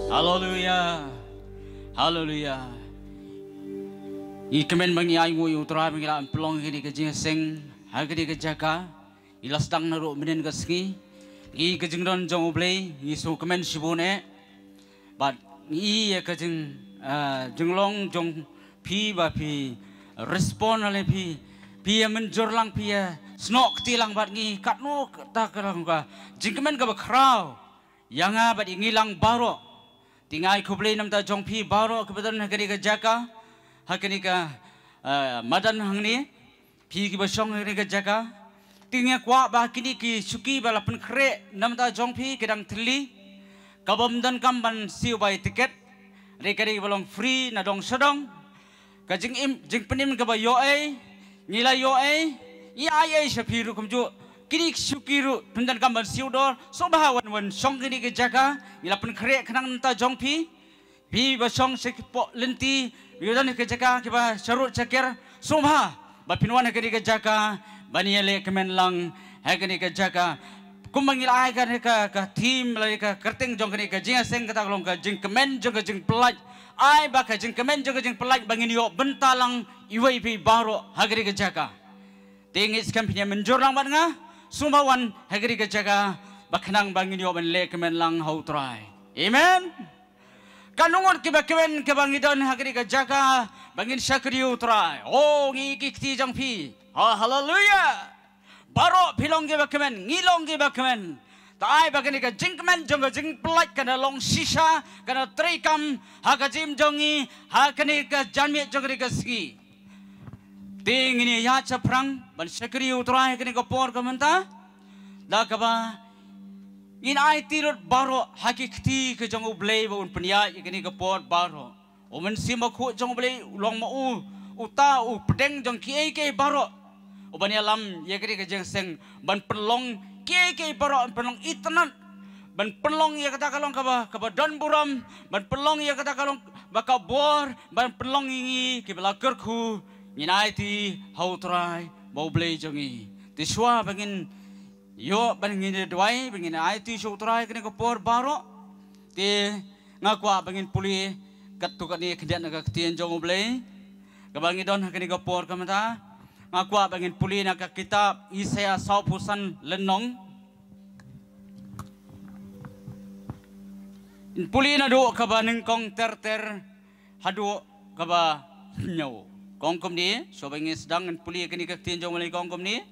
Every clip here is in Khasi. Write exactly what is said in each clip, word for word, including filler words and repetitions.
Haleluya. Haleluya. Ngi kmen ba ngi ai nguh ïa u Trai ba ngi la pynlong kane ka jingïaseng ha kane ka jaka. Ngi la sdang naduh mynnin ka sngi. Ngi ka jingdon jong U Blei ngi sngewkmen shibun eh. Bad ngi ïa ka jing ah, jinglong jong phi ba phi respond lane phi phi ïa mynjur lang phi ïa snoh kti lang bad ngi katno kata ka long ka jingkmen kaba khraw ïa nga bad ïa ngi lang baroh. Te nga ai khublei namar jong phi baroh kiba don ha kane ka jaka ha kane ka ah, madan hangne. Phi kiba shong ha kane ka jaka. Te nga kwah ba kine ki shuki ba la pynkhreh namar jong phi ki dang thylli. Kaba ym donkam ban siew bai tiket. Re ka dei ba long free na dong sha dong. Ka jingim jingpynim kaba ïoh ei. Ngi la ïoh ei. Ngi ai ei sha phi ruh kumjuh. Kine ki shuki ruh pyndonkam ban siew dor. Sngewbha wan wan shong kine ki jaka. Ngi la pynkhreh khnang namar jong phi. Phi ba shong sha ki poh lynti, phi ba don ha ka jaka kiba sharud shaker, sngewbha ba phin wan ha kane ka jaka ban ïaleh kmen lang ha kane ka jaka. Kumba ngi la ai kane ka, ka theme lane ka kyrteng jong kane ka jingïaseng kata ka long ka jingkmen jong ka jingpyllait. Ai ba ka jingkmen jong ka jingpyllait ba ngin ïoh bynta lang iwei pa iwei baroh ha kane ka jaka. Te ngi skhem phin ïa mynjur lang bad nga, sngewbha wan ha kane ka jaka ba khnang ba ngin ïoh ban leh kmen lang ha U Trai. Amen. Katno ngut kiba kmen kiba ngi don ha kane ka jaka ba ngin shakri ïa U Trai. O ngi ki kti jong phi. Ha, haleluya. Baroh phi long kiba kmen, ngi long kiba kmen. Te ai ba kane ka jingkmen jong ka jingpyllait kan da long shisha, kan da treikam ha ka jingim jong ngi ha kane ka janmiet jong kane ka sngi. Te ngin ïa ïaid shaphrang ban shakri ïa U Trai ha kane ka por ka mynta. Da kaba ngin aiti lut baroh ha ki kti ka jong U Blei ba un pynïaid ïa kane ka por baroh. U Mynsiem Bakhuid jong U Blei u long ma u uta u pdeng jong kiei kiei baroh. U ban ïalam ïa kane ka jingïaseng ban pynlong kiei kiei baroh, ban pynlong itynnad, ban pynlong ïa kata ka long kaba, kaba don burom, ban pynlong ïa kata ka long ba ka bor, ban pynlong ïa ngi kiba la kyrkhu ngin aiti ha U Trai ba U Blei jong ngi. Te shuwa ba ngin ïoh ban ngin ïa duwai ba ngin aiti sha U Trai kane ka por baroh. Te nga kwah ba ngin pule katto katne khyndiat na ka ktien jong U Blei kaba ngi don ha kane ka por ka mynta. Nga kwah ba ngin pule na ka kitab Isaïah sawphew san lynnong. Ngin pule naduh kaba nyngkong ter ter haduh kaba hynñiew. Kong kumne, shuwa ba ngin sdang ngin pule kane ka ktien jong U Blei kong kumne.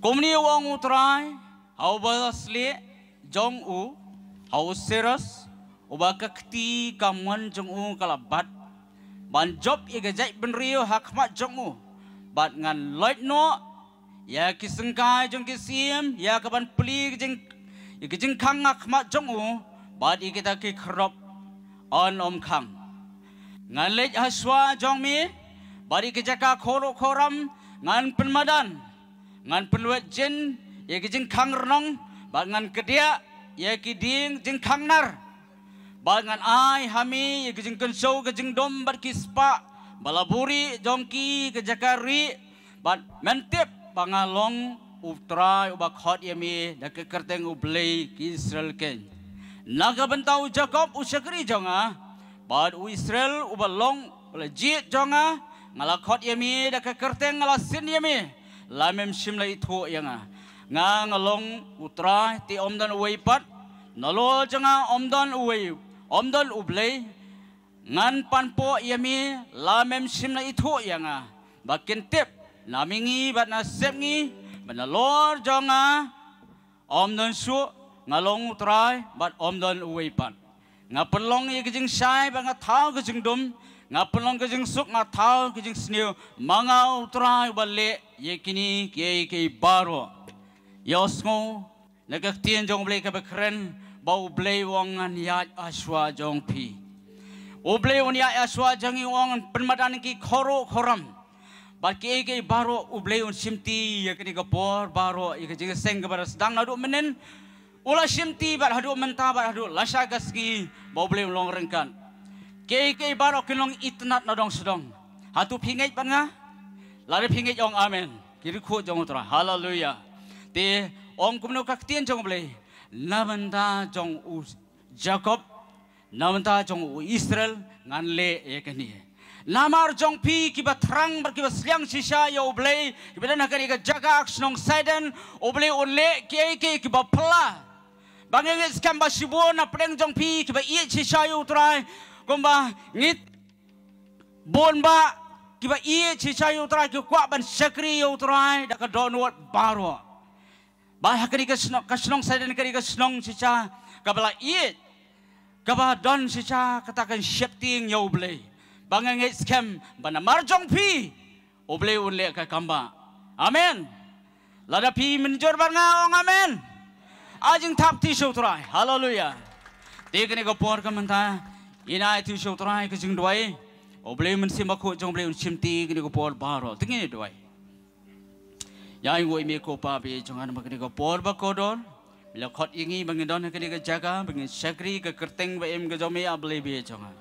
Kumne u ong U Trai ha uba slieh jong u, ha u Sirus, uba ka kti ka mon jong u ka la bat, ban jop ïa ka jaitbynriew ha khmat jong u, bad ngan loit noh ïa ki syngkai jong ki syiem ïa ka ban plie ki jing, ïa ki jingkhang ha khmat jong u, bad ïa kita ki khyrdop yn ym khang. Ngan leit ha shuwa jong me, bad ïa ki jaka khoro khoram ngan pynmadan. Ngan pynwet jin ïa ki jingkhang rnong, bad ngan kdiah ïa ki dieng jingkhang nar. Bad ngan ai ha me ïa ki jingkynshew ka jingdum bad ki spah ba la buhrieh jong ki ka jaka rieh, bad men tip ba nga long U Trai uba khot ïa me da ka kyrteng U Blei ki Israel keiñ. Na ka bynta u Jakob u shakri jong nga, bad u Israel uba long ba la jied jong nga, nga la khot ïa me da ka kyrteng, nga la sin ïa me, la mem shym la ithuh ïa nga. Nga nga long U Trai te ym don uwei pat, nalor jong nga ym don uwei, ym don U Blei. Ngan pan poh ïa me, la mem shym la ithuh ïa nga. Ba kin tip na mihngi bad na sepngi ba nalor jong nga ym don shuh, nga long U Trai bad ym don uwei pat. Nga pynlong ïa ka jingshai bad nga thaw ka jingdum, nga pynlong ka jingsuk, nga thaw ka jingsniew, ma nga U Trai uba leh ïa kine kiei kiei baroh. Ïohsngew na ka ktien jong U Blei kaba kren ba U Blei u ong ngan ïaid ha shuwa jong phi. U Blei un ïaid ha shuwa jong ngi, u ong ngan pynmadan ki khoro khoram. Bad kiei kiei baroh U Blei un shimti ïa kane ka por baroh, ïa ka jingïaseng kaba la sdang naduh mynnin. U la shimti bad haduh mynta bad haduh lashai ka sngi ba U Blei un long ryngkat. Kiei kiei baroh kin long itynnad na dong sha dong. Hato phi ngeit bad nga? Lada phi ngeit ong amen. Ki riewkhuid jong U Trai. Haleluya. Te ong kumno ka ktien jong U Blei? Na bynta jong u Jakob, Na bynta jong u Israel ngan leh ïa kane. Namar jong phi kiba thrang bad kiba sliang shisha ïa U Blei, kiba don ha kane ka jaka ka shnong Sidon, U Blei un leh kiei kiei kiba phylla. Ba ngi ngeit skhem ba shibun na pdeng jong phi kiba ïeit shisha ïa U Trai, kumba ngi bun ba kiba ïeit shisha ïa U Trai ki kwah ban shakri ïa U Trai da ka dohnud baroh. Ba ha kane ka shnong, ka shnong Sidon, kane ka shnong shisha kaba la ïeit, kaba don shisha kata ka sheptieng ïa U Blei. Ba nga ngeit skhem ba namar jong phi U Blei un leh ka kam ba. Amen. Lada phi mynjur bad nga ong amen. Ai jingthap kti sha U Trai. Haleluya. Te kane ka por ka mynta, ngin ai kti sha U Trai ka jingduwai. U Blei Mynsiem Bakhuid jong U Blei un shim kti kane ka por baroh. Te ngin ïa duwai. Ïa nguh ïa me ko Pa ba ïeit jong nga namar kane ka por ba kordor. Me la khot ïa ngi ba ngin don ha kane ka jaka ba ngin shakri ka kyrteng ba im ka jong me, A Blei ba ïeit jong nga.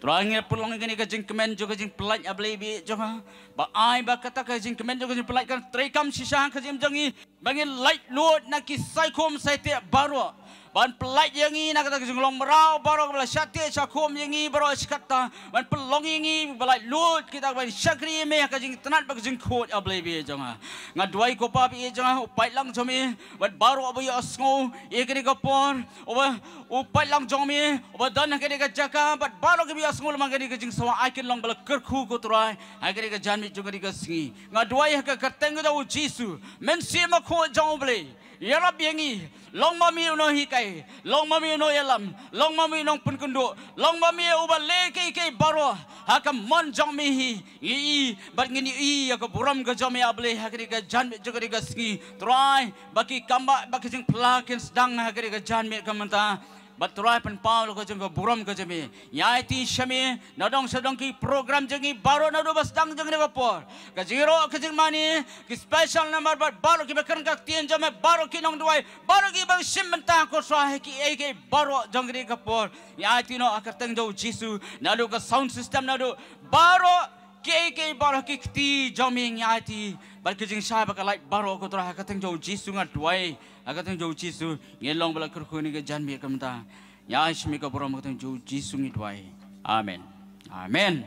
Trai, ngi pynlong ïa kane ka jingkmen jong ka jingpyllait, A Blei ba ïeit jong nga. Ba ai ba kata ka jingkmen jong ka jingpyllait kan treikam shisha ha ka jingim jong ngi. Ba ngin laitluid na ki saikhum saiteh baroh. Ban pyllait ïa ngi na kata ka jinglong mraw baroh kaba la shah teh shah khum ïa ngi baroh shi katta. Ban pynlong ïa ngi ba laitluid kita ban shakri ïa me ha ka jingtnat bad ka jingkhuid, A Blei ba ïeit jong nga. Nga duwai ko Pa ba ïeit jong nga, u paidlang jong me, bad baroh ba ïohsngew ïa kane ka por, uba u paidlang jong me uba don ha kane ka jaka, bad baroh kiba ïohsngew lem ha kane ka jingsawa, ai kin long ba la kyrkhu ko Trai ha kane ka janmiet jong kane ka sngi. Nga duwai ha ka kyrteng jong u Jisu, Mynsiem Bakhuid jong U Blei, ïarap ïa ngi. Long ma me u nonghikai, long ma me u nongïalam, long ma me u nongpynkynduh, long ma me uba leh kiei kiei baroh ha ka mon jong me hi. Ngi i bad ngin ïohi ïa ka burom ka jong me, A Blei, ha kane ka janmiet jong kane ka sngi. Trai, ba ki kam ba, ba ki jingphylla kin sdang ha kane ka janmiet ka mynta. Bad Trai, pynpaw la ka jong ka burom ka jong me. Ngi aiti sha me, na dong sha dong ki program jong ngi baroh naduh ba sdang jong kane ka por. Ka jingïaroh ka jingmane, ki special number bad baroh kiba kren ka ktien jong me, baroh ki nongduwai, baroh kiba shim bynta ko Trai ha kiei kiei baroh jong kane ka por. Ngi aiti noh ha ka kyrteng jong u Jisu, naduh ka sound system, naduh baroh kiei kiei baroh ki kti jong me ngi aiti. Bad ki jingshai bad ka light baroh ko Trai ha ka kyrteng jong u Jisu nga duwai. Ha ka kyrteng jong u Jisu ngin long ba la kyrkhu ha kane ka janmiet ka mynta. Ngi ai sha me ka burom ha ka kyrteng jong u Jisu ngi duwai. Amen. Amen.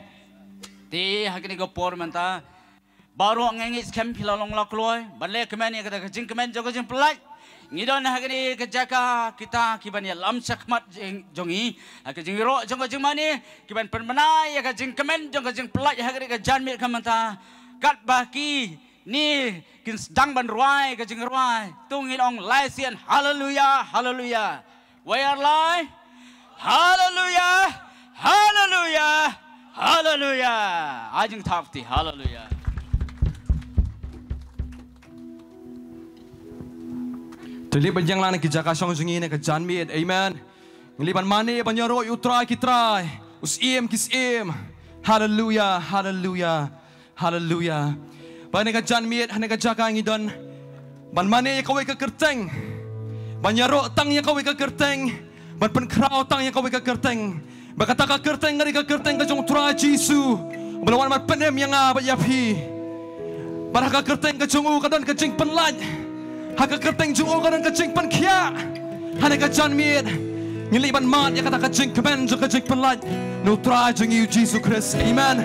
Te ha kane ka por mynta baroh nga ngeit skhem phi la long la kloi ban leh kmen ïa kata ka jingkmen jong ka jingpyllait. Ngi don ha kane ka jaka kita kiban ïalam shakhmat jong, jong ngi ha ka jingïaroh jong ka jingmane, kiban pynbna ïa ka jingkmen jong ka jingpyllait ha kane ka janmiet ka mynta. Katba kine kin sdang ban rwai ka jingrwai, to ngin ong lai sien, haleluya, haleluya. Wei ar lai. Haleluya. Haleluya. Haleluya. Ai jingthap kti. Haleluya. To leit ban ïeng lang na ki jaka shong jong ngi na ka janmiet. Amen. Ngi leit ban mane ban ïaroh ïa u Trai ki trai, u Syiem ki syiem. Haleluya. Haleluya. Haleluya. Ba ha kane ka janmiet, ha kane ka jaka ngi don ban mane ïa kawei ka kyrteng, ban ïaroh tang ïa kawei ka kyrteng, ban pynkhraw tang ïa kawei ka kyrteng. Ba kata ka kyrteng ka dei ka kyrteng ka jong u Trai Jisu, ba la wan ban pynim ïa nga bad ïa phi. Bad ha ka kyrteng ka jong u ka don ka jingpynlait. Ha ka kyrteng jong u ka don ka jingpynkhiah. Ha kane ka janmiet ngin leit ban mad ïa kata ka jingkmen jong ka jingpynlait na u Trai jong ngi u Jisu Khrist. Amen.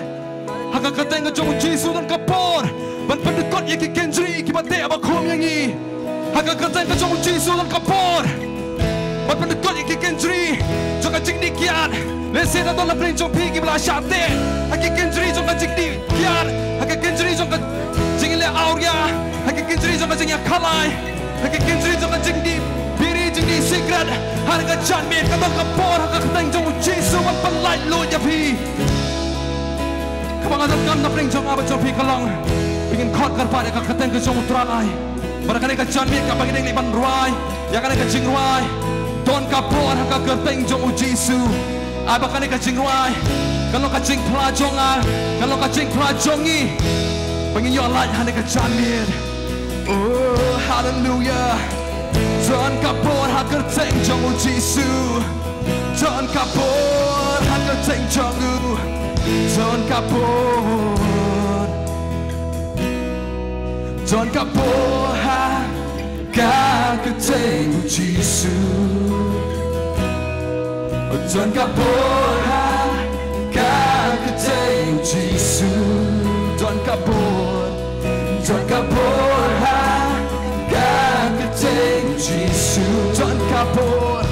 Ha ka kyrteng ka jong u Jisu don ka por ban pyndykot ïa ki kynjri kiba teh ba khum ïa ngi. Ha ka kyrteng ka jong u Jisu don ka por ban pyndykot ïa ki kynjri jong ka jingdih kiad. Lehse la don la pdeng jong phi kiba la shah teh ha ki kynjri jong ka jingdih kiad, ha ki kynjri jong ka jingïaleh awria, ha ki kynjri jong ka jingïakhalai, ha ki kynjri jong ka jingdih biri, jingdih sikret. Ha kane ka janmiet ka don ka por ha ka kyrteng jong u Jisu ban pynlait lut ïa phi. Kaba nga donkam na pdeng jong nga bad jong phi ka long ba ngin khot kyrpad ïa ka kyrteng ka jong u Trai. Bad ha kane ka janmiet kaba ngi dang leit ban rwai ïa kane ka jingrwai, don ka por ha ka kyrteng jong u Jisu. Ai ba kane ka jingrwai kan long ka jingphla jong nga, kan long ka jingphla jong ngi ba ngin ïoh lait ha kane ka janmiet. Oh, haleluya. Don ka por ha ka kyrteng jong u Jisu. Don ka por ha ka kyrteng jong u. Don ka por. Don ka por ha ka kyrteng u Jisu. Don ka bor ha ka kyrteng Jisu. Don ka bor. Don ka bor ha ka kyrteng Jisu. Don ka bor.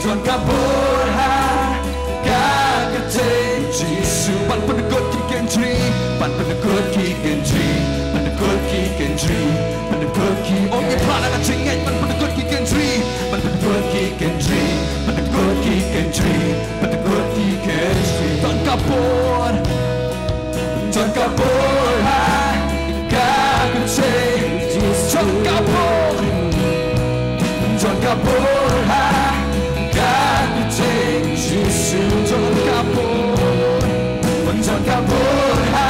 Don ka bor ha ka kyrteng Jisu. Ban pyndkut ki kynjri, ban pyndkut ki kynjri, pyndkut ki kynjri, pyndkut ki. Ong ïa pha na ka jingngeit, ban pyndkut ki kynjri, ban pyndkut ki kynjri, pyndkut ki kynjri, pyndkut ki kynjri. Don ka bor. Don ka bor ha ka kyrteng Jisu. Don ka bor. Don ka bor ha ka kyrteng Jisu. Don ka bor. Don ka bor ha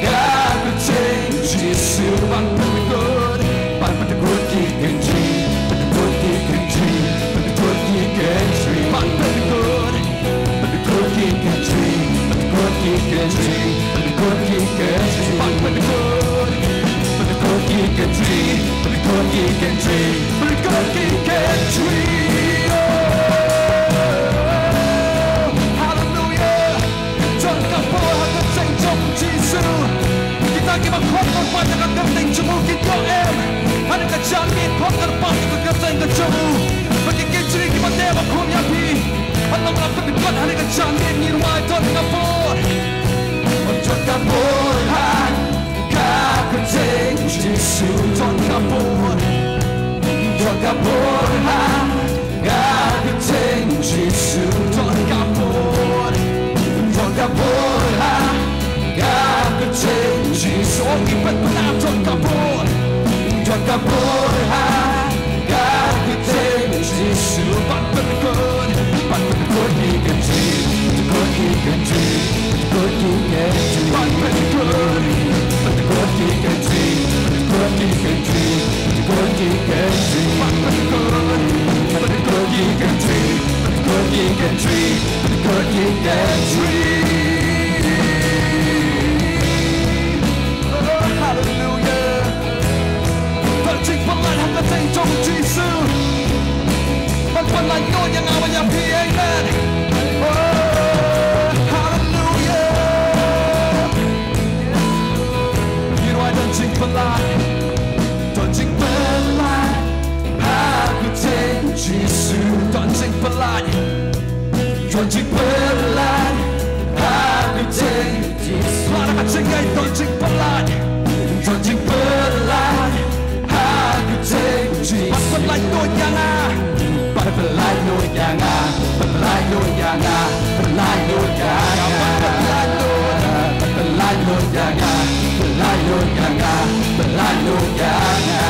ka kyrteng Jisu. Ban pyndkut, ban pyndkut ki kynjri, pyndkut ki kynjri, pyndkut ki kynjri. Ban pyndkut. Pyndkut ki kynjri, pyndkut ki kynjri, pyndkut ki kynjri. Ban pyndkut. Pyndkut ki kynjri, pyndkut ki kynjri, pyndkut ki kynjri. Oh, haleluya. Don ka bor ha ka kyrteng jong u Jisu. Kita kiba khot kyrpad ïa ka kyrteng jong u ki ïoh em. Ha kane ka janmiet khot kyrpad ïa ka kyrteng ka jong u. Ba ki kynjri kiba dei ba khot ïa phi. Ban long la pyndkut ha kane ka janmiet, ngi rwai don ka bor. Don ka bor ha ka kyrteng Jisu. Don ka bor. Don ka bor ha ka kyrteng Jisu. Don ka bor. Don ka bor ha ka kyrteng Jisu. Oh, ngi pynbna don ka bor. Don ka bor ha ka kyrteng Jisu. Ban pyndkut, ban pyndkut ki kynjri, pyndkut ki kynjri, pyndkut ki kynjri. Ban pyndkut, pyndkut ki kynjri, pyndkut ki kynjri, pyndkut ki kynjri. Ban pyndkut, pyndkut ki kynjri, pyndkut ki kynjri, pyndkut ki kynjri. Oh, haleluya. Don jingpyllait ha ka kyrteng jong u Jisu. Ban pyllait lut ïa nga bad ïa phi, amen. Oh, haleluya. Ngi rwai don jingpyllait. Don jingpyllait ha ka kyrteng Jisu. Don jingpyllait. Don jingpyllait ha ka kyrteng Jisu. Pla na ka jingngeit, don jingpyllait. Don jingpyllait ha ka kyrteng Jisu. Ban pyllait lut ïa nga. Ban pyllait lut ïa nga. Pyllait lut ïa nga. Pyllait lut ïa nga. Ban pyllait lut. Pyllait lut ïa nga. Pyllait lut ïa nga. Pyllait lut ïa nga.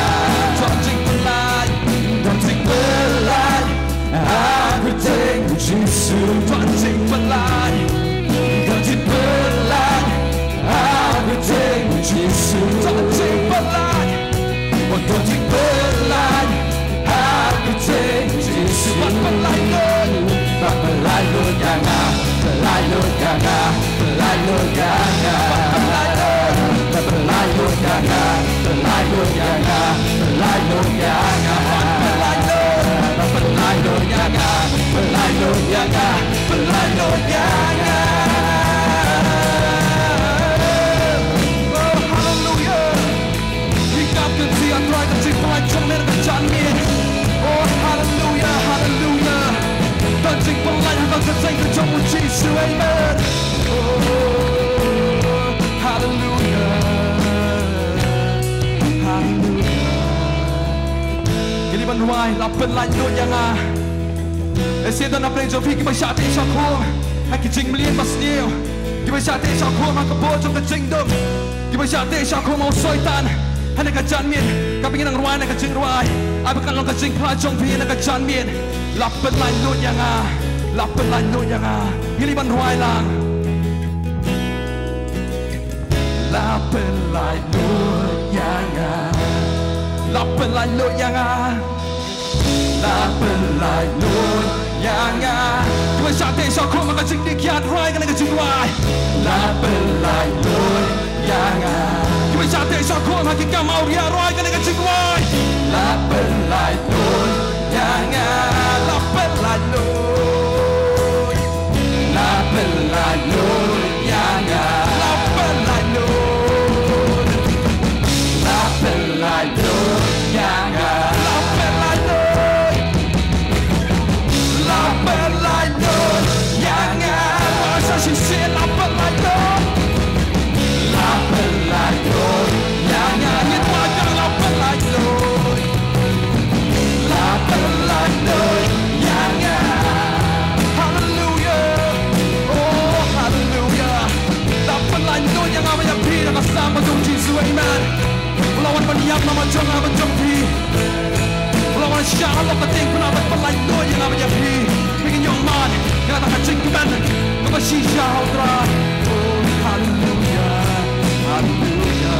Don jingpyllait. Don jingpyllait ha ka kyrteng Jisu. Don jingpyllait. Don jingpyllait ha ka kyrteng Jisu. Don jingpyllait. Don jingpyllait ha ka kyrteng Jisu. Ban pyllait lut. Ban pyllait lut ïa nga. Pyllait lut ïa nga. Pyllait lut ïa nga. Ban pyllait lut. Ban pyllait lut ïa nga. Pyllait lut ïa nga. Pyllait lut ïa nga. Ban pyllait lut. Ban pyllait lut ïa nga. Pyllait lut ïa nga. Pyllait lut ïa nga. Oh, haleluya. Ngi kap ka jingïatrei ka jingpyllait jong me ha ka janmiet. Oh, haleluya, haleluya. Don jingpyllait ha ka kyrteng ka jong u Jisu, amen. Oh, haleluya. Haleluya. Ngi dei ban rwai, la pyllait lut ïa nga. Lehse don na pdeng jong phi kiba shah teh shah khum ha ki jingmlien basniew, kiba shah teh shah khum ha ka bor jong ka jingdum, kiba shah teh shah khum ha u Soitan. Ha kane ka janmiet, kaba ngi nang rwai na ka jingrwai, ai ba kan long ka jingpyllait jong phi na ka janmiet. La pyllait lut ïa nga, la pyllait lut ïa nga. Ngi dei ban rwai lang. La pyllait lut ïa nga. La pyllait lut ïa nga. La pyllait lut ïa nga. Kiba shah teh shah khum ha ka jingdih kiad, rwai kane ka jingrwai. La pyllait lut ïa nga. Kiba shah teh shah khum ha ki kam awria, rwai kane ka jingrwai. La pyllait lut ïa nga. La pyllait lut. Ka tieng pynah ban pynlait lut ïa nga bad ïa phi. Phi ngin ïoh man ïa ka jingkmen kaba shisha ha U Trai. Oh, haleluya, haleluya.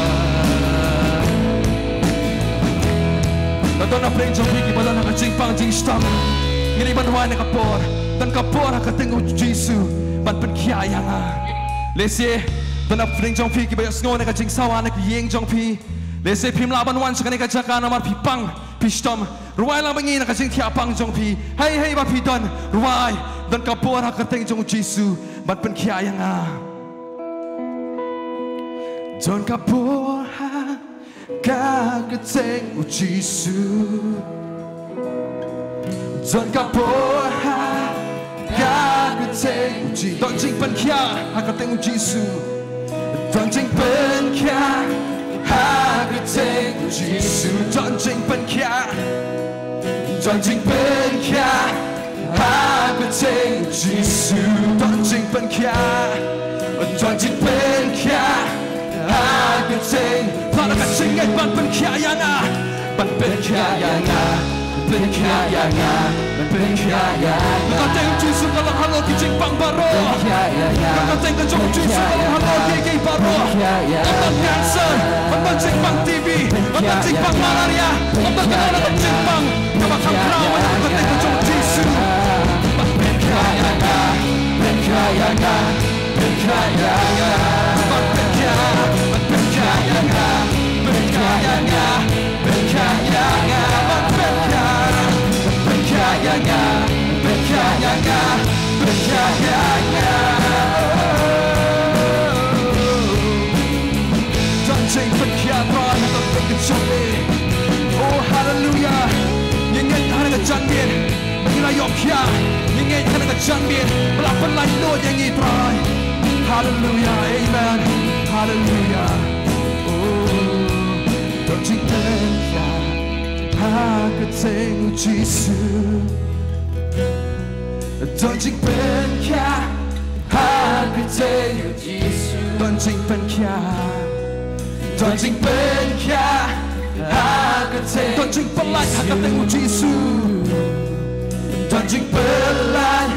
Lada don na pdeng jong phi kiba don ha ka jingpang jingshitom, ngi dei ban rwai na ka por. Don ka por ha ka kyrteng U Jisu ban pynkhiah ïa nga. Lehse don na pdeng jong phi kiba ïohsngew na ka jingsawa na ka ïing jong phi. Lehse phim lah ban wan sha kane ka jaka namar phi pang, phi shitom. Rwai lang bad ngi na ka jingthiah pang jong phi. Hei hei ba phi don, rwai. Don ka por ha ka kyrteng jong U Jisu ban pynkhiah ïa nga. Don ka por ha ka kyrteng U Jisu. Don ka por ha ka kyrteng U Jisu. Don jingpynkhiah ha ka kyrteng U Jisu. Don jingpynkhiah ha ka kyrteng U Jisu. Don jingpynkhiah. Don jingpynkhiah ha ka kyrteng U Jisu. Don jingpynkhiah. Don jingpynkhiah ha ka kyrteng. Phla da ka jingngeit ban pynkhiah ïa nga. Ban pynkhiah ïa nga. Pynkhiah ïa nga. Ban pynkhiah ïa nga. Ka kyrteng U Jisu ka long halor ki jingpang baroh. Pynkhiah ïa nga. Ka kyrteng ka jong U Jisu ka long halor kiei kiei baroh. Pynkhiah ïa nga. Ym don cancer, ym don jingpang T B, ym don jingpang malaria, ym don kano kano ka jingpang kaba kham khraw ha ka kyrteng ka jong U Jisu. Ban pynkhiah ïa nga. Pynkhiah ïa nga. Pynkhiah ïa nga. Ban pynkhiah, ban pynkhiah ïa nga. Pynkhiah ïa nga. Pynkhiah ïa nga. Ban pynkhiah. Pynkhiah ïa nga. Pynkhiah ïa nga. Pynkhiah ïa nga. Don jingpynkhiah Trai ha ka kyrteng ka jong me. Oh, haleluya. Ngi ngeit ha kane ka janmiet ba ngi la ïoh khiah. Ngi ngeit ha kane ka janmiet ba la pynlait lut ïa ngi Trai. Haleluya. Amen. Haleluya. Oh, don jingpynkhiah ha ka kyrteng U Jisu. Don jingpynkhiah ha ka kyrteng U Jisu. Don jingpynkhiah. Don jingpynkhiah ha ka kyrteng. Don jingpyllait ha ka kyrteng U Jisu. Don jingpyllait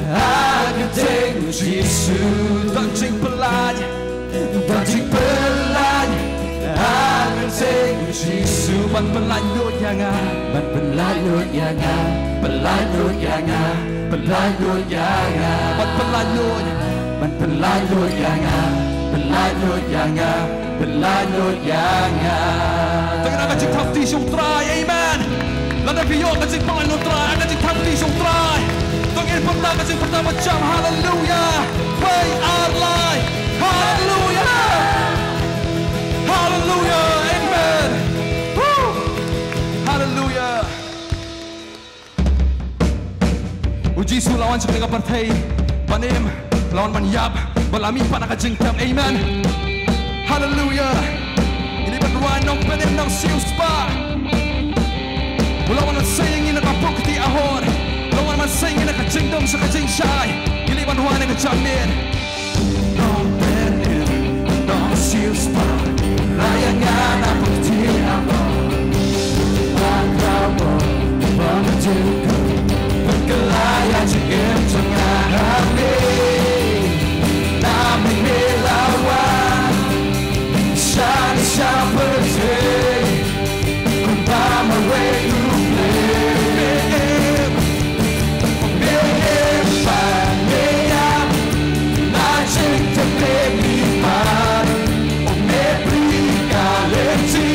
ha ka kyrteng U Jisu. Don jingpyllait. Don jingpyllait ha ka kyrteng U Jisu. Ban pynlait lut ïa nga. Ban pynlait lut ïa nga. Pynlait lut ïa nga. Pynlait lut ïa nga. Ban pynlait lut. Ban pynlait lut ïa nga. Pynlait lut ïa nga. Pynlait lut ïa nga. Tang ïa ka jingthap kti sha U Trai. Amen. Lada phi ïoh ka jingpynlait lut Trai, ka jingthap kti sha U Trai. To ngin pyrta ka jingpyrta ba jam, haleluya. Wei ar lai. Haleluya. Haleluya. Amen. Woo. Haleluya. U Jisu u la wan sha kane ka pyrthei ban im, u la wan ban ïap bad la mihpat na ka jingtem. Amen. Haleluya. Ngi dei ban rwai, Nongpynim Nongsiewspah. U la wan ban sei ïa ngi na ka pyrthei ahor. U la wan ban sei ïa ngi na ka jingdum sha ka jingshai. Ngi dei ban rwai na ka janmiet. Nongpynim Nongsiewspah, rah ïa nga na pyrthei ahor. Wan khraw bor, bor jingkyrkhu, pynkylla ïa jingim jong nga ha me. Namar me la wan shane sha pyrthei. Kumba marwei u Blei. Me im, me im pat me ïap, na jingtep me mihpat. Me plie ka lynti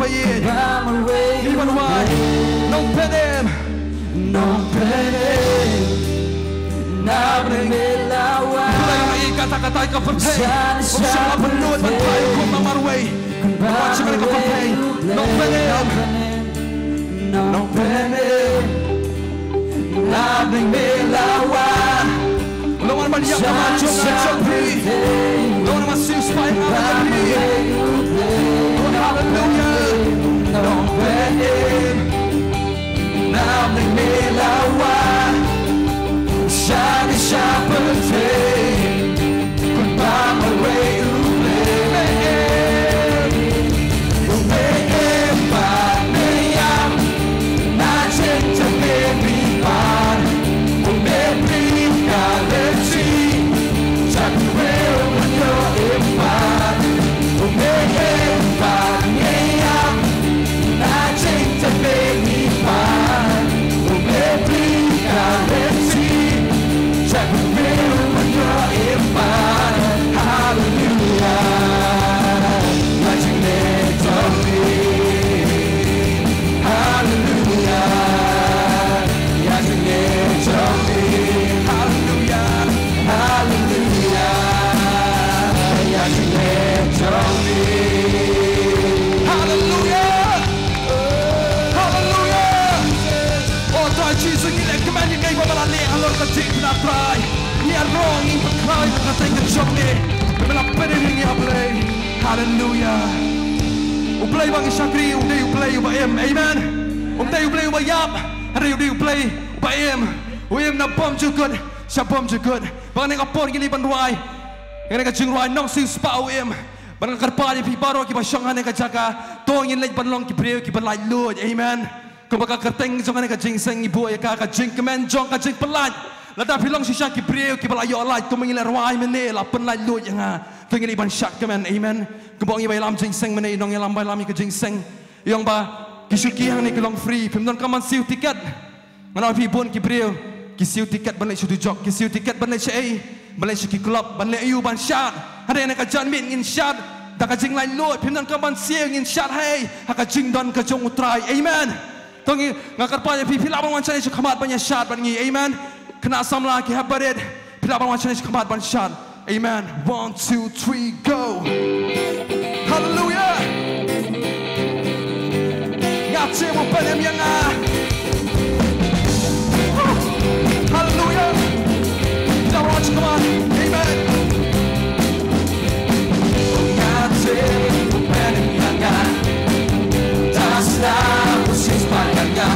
Peit. Ngi ban wai. Nongpynim. Nongpynim. Naba ngi la wan. Peit kata kata ka pyrthei. Ym shym la pynlut ban phai kum ma marwei. Wan sha ka pyrthei. Nongpynim. Nongpynim. Naba ngi la wan. Long wan ban ïap ka man jong ka jong phi. Long wan ban siew spah ïa nga ban ïap phi. Long wan, haleluya. Long pynïap. Naba ngi la wan. Shane sha pyrthei. Kumba marwei u Blei. Hallelujah. Hallelujah. Hallelujah. Hallelujah. Hallelujah. Hallelujah. Hallelujah. O Trai Jisu, ngi leh kmen ïa kaei ba me la leh halor ka jingïaid, Trai. Ngi ïaroh, ngi pynkhraw ïa ka kyrteng ka jong me. Me la pynïaid ïa ngi, A Blei. Hallelujah. U Blei ba ngi shakri u dei U Blei uba im. Amen. Um dei U Blei uba ïap, hynrei u dei U Blei uba im. U im na bymjukut sha bymjukut. Ba kane ka por ngin ïa ban rwai kane ka jingrwai Nongsiewspah u im. Bad nga kyrpad ïa phi baroh kiba shong hangne ha ka jaka, to ngin leit ban long ki briew kiba laitluid. Amen. Kumba ka kyrteng jong kane ka jingseng ngi buh ïa ka, ka jingkmen jong ka jingpynlait. Lada phi long shisha ki briew kiba la ïoh lait, kumba ngi la rwai mynne, la pynlaitluid ïa nga. To ngin leit ban shad kmen. Amen. Kumba ong i ba ïalam jingseng mynne, i nongïalam ba ïalam ïa ka jingseng, i ong ba ki shuki hangne ki long free, phim donkam ban siew tiket. Nga ong ïa phi, bun ki briew ki siew tiket ban leit sha dujok, ki siew tiket ban leit shaei, ban leit sha ki club, ban leit aïu, ban shad. Hynrei ha kane ka janmiet ngin shad da ka jinglaitluid, phim donkam ban siew, ngin shad haei? Ha ka jingdon ka jong U Trai. Amen. To ngi, nga kyrpad ïa phi, phi lah ban wan shane shakhmat ban ïa shad bad ngi. Amen. Khynnah samla, ki hep barit, phi lah ban wan shane shakhmat ban shad. Amen. One, two, three, go. Hallelujah. Nga shim u pynïap ïa nga. Hallelujah. Phi lah ban wan shakhmat. Amen. Nga shim u pynïap ïa nga. Da sla u shisha ïa nga.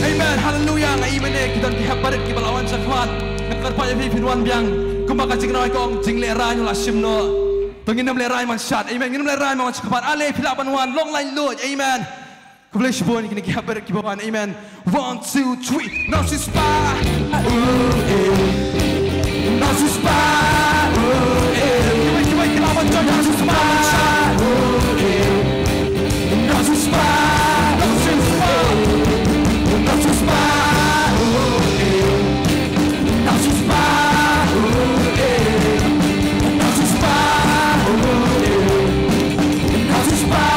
Amen. Hallelujah. Nga i mynne ki don ki hep barit kiba la wan shakhmat. Nga kyrpad ïa phi, phin wan biang. Kumba ka jingrwai ka ong, jinglehrain u la shim noh. To ngin ym lehrain ban shad. Amen. Ngin ym lehrain ban wan shakhmat. Ale, phi lah ban wan, long laitluid. Amen. Khublei shibun ïa kine ki hapdeng kiba wan. Amen. One, two, three. Nongsiewspah. Uh, eh. Nongsiewspah. Uh, eh. Kiwei, kiwei ki la wan join. Nongsiewspah. Uh, eh. Nongsiewspah. Nongsiewspah. Nongsiewspah. Uh, eh. Nongsiewspah. Uh, eh. Nongsiewspah. Uh, eh. Nongsiewspah,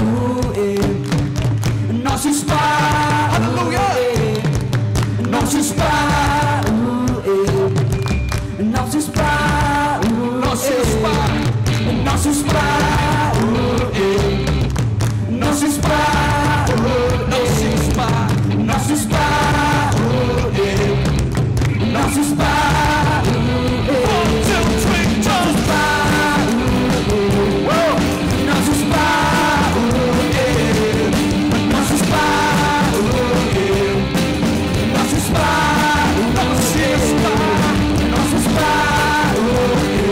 uh, eh. Nongsiewspah, hallelujah. Nongsiewspah, uh, eh. Nongsiewspah, uh, eh. Nongsiewspah. Nongsiewspah, uh, eh. Nongsiewspah, uh, nongsiewspah. Nongsiewspah, uh, eh. Nongsiewspah, uh, eh. One, two, three, jump. Nongsiewspah, uh, eh. Woo. Nongsiewspah, uh, eh. Nongsiewspah, uh, eh. Nongsiewspah, uh, eh. Nongsiewspah, uh, eh.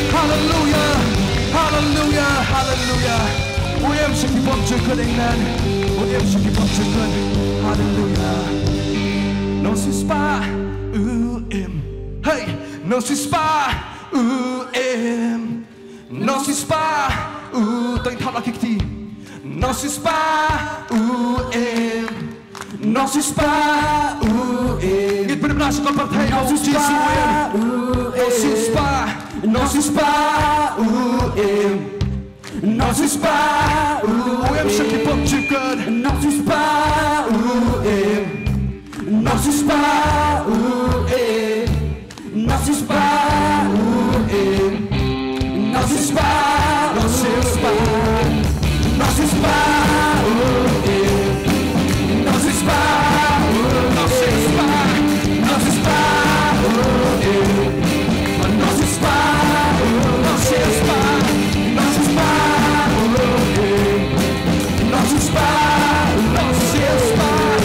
Hallelujah, hallelujah, hallelujah. U im sha ki bymjukut, amen. U im sha ki bymjukut. Hallelujah. Nongsiewspah, u im. Hey, nongsiewspah, u im. Nongsiewspah, u, to ngin thap la ki kti. Nongsiewspah, u im. Nongsiewspah, u im. Ngin pynbna sha ka pyrthei, nongsiewspah, u im. Nongsiewspah, nongsiewspah, u im. Nongsiewspah, u im. U im sha ki bymjukut. Nongsiewspah, u im. Nongsiewspah, u im. Nongsiewspah, u im. Nongsiewspah, nongsiewspah. Nongsiewspah, u im. Nongsiewspah, u, nongsiewspah. Nongsiewspah, u im. Nongsiewspah, u, nongsiewspah. Nongsiewspah, u im. Nongsiewspah, nongsiewspah,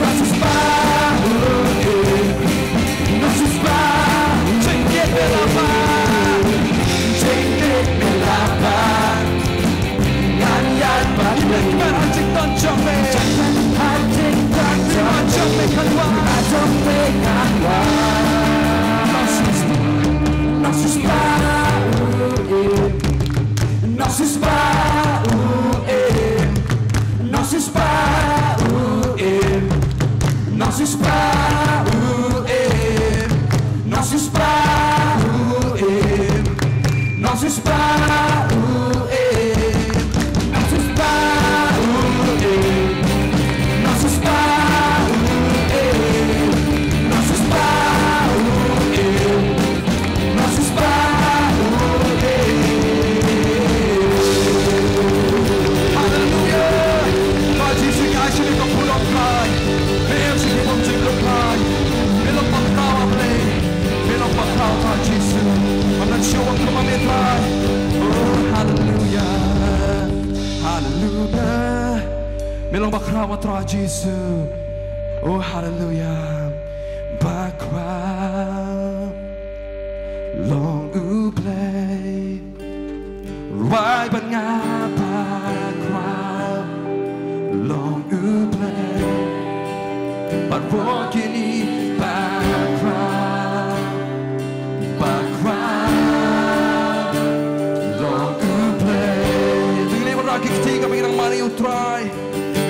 nongsiewspah, eh. Nongsiewspah, jingkit me la bah, jingkit me la bah. Ngan ïaid bad me. Kmen ha jingdon jong me. Kmen ha jingdon jong me. Jong me kan wan. Jong me kan wan. Nongsiewspah, nongsiewspah, eh. Nongsiewspah, u im. Nongsiewspah, u im. Nongsiewspah, u im. Nongsiewspah, u im. Nongsiewspah, u im. Nongsiewspah, u im. Nongsiewspah, u im. Nongsiewspah, u im. Nongsiewspah, u im. Haleluia. Lord Jisu, ngi ai sha me ka pule, Blei. Me im sha ki bymjukut, Blei. Me long ba khraw, Blei. Khraw ma Trai Jisu. Oh, haleluya. Ba khraw long U Blei. Rwai bad nga ba khraw long U Blei. Baroh kine ba khraw, ba khraw long U Blei. Te ngin ïa wanrah ki kti kaba ngin nang mane ïa U Trai.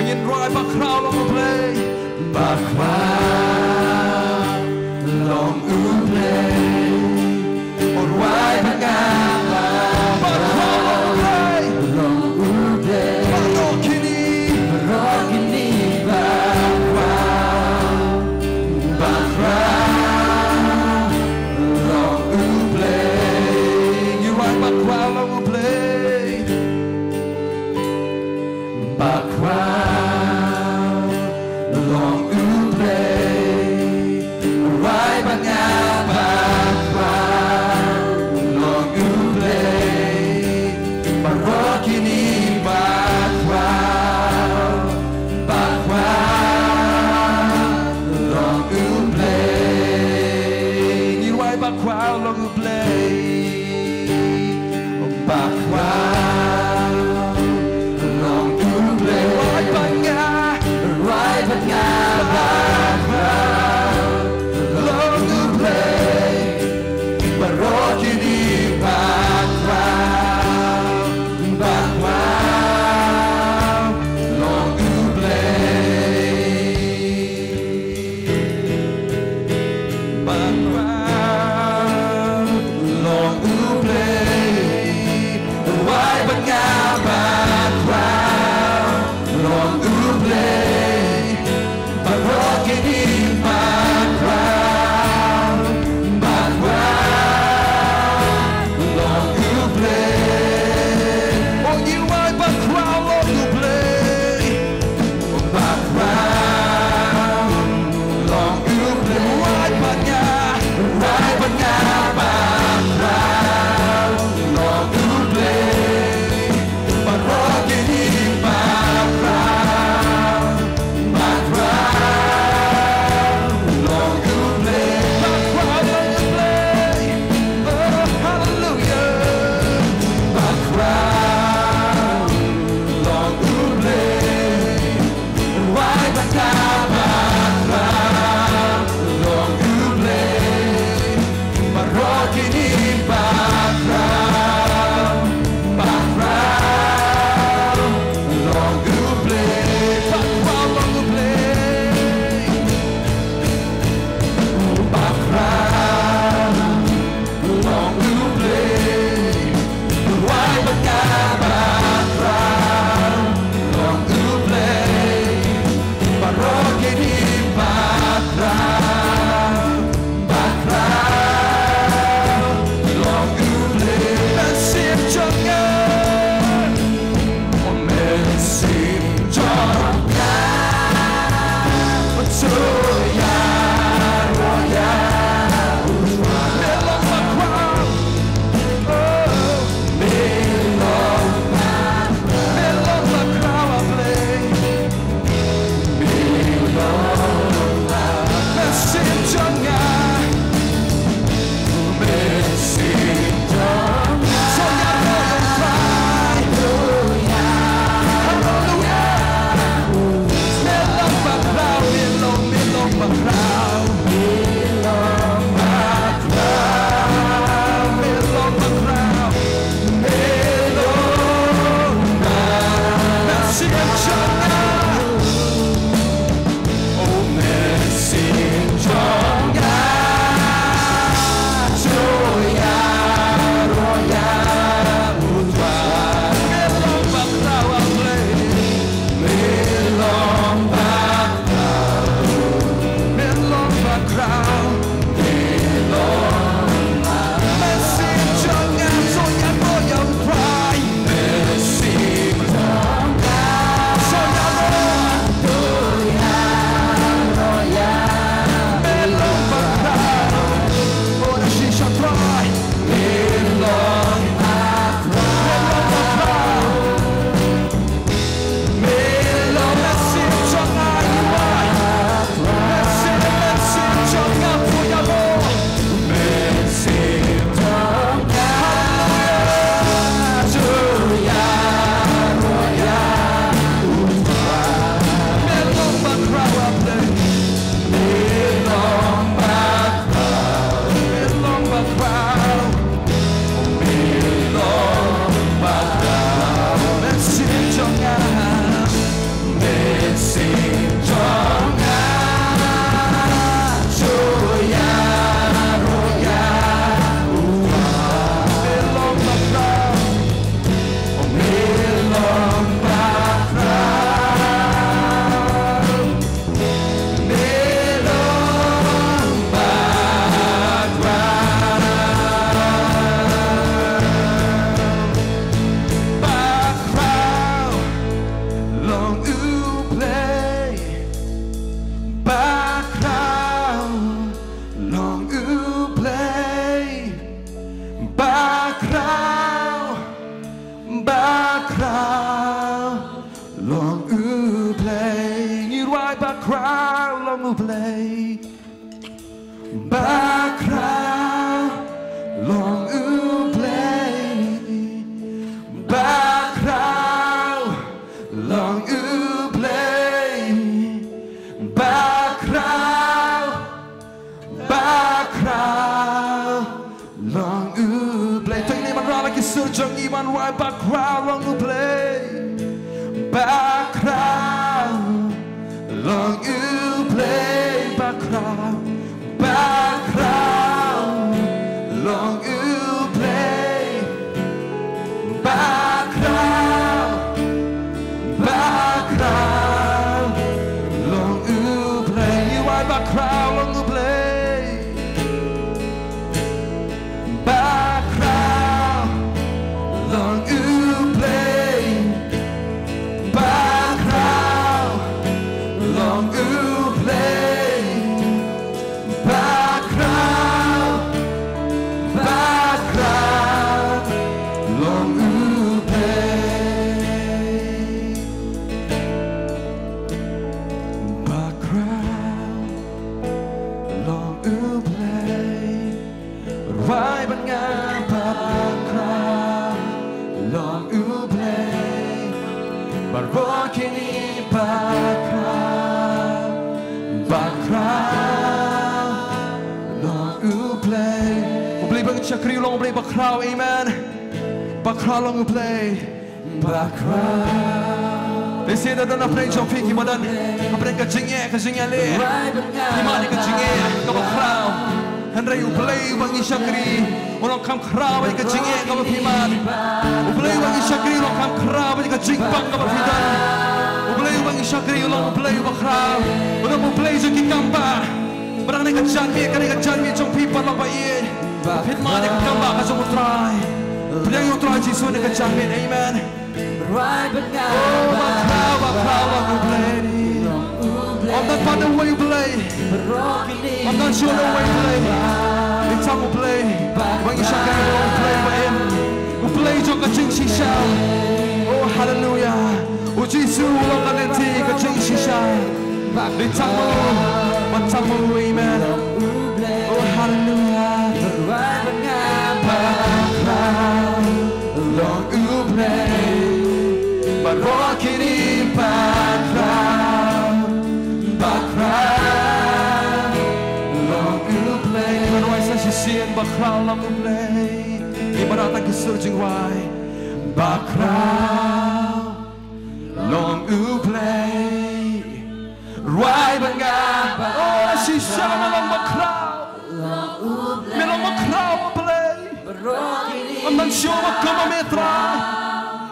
Ngin rwai ba khraw long U Blei. Ba khraw long U Blei. Rwai bad nga ba khraw long U Blei. Baroh kine, baroh kine ba khraw, ba khraw long U Blei. Ngin rwai ba khraw long U Blei. Ba khraw long U Blei. Rwai bad nga ba khraw long U Blei. Baroh kine ba khraw, ba khraw long U Blei. Ngin rwai ba khraw long U Blei. Ba khraw long U Blei. Rwai bad nga, rwai bad nga ba khraw long U Blei. Baroh kine ba khraw, ba khraw long U Blei. Ba khraw long U Blei. Rwai bad nga ba khraw long U Blei. Baroh kine ba khraw, ba khraw long U Blei. Oh, ngin rwai ba khraw long U Blei. Ba khraw long U Blei. Rwai bad nga, rwai bad nga ba khraw long U Blei. Baroh kine ba khraw, ba khraw long U Blei. Ba khraw long U Blei. Oh, haleluya. Ba khraw long U Blei. Rwai bad nga ba khraw long U Blei. Baroh kine ba khraw, ba khraw long U Blei. Ba khraw long U Blei. Ba khraw long U Blei. Rwai bad nga ba khraw long U Blei. Baroh kine ba khraw, ba khraw long U Blei. Mynsiem jong nga, mynsiem jong nga, to ïaroh ïa U Trai. Me long ba khraw, oh, me long Iman wai bakhraw long U Blei. Bakhraw long U Blei, bakhraw, bakhraw long U Blei. Bakhraw, bakhraw long U Blei. Wai bakhraw long U Blei. Bakhraw long U Blei. Bakhraw long U Blei. Bakhraw, bakhraw long U Blei. Bakhraw long U Blei. Rwai ban nga bakhraw long U Blei. Baroh kine bakhraw, bakhraw long U Blei. U Blei ba ngi shakri u long U Blei bakhraw, amen. Bakhraw long U Blei. Bakhraw. Te shisien da don hapdeng jong phi kiba don hapdeng ka jingeh, ka jingeh leh. Phi mad ïa ka jingeh kaba khraw. Hynrei U Blei uba ngi shakri u long kham khraw ïa ka jingeh kaba phi mad. U Blei uba ngi shakri u long kham khraw ïa ka jingpang kaba phi don. U Blei uba ngi shakri u long U Blei uba khraw. U long U Blei jong ki kam bah. Ba dang kane ka janmiet, kane ka janmiet jong phi paralok ba ïeit. Phi mad ïa ka kam bah ka jong U Trai. Pdiang ïa U Trai Jisu ha kane ka janmiet. Amen. Oh, bakhraw, bakhraw long U Blei. Ym don pat uwei U Blei. Ym don shuh uwei U Blei. Ngi tang U Blei. Ba ngi shakri U Blei ba im. U Blei jong ka jingshisha. Oh, haleluya. U Jisu u long ka lynti ka jingshisha. Ngi tang ma u, ngi tang ma u, amen. Oh, haleluya. Bakhraw long U Blei. Baroh kine bakhraw, bakhraw long U Blei. Ngi rwai sa shisien, bakhraw long U Blei. Ngi wanrah tang ki sur jingrwai. Bakhraw long U Blei. Rwai ban nga. Oh, shisha me long bakhraw. Me long bakhraw, U Blei. Ym don shuh ba kum ma me Trai.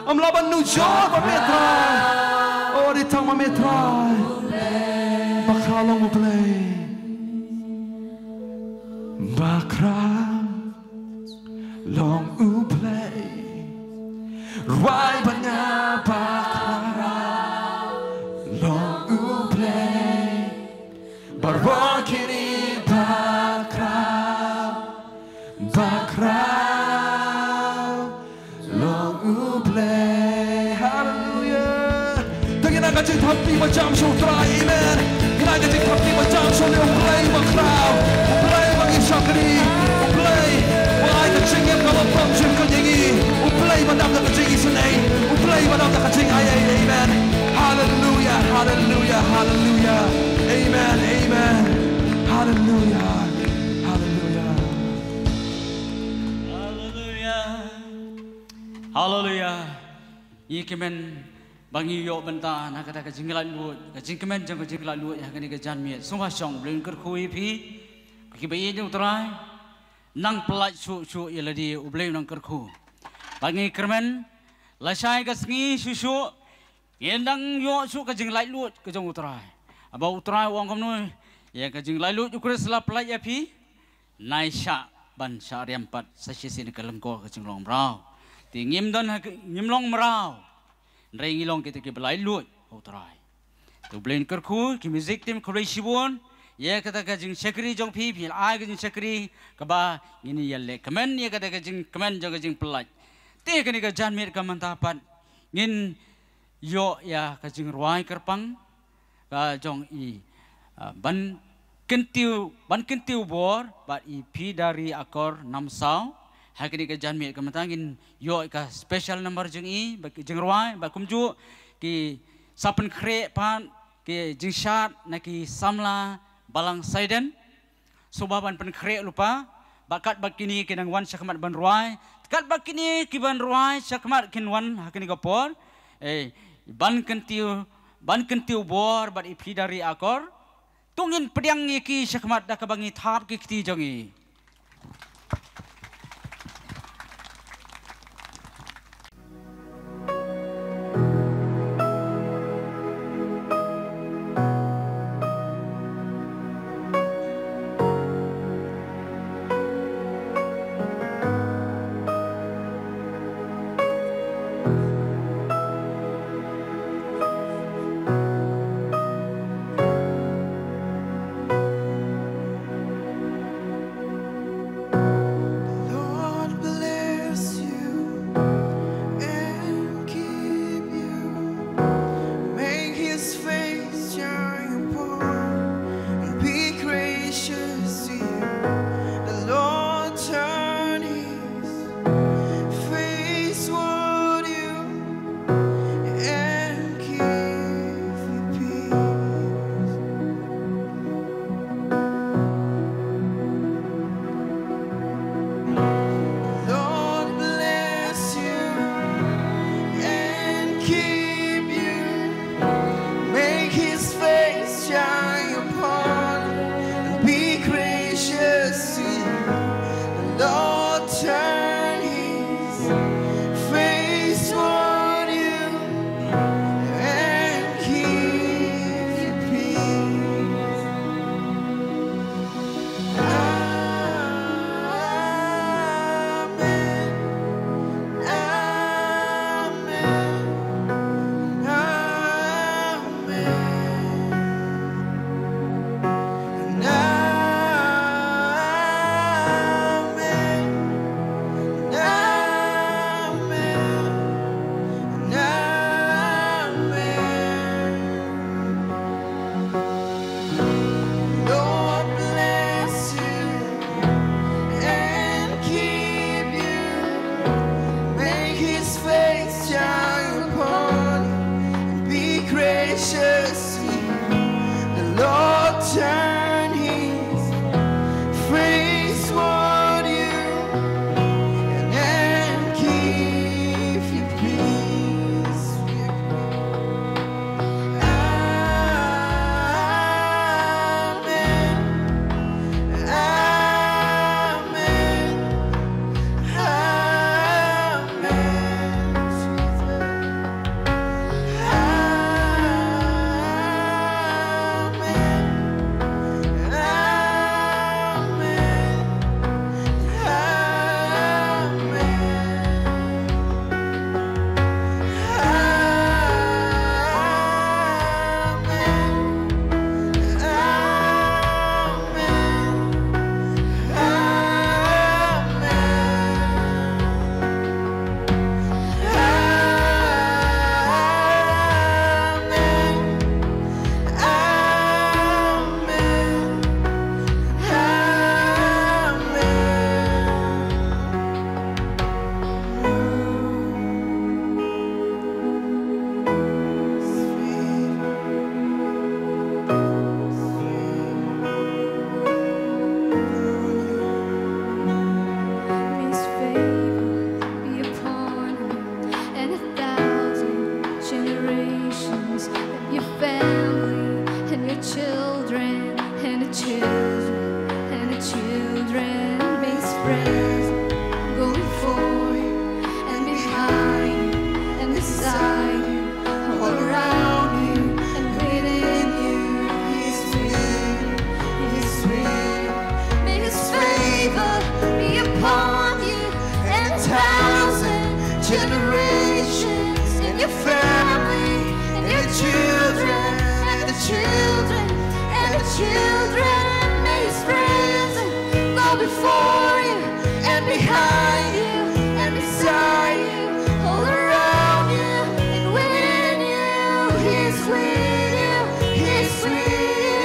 Ym lah ban nujor bad me Trai. Oh, ngi tang ma me Trai. Bakhraw long U Blei. Bakhraw long U Blei. Rwai ban nga bakhraw long U Blei. Baroh kine bakhraw, bakhraw long U Blei. Haleluya. To ngin ai ka jingthapniang ba jam sha U Trai. Amen. Ngin ai ka jingthapniang ba jam sha U Blei bakhraw. U Blei ba ngi shakri. U Blei ba ai ka jingim kaba bymjukut ïa ngi. U Blei ba dap da ka jingisynei. U Blei ba dap da ka jingai ei. Amen. Haleluya, haleluya, haleluya. Amen, amen. Haleluya. Haleluya. Haleluya. Haleluya. Ngi kmen ba ngi ïoh bynta na kata ka jinglaitluid, ka jingkmen jong ka jinglaitluid ha kane ka janmiet. Sngewbha shong, U Blei un kyrkhu ïa phi. Phi kiba ïeit ïa U Trai, nang pyllait shuh shuh ïa lade, U Blei un nang kyrkhu. Ba ngi kyrmen lashai ka sngi shuh shuh ngin dang ïoh shuh ka jinglaitluid ka jong U Trai. Haba U Trai u ong kumno, ïa ka jinglaitluid U Khrist la pyllait ïa phi. Nai shah ban shah riam pat sa shisien ka lyngkor ka jinglong mraw. Te ngim don ha ka, ngim long mraw. Hynrei ngi long kita kiba laitluid ha U Trai. Te U Blei un kyrkhu, ki music team khublei shibun. Ïa kata ka jingshakri jong phi, phi ai ka jingshakri kaba ngin ïaleh kmen ïa kata ka jingkmen jong ka jingpyllait. Te kane ka janmiet ka mynta pat ngin ïoh ïa ka jingrwai kyrpang ka jong i, ah, ban kyntiew, ban kyntiew bor bad i Pidari Akor Namsaw. Ha kane ka janmiet ka mynta ngin ïoh ïa ka special number jong i, ba ki jingrwai, ba kumjuh ki sa pynkhreh pat ki jingshad na ki samla balang Saiden. Sngewbha ban pynkhreh lypa, ba katba kine ki nang wan shakhmat ban rwai, te Katba kine ki ban rwai shakhmat kin wan ha kane ka por, eh, ban kyntiew, ban kyntiew bor bad i Phidari Akor. To ngin pdiang ïa ki shakhmat da kaba ngi thap ki kti jong ngi. The Lord bless you and keep you. Make his face shine upon you and be gracious to you. The Lord turn his face toward you and give you peace. Lord bless you and keep you. Make his face shine upon you and be gracious to you. The Lord turn his face toward you and give you peace. Amen. Amen. Amen. Amen. Amen. Amen. Lord bless you and keep you. Make his face shine upon you and be gracious to you. The Lord turn his face toward you and give you peace. Amen. Amen. Amen. Amen. Amen. His favor be upon you and a thousand generations, and your family, and your children, and the children, and the children. May his presence go before you and behind you and beside you, all around you and within you. His will, his will. May his favor be upon you and a thousand generations, in your family, in your children, and the children, and the children. May his presence go before you and behind you and beside you, all around you and within you. He's with you, he's with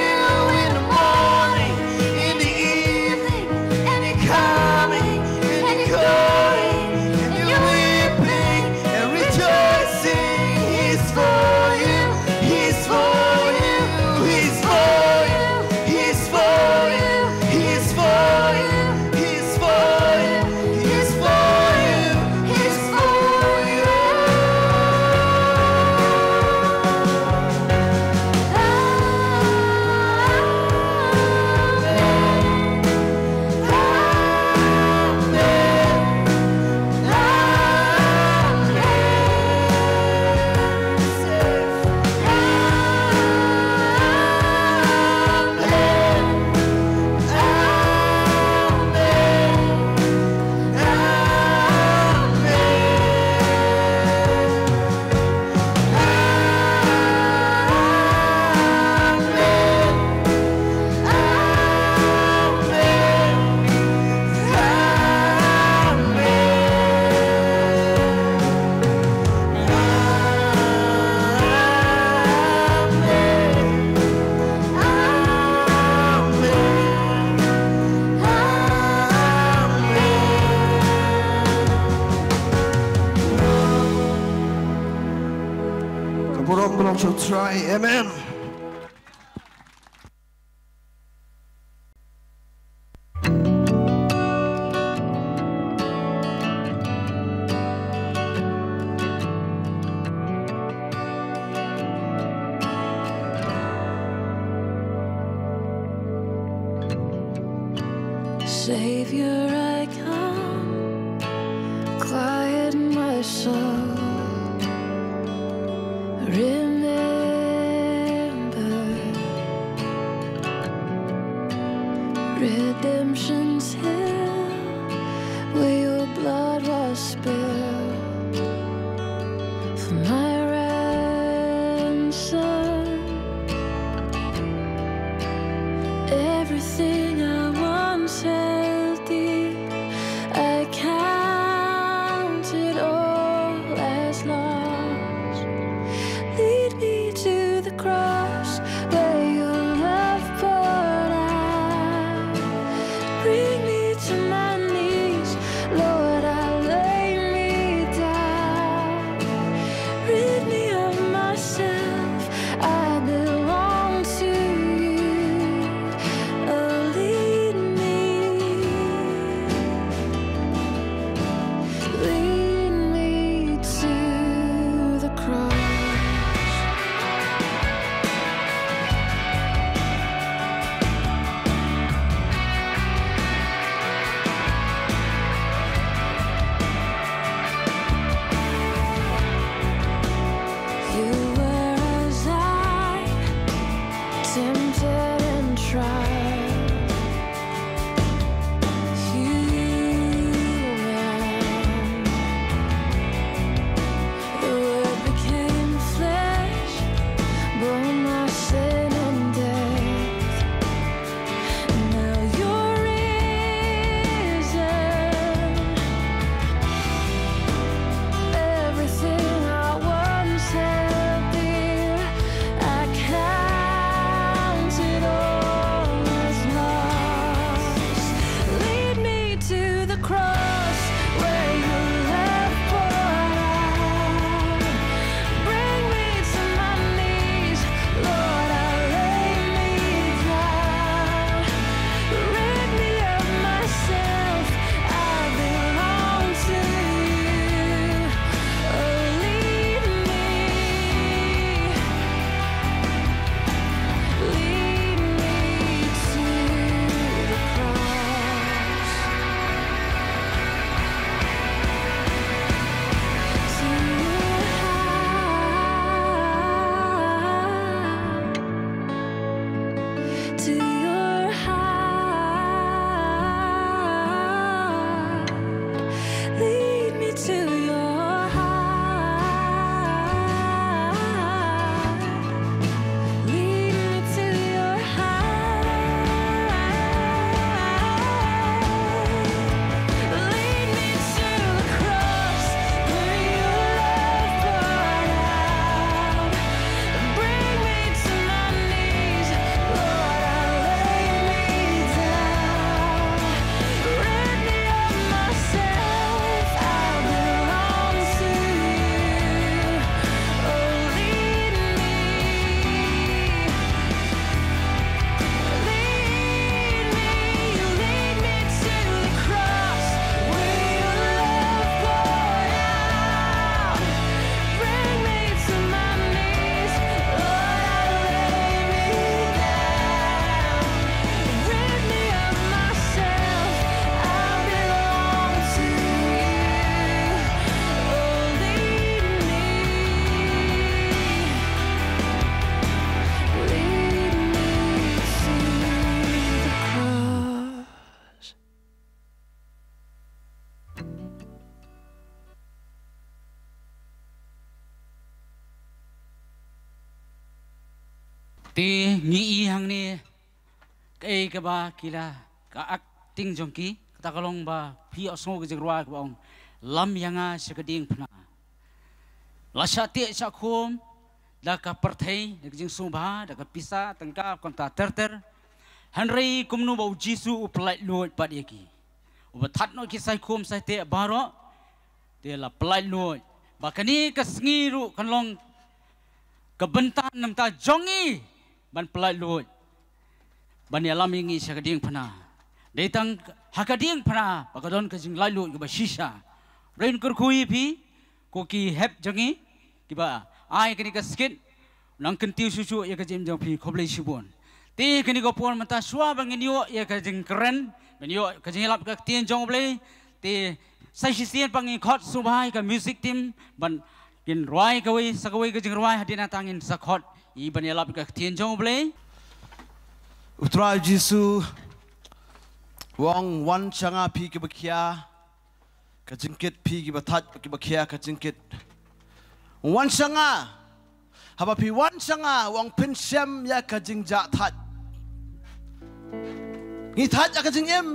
you in the morning, in the evening, and you're coming, and you're going, and you're weeping and rejoicing. He's for you, he's for you, he's for you. Burom burom sha U Trai. Amen. Savior, I come, quiet my soul. Remember redemption's hill, where your blood was spilled for my ransom. Everything I once held dear, I count it all as loss. Lead me to the cross where your love poured out. Bring me to my knees, Lord, I lay me down. Rid me of myself, I belong to you. Oh, lead me, lead me to the cross. You were as I, tempted and tried. Human. The word became flesh, bore my sin and death. Now you're risen. Everything I once held dear, I count it all as loss. Lead me to the cross where your love poured out. Bring me to my knees, Lord, I lay me down. Rid me of myself, I belong to you. Oh, lead me, lead me to the cross. To your heart, to your heart. Lead me to your heart. Lead me to your heart. Lead me to the cross where your love poured out. Bring me to my knees, Lord, I lay me down. Rid me of myself, I belong to you. Oh, lead me, lead me, lead me to the cross where your love poured out. Bring me to my knees, Lord, I lay me down. Rid me of myself, I belong to you. Oh, lead me, lead me to the cross. Te ngi i hangne kaei kaba ki la, ka acting jong ki, kata ka long ba phi ïohsngew ka jingrwai kaba ong, lam ïa nga sha ka diengphna. La shah teh shah khum da ka pyrthei, da ka jingsngewbha, da ka pisa tyngka, kumta ter ter. Hynrei kumno ba U Jisu u pyllait luid pat ïa ki, uba thad noh ki sai khum sai teh baroh. Te la pyllait luid ba kane ka sngi ruh kan long ka bynta na ka bynta jong ngi ban pyllait luid, ban ïalam ïa ngi sha ka diengphna. Dei tang ha ka diengphna ba ka don ka jinglaitluid kaba shisha. Hynrei ngan kyrkhu ïa phi, ko ki hep jong ngi kiba ai kane ka skit, nang kyntiew shuh shuh ïa ka jingim jong phi. Khublei shibun. Te kane ka por mynta shuwa ba ngin ïoh ïa ka jingkren, ban ïoh ka jingïalap ka ktien jong U Blei, te sa shisien pat ngin khot sngewbha ïa ka music team ban kin rwai kawei sa kawei ka jingrwai hadien nangta ngin sa khot ïa i ban ïalap ïa ka ktien jong U Blei. U Trai Jisu u ong, wan sha nga phi kiba khia ka jingkit, phi kiba thait, kiba khia ka jingkit. Wan sha nga. Haba phi wan sha nga, u ong, phin shem ïa ka jingjahthait. Ngi thait ïa ka jingim.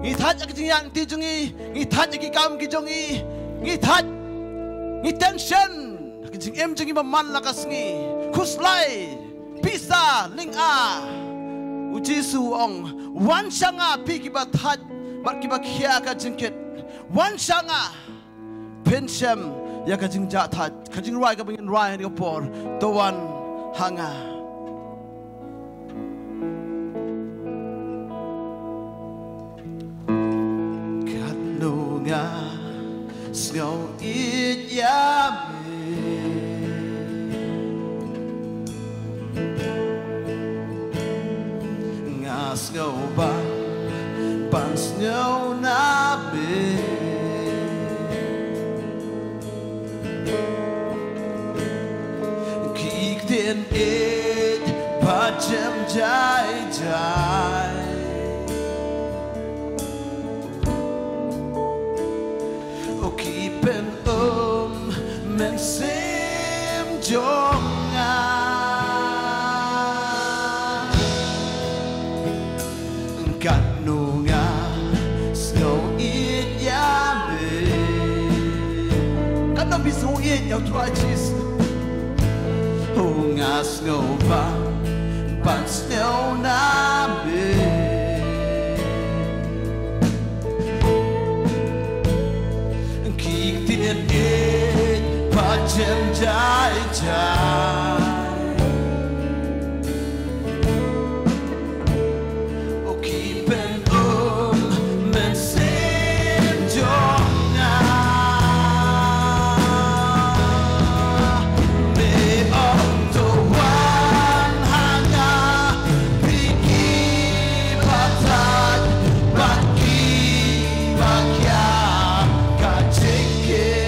Ngi thait ïa ka jingïaid lynti jong ngi. Ngi thait ïa ki kam ki jong ngi. Ngi thait. Ngi tension ha ka jingim jong ngi ba man la ka sngi. Khuslai, pisa, lynga. U Jisu u ong, wan sha nga phi kiba thait bad kiba khia ka jingkit. Wan sha nga, phin shem ïa ka jingjahthait. Ka jingrwai kaba ngin rwai ha kane ka por, to wan ha nga. Katno nga sngew ïeit ïa me. Nga sngew ban, ban sngew na me. Ki ktien ïeit ba jem jai jai. O ki pynum mynsiem jong nga. Katno nga sngew ïeit ïa me. Katno phi sngew ïeit ïa u Trai Jisu. O nga sngew ban, ban sngew na me. Ki ktien ïeit ba jem jai jai. O ki pynum mynsiem jong nga. Me ong to wan ha nga, phi kiba thait bad kiba khia ka jingkit.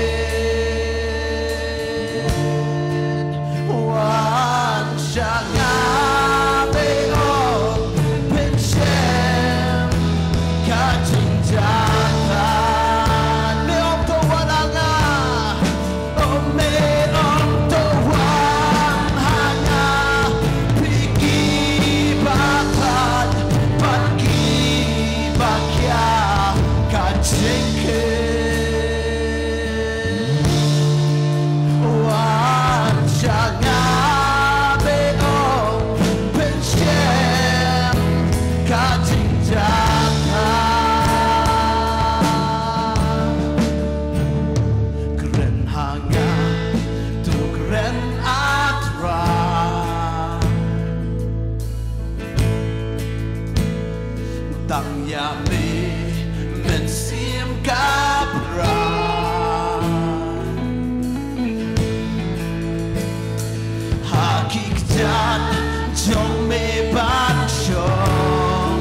Wan sha nga, me ong, phin shem ka jingjahthait. Me ong to wan ha nga. O me ong to wan ha nga, phi kiba thait bad kiba khia ka jingkit. Wan sha nga, me ong, phin shem ka jingjahthait. Kren ha nga, to kren, ah Trai. Tang ïa me mynsiem ka Trai. Ha ki kjat jong me ban shong,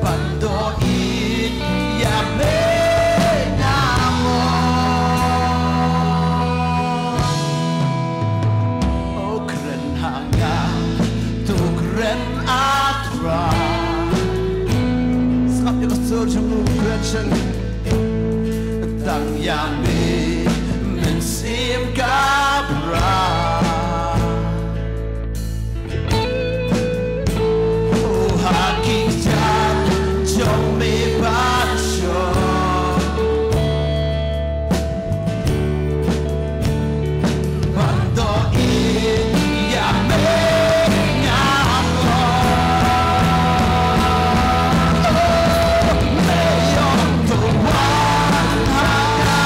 ban doh ïeit ïa me nga mong. O kren ha nga, to kren, ah Trai. Sngap ïa ka sur jong u, kren sha nga. Tang ïa me mynsiem ka Trai. O ha ki kjat jong me ban shong, ban doh ïeit ïa me nga mong. O me ong to wan ha nga,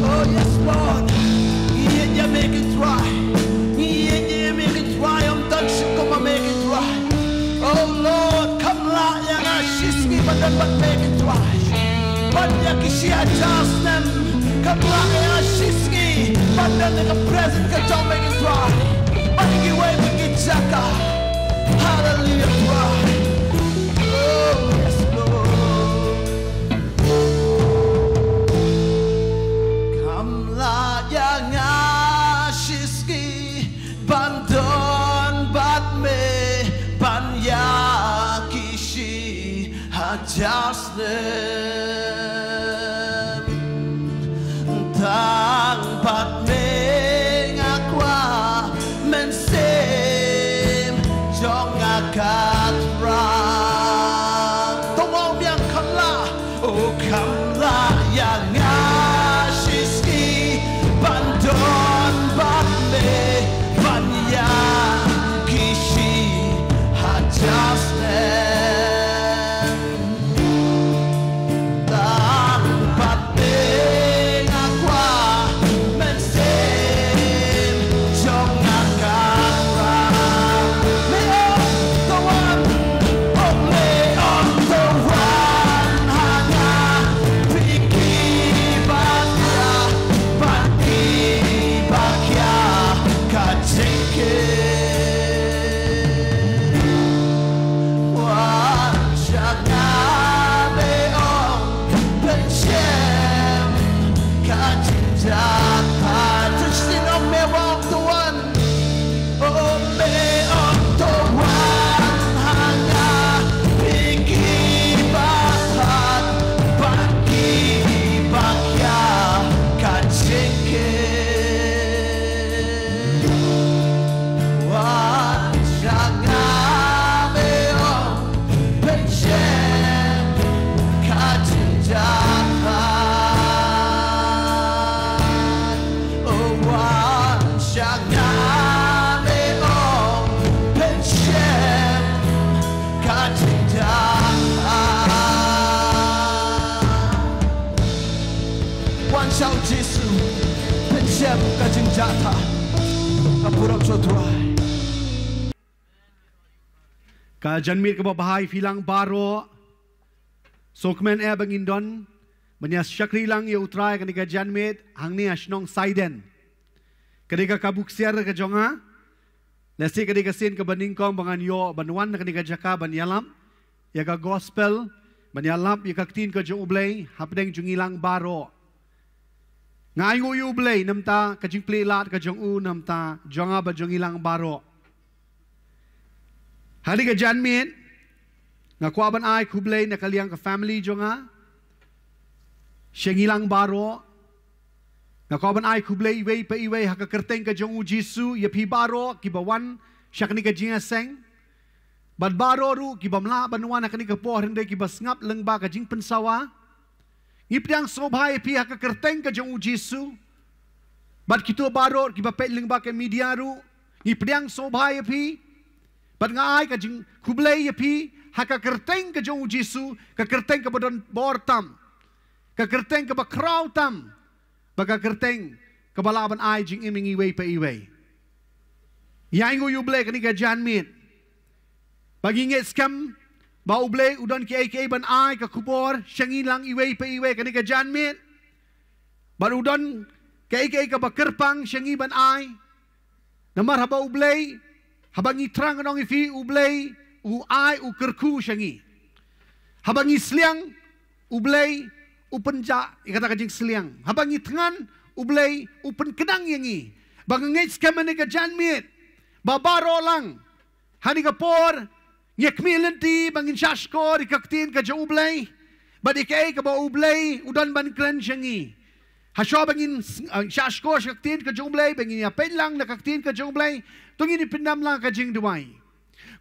Oh yes, Lord. Ngi ïeit ïa me kynrad. Ngi ïeit ïa me kynrad. Ym don shukor ma me kynrad. Oh Lord, kham lah ïa nga shisngi ban don bad me kynrad. Ban ïa ki shi hajar snem. Kham lah ïa nga shisngi ban don ha ka presence ka jong me kynrad. Ban ïa kiwei pat ki jaka. Hallelujah, Trai. Oh yes, Lord. Kham lah ïa nga shisngi ban don bad me ban ïa ki shi hajar snem. Tang bad me nga kwah mynsiem jong nga ka Trai. To ong biang, kham lah, oh kham lah ïa nga shisngi ban don bad me ban ïa ki shi hajar snem. Tang pat me nga kwah mynsiem jong nga ka Trai. Me ong to wan, oh me ong to wan ha nga, phi kiba khia bad kiba khia ka jingkit. Wan sha nga, me ong, pynshem ka jingjahthait. Te shisien ong, me ong to wan. Oh me ong to wan ha nga, phi kiba khia bad kiba khia ka jingkit. Wan sha nga, me ong, pynshem ka jingjahthait. Oh wan sha nga, me ong, pynshem ka jingjahthait. Wan sha u Jisu, pynshem ka jingjahthait. Ka burom sha u Trai. Ka janmiet kaba bha ïa phi lang baroh. Sngewkmen eh ba ngin don ban ïa shakri lang ïa u Trai ha kane ka janmiet hangne ha shnong Saiden. Ka dei ka kabu ksiar ka jong nga. Lehse ka dei ka sien kaba nyngkong ba ngan ïoh ban wan ha kane ka jaka ban ïalap ïa ka gospel, ban ïalap ïa ka ktien ka jong U Blei hapdeng jong ngi lang baroh. Nga ainguh ïa U Blei namar ka jingplie lad ka jong u namar jong nga bad jong ngi lang baroh. Ha kane ka janmiet nga kwah ban ai khublei na ka liang ka family jong nga, sha ngi lang baroh. Nga kwah ban ai khublei iwei pa iwei ha ka kyrteng ka jong U Jisu ïa phi baroh kiba wan sha kane ka jingïaseng. Bad baroh ruh ki bym lah ban wan ha kane ka por hynrei kiba sngap lyngba ka jingpynsawa. Ngi pdiang sngewbha ïa phi ha ka kyrteng ka jong U Jisu. Bad kito baroh kiba peit lyngba ka media ruh, ngi pdiang sngewbha ïa phi. Bad nga ai ka jingkhublei ïa phi ha ka kyrteng ka jong u Jisu, ka kyrteng kaba don bor tam, ka kyrteng kaba khraw tam, bad ka kyrteng kaba lah ban ai jingim ïa ngi iwei pa iwei. Ïa ngi u Blei kane ka janmiet, ba ngi ngeit skhem ba u Blei u don kiei kiei ban ai ka khubor sha ngi lang iwei pa iwei kane ka janmiet. Bad u don kiei kiei kaba kyrpang sha ngi ban ai. Namar haba u Blei, haba ngi thrang, ngan ong ïa phi, u Blei u ai, u kyrkhu sha ngi. Haba ngi sliang, u Blei u pynjah ïa kata ka jingsliang. Haba ngi thngan, u Blei u pynknang ïa ngi. Ba nga ngeit skhem ha kane ka janmiet ba baroh lang, ha kane ka por, ngi khmih lynti ba ngin shah shkor ïa ka ktien ka jong u Blei, bad ïa kaei kaba u Blei u don ban kren sha ngi. Hashwa ba ngin s-, ah, shah shkor sha ka ktien ka jong u Blei, ba ngin ïa peit lang na ka ktien ka jong u Blei, to ngin ïa pyndem lang ka jingduwai.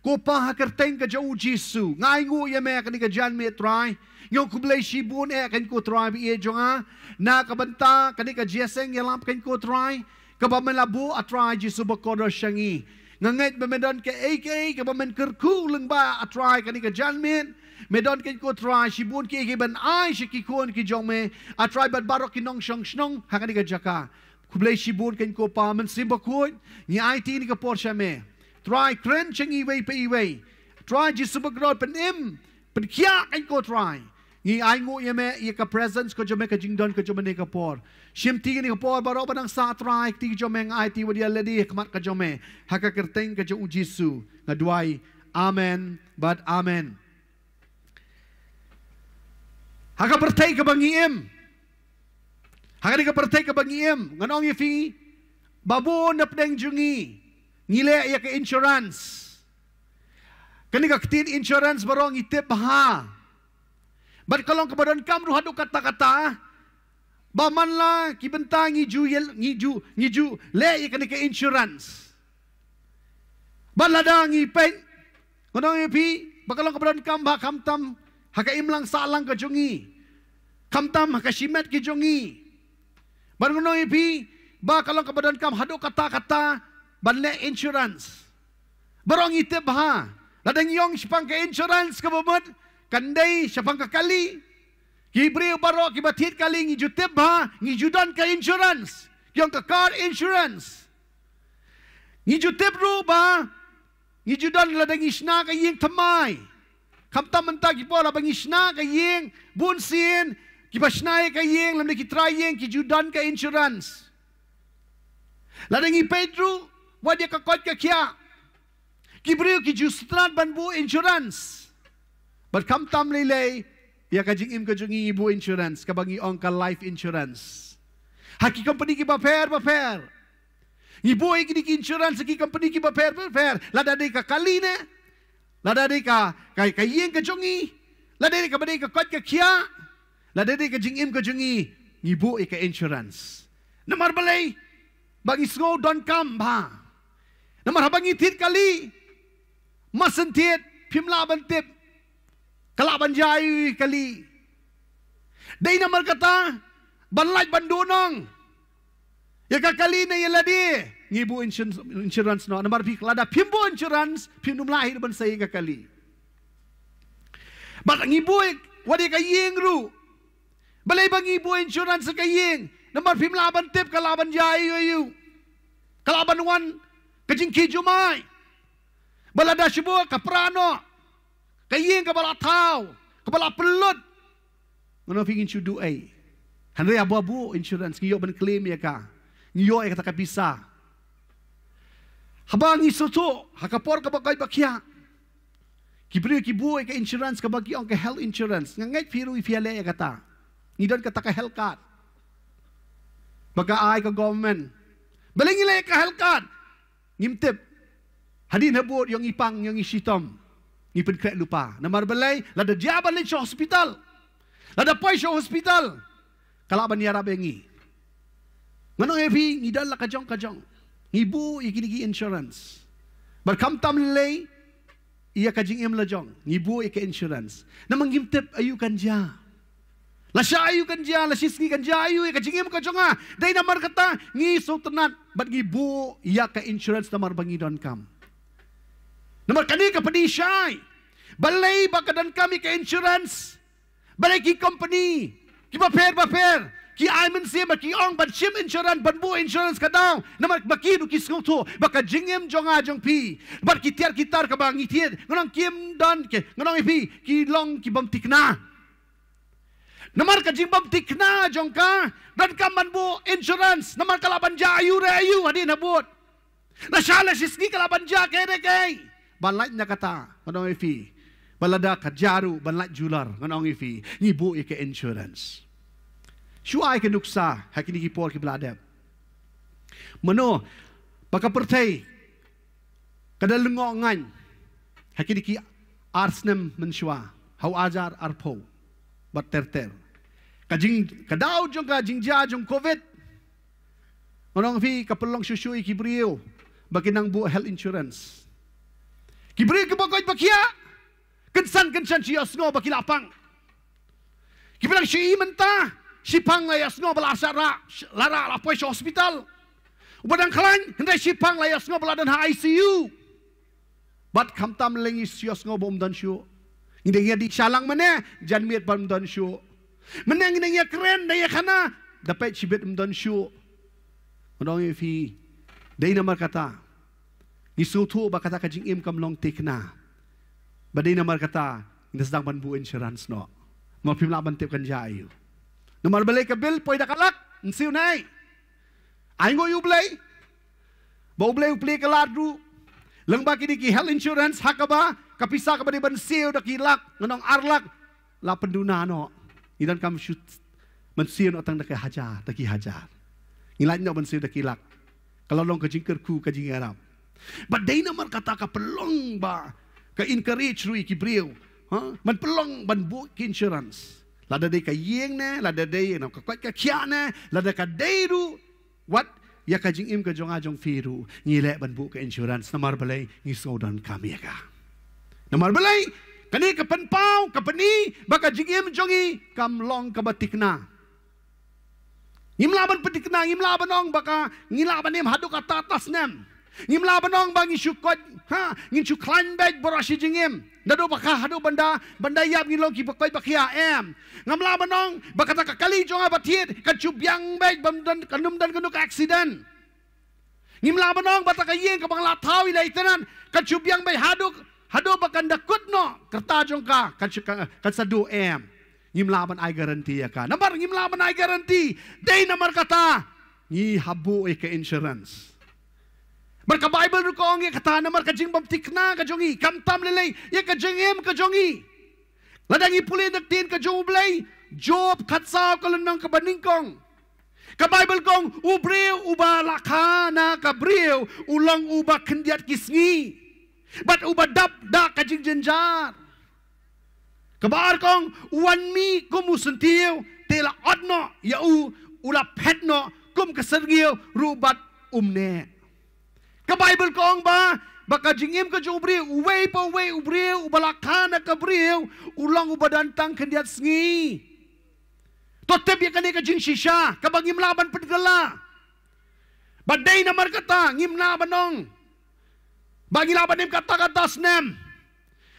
Ko Pa, ha ka kyrteng ka jong u Jisu, nga ainguh ïa me ha kane ka janmiet, Trai. Ngi ong khublei shibun eh, kane ko Trai ba ïeit jong nga, na ka bynta kane ka jingïaseng ïalap, kane ko Trai, kaba me la buh, ah Trai Jisu bakordor, sha ngi. Nga ngeit ba me don kiei kiei kaba men kyrkhu lyngba, ah Trai, kane ka janmiet. Me don, kane ko Trai, shibun kiei kiei ban ai sha ki khun ki jong me, ah Trai, bad baroh ki nongshong shnong ha kane ka jaka. Khublei shibun, kane ko Pa Mynsiem Bakhuid, ngi aiti kane ka por sha me. Trai, kren sha ngi iwei pa iwei. Trai Jisu bakordor, pynim, pynkhiah, kane ko Trai. Ngi ainguh ïa me, ïa ka presence ka jong me, ka jingdon ka jong me ha kane ka por. Shim kti kane ka por baroh ba nang sah, Trai, ha kti ka jong me. Nga aiti wat ïa lade ha khmat ka jong me, ha ka kyrteng ka jong u Jisu nga duwai. Amen bad amen. Ha ka pyrthei kaba ngi im, ha kane ka pyrthei kaba ngi im, ngan ong ïa phi ba bun na pdeng jong ngi, ngi leh ïa ka insurance. Kane ka ktien insurance baroh ngi tip bha. Bad ka long kaba donkam ruh haduh katta katta, ba man la ki bynta ngi ju ïa-, ngi ju, ngi ju leh ïa kane ka insurance. Bad lada ngi peit, ngan ong ïa phi ba ka long kaba donkam bha, khamtam ha ka imlang sahlang ka jong ngi, khamtam ha ka shimet ka jong ngi. Bad ngan ong ïa phi ba ka long kaba donkam haduh katta katta ban leh insurance. Baroh ngi tip bha, lada ngi ong shaphang ka insurance kaba mut, kan dei shaphang ka kali. Ki briew baroh kiba thied kali, ngi ju tip bha, ngi ju don ka insurance, ki ong ka car insurance. Ngi ju tip ruh ba ngi ju don, lada ngi shna ka ïing thymmai, khamtam mynta ki por, haba ngi shna ka ïing bunsien, kiba shna ïa ka ïing lymne ki trai ïing, ki ju don ka insurance. Lada ngi peit ruh wat ïa ka koit ka khiah, ki briew ki ju sngewtynnat ban buh insurance. Bad khamtam lei lei ïa ka jingim ka jong ngi, ngi buh insurance kaba ngi ong ka life insurance. Ha ki company kiba pher bapher ngi buh ïa kine ki insurance, ha ki company kiba pher bapher. Lada dei ka kali ne, lada dei ka, ka, ka ïing ka jong ngi, lada dei kaba dei ka koit ka khiah, lada dei ka jingim ka jong ngi, ngi buh ïa ka insurance. Namar balei? Ba ngi sngew donkam bha. Namar haba ngi thied kali, mar shen thied phim lah ban tip ka lah ban jia aïu ïa ka kali. Dei namar kata, ban lait ban duhnong ïa ka kali ne ïa lade, ngi buh insurance, insurance noh. Namar phi, lada phim buh insurance, phim lah hi ban sei ïa ka kali. Bad ngi buh wat ïa ka ïing ruh. Balei ba ngi buh insurance ïa ka ïing? Namar phim lah ban tip ka lah ban jia aïu aïu, ka lah ban wan ka jingkhih jumai. Bad lada shu buh ka pra noh, ka ïing kaba la thaw, kaba la pynlut, ngan ong ïa phi, ngin shu duh ei? Hynrei haba buh insurance, ngi ïoh ban claim ïa ka, ngi ïoh ïa kata ka pisa. Haba ngi sngewthuh ha ka por kaba koit ba khiah, ki briew ki buh ïa ka insurance kaba ki ong ka health insurance. Nga ngeit phi ruh phi ïaleh ïa kata. Ngi don kata ka health card ba ka ai ka government. Balei ngi leh ïa ka health card? Ngim tip. Hadien habud ïoh ngi pang, ïoh ngi shitom, ngi pynkhreh lypa. Namar balei? Lada jia ban leit sha hospital, lada poi sha hospital, ka lah ban ïarap ïa ngi. Ngan ong ïa phi, ngi don la ka jong ka jong, ngi buh ïa kine ki insurance. Bad khamtam lei ïa ka jingim la jong, ngi buh ïa ka insurance. Namar ngim tip aïu kan jia, lashai aïu kan jia, lashisngi kan jia aïu ïa ka jingim ka jong nga. Dei namar kata ngi sngewtynnat bad ngi buh ïa ka insurance namar ba ngi donkam. Namar kane ka pynshai Balei ba ka donkam ïa ka insurance? Balei ki company kiba pher ba pher ki ai mynsiem ba ki ong ban shim insurance, ban buh insurance ka daw? Namar ba ki ruh ki sngewthuh ba ka jingim jong nga jong phi bad ki tiar ki tar kaba ngi thied, ngan ong kim don, ki, ngan ong ïa phi, ki long ki bym thikna. Namar ka jingbym thikna jong ka, donkam ban buh insurance, namar ka lah ban jia aïu re aïu hadien habud. Lashai lashisngi ka lah ban jia kaei re kaei. Ban lait na kata, ngan ong ïa phi, ba lada ka jia ruh ban lait jeweler, ngan ong ïa phi, ngi buh ïa ka insurance. Shu ai ka nuksa ha kine ki por kiba la dep. Mano ba ka pyrthei ka da lyngngoh ngaiñ ha kine ki ar snem mynshuwa, ha u hajar arphew bad ter ter. Ka jing, ka daw jong ka jingjia jong covid, ngan ong ïa phi, ka pynlong shuh shuh ïa ki briew ba ki nang buh health insurance. Ki briew kiba koit ba khiah, kynsan kynsan shu ïohsngew ba ki la pang. Kiba dang shu i mynta, shiphang la ïohsngew ba la shah rah, la rah, la poi sha hospital. Uba dang khlaiñ, hynrei shiphang la ïohsngew ba la don ha I C U. Bad khamtam lei ngi shu ïohsngew ba um don shuh. Ngi dang ïa dih sha lang mynne, janmiet bym don shuh. Mynne ngi dang ïa kren, dang ïa khana, da peit shibit um don shuh. Ngan ong ïa phi, dei namar kata, ngi sngewthuh ba kata ka jingim kam long thikna. Ba dei namar kata, ngi da sdang ban buh insurance noh. Namar phim lah ban tip kan jia aïu. Namar balei ka bill poi da ka lak, mynsiem, nai. Ai nguh ïa U Blei ba U Blei u plie ka lad ruh lyngba kine ki health insurance, ha kaba ka pisa kaba dei ban siew da ki lak, ngan ong ar lak, la pynduna noh. Ngi donkam shu ban siew noh tang da ki hajar, da ki hajar. Ngi lait noh ban siew da ki lak. Ka la long ka jingkyrkhu, ka jingïarap. Bad dei namar kata ka pynlong ba ka encourage ruh ïa ki briew, ha, ban pynlong ban buh ki insurance. Lada dei ka ïing ne, lada dei, you know, ka koit ka khiah ne, lada ka dei ruh wat ïa ka jingim ka jong nga jong phi ruh ngi leh ban buh ka insurance. Namar balei? Ngi sngew donkam ïa ka. Namar balei? Kane ka pynpaw, ka pyni ba ka jingim jong ngi kam long kaba thikna. Ngim lah ban pynthikna, ngim lah ban ong ba ka, ngi lah ban im haduh katta katta snem. Ngim lah ban ong ba ngi shu koit, ha, ngin shu khlaiñ beit baroh shi jingim. Naduh ba kha haduh ban da, ban da ïap ngi long kiba koit ba khiah, em. Ngam lah ban ong ba kata ka kali jong nga ba thied kan shu biang beit, bym don, kan ym don kano ka accident. Ngim lah ban ong ba kata ka ïing kaba nga la thaw ïa la i tenant kan shu biang beit haduh, haduh ba kan da kut noh ka rta jong ka, kan shu, kan, kan sa duh, em. Ngim lah ban ai guarantee ïa ka. Namar ngim lah ban ai guarantee, dei namar kata ngi hap buh ïa ka insurance. Bad ka Bible ruh ka ong ïa kata, namar ka jingbym thikna ka jong ngi, khamtam lei lei ïa ka jingim ka jong ngi. Lada ngi pule na ka ktien ka jong U Blei, Job khatsaw ka lynnong kaba nyngkong, ka Bible ka ong, u briew uba la kha na ka briew u long uba khyndiat ki sngi, bad uba dap da ka jingjynjar. Kaba ar ka ong, u wan mih kum u syntiew, te la ot noh ïa u, u la phet noh kum ka syrngiew ruh bad um neh. Ka Bible ka ong ba, ba ka jingim ka jong u briew, uwei pa uwei u briew uba la kha na ka briew u long uba don tang khyndiat sngi. To tip ïa kane ka jingshisha kaba ngim lah ban pynkylla. Ba dei namar kata ngim lah ban ong ba ngi lah ban im katta katta snem.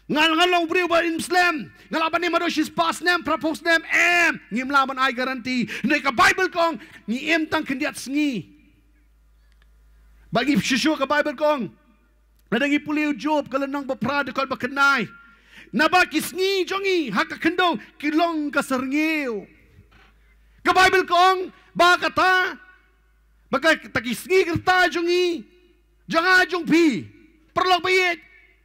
Nga, nga long u briew ba im slem, nga lah ban im haduh shispah snem, phraphew snem, em. Ngim lah ban ai guarantee. Hynrei ka Bible ka ong ngi im tang khyndiat sngi. Ba ngi shisha, ka Bible ka ong, lada ngi pule u Job ka lynnong ba phra, dkhot ba khyndai, naba ki sngi jong ngi ha ka khyndew ki long ka syrngiew. Ka Bible ka ong ba kata, ba kata ki sngi ka rta jong ngi, jong nga jong phi, paralok ba ïeit,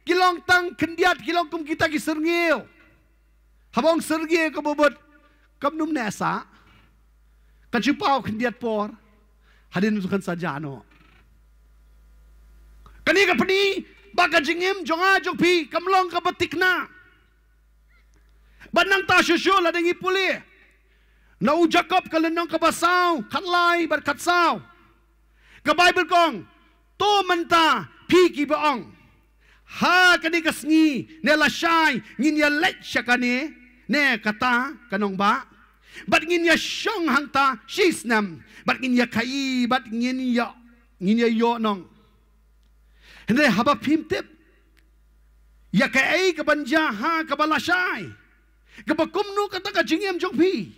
ki long tang khyndiat, ki long kum kita ki syrngiew. Haba ong syrngiew kaba bud, kam nym neh sah. Kan shu paw khyndiat por, hadien tu kan sa jah noh. Kane ka pyni ba ka jingim jong nga jong phi kam long kaba thikna. Bad nangta shuh shuh lada ngi pule na u Jakob ka lynnong kaba saw, khatlai bad khatsaw, ka Bible ka ong, to mynta phi kiba ong, ha kane ka sngi ne lashai ngin ïa leit sha kane ne kata ka nongbah, bad ngin ïa shong hangta shi snem, bad ngin ïa khaïi, bad ngin ïa, ngin ïa ïoh nong. Hynrei haba phim tip ïa kaei ka ban jia ha kaba lashai, kaba kumno kata ka jingim jong phi.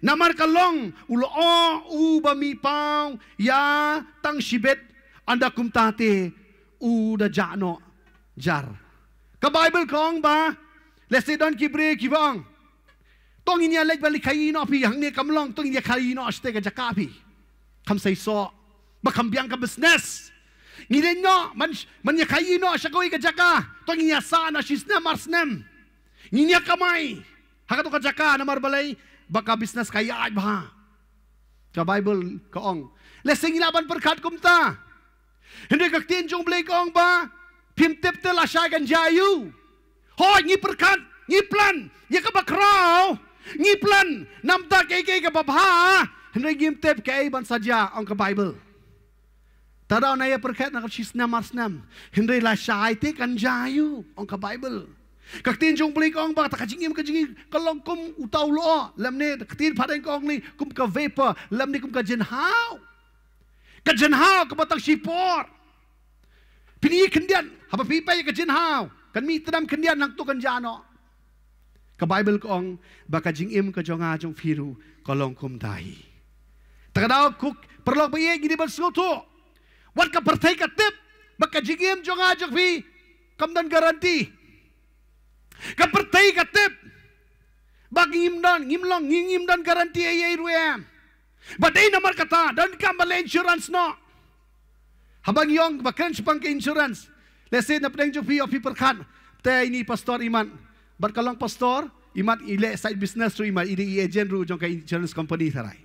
Namar ka long u lyoh uba mih paw ïa tang shibit, ynda kumta te u da jah noh jar. Ka Baibl ka ong ba, lehse don ki briew kiba ong, to ngin ïa leit ban ïa khaïi noh phi, hangne kam long, to ngin ïa khaïi noh shatei ka jaka phi. Kham seisoh ba kham biang ka business. Ngi leit noh, man, man ïa khaïi noh sha kawei ka jaka, to ngin ïa sah noh shi snem ar snem. Ngin ïa kamai ha kato ka jaka, namar balei? Ba ka business ka ïaid bha. Ka Baibl ka ong, lehse ngi lah ban pyrkhat kumta. Hynrei ka ktien jong U Blei ka ong ba, phim tip te lashai kan jia aïu. Hooid, ngi pyrkhat, ngi plan ïa kaba khraw, ngi plan namar kaei kaei kaba bha, hynrei ngim tip kaei ban sa jia, ong ka Baibl. Te daw na ïa pyrkhat na ka shi snem ar snem, hynrei lashai te kan jia aïu, ong ka Baibl. Ka ktien jong U Blei ka ong ba kata ka jingim, ka jingim ka long kum uta u lyoh, lymne ka ktien phareng ka ong ne kum ka vapor, lymne kum ka jinghaw. Ka jinghaw kaba tang shipor. Phin ïohi khyndiat, haba phi peit ïa ka jinghaw, kan mih tdem khyndiat, nangta kan jah noh. Ka Baibl ka ong ba ka jingim ka jong nga jong phi ruh ka long kumta hi. Te ka daw ko paralok ba ïeit, ngi dei ban sngewthuh, wat ka pyrthei ka tip ba ka jingim jong nga jong phi kam don guarantee. Ka pyrthei ka tip ba ngim don, ngim long, ngim don guarantee ei ei ruh em. Ba dei namar kata donkam ban leh insurance noh. Haba ngi ong ba kren shaphang ka insurance, lehse na pdeng jong phi, ïoh phi pyrkhat, te ine i pastor imat, bad ka long pastor imat, i leh side business ruh imat, i dei i agent ruh jong ka insurance company tharai.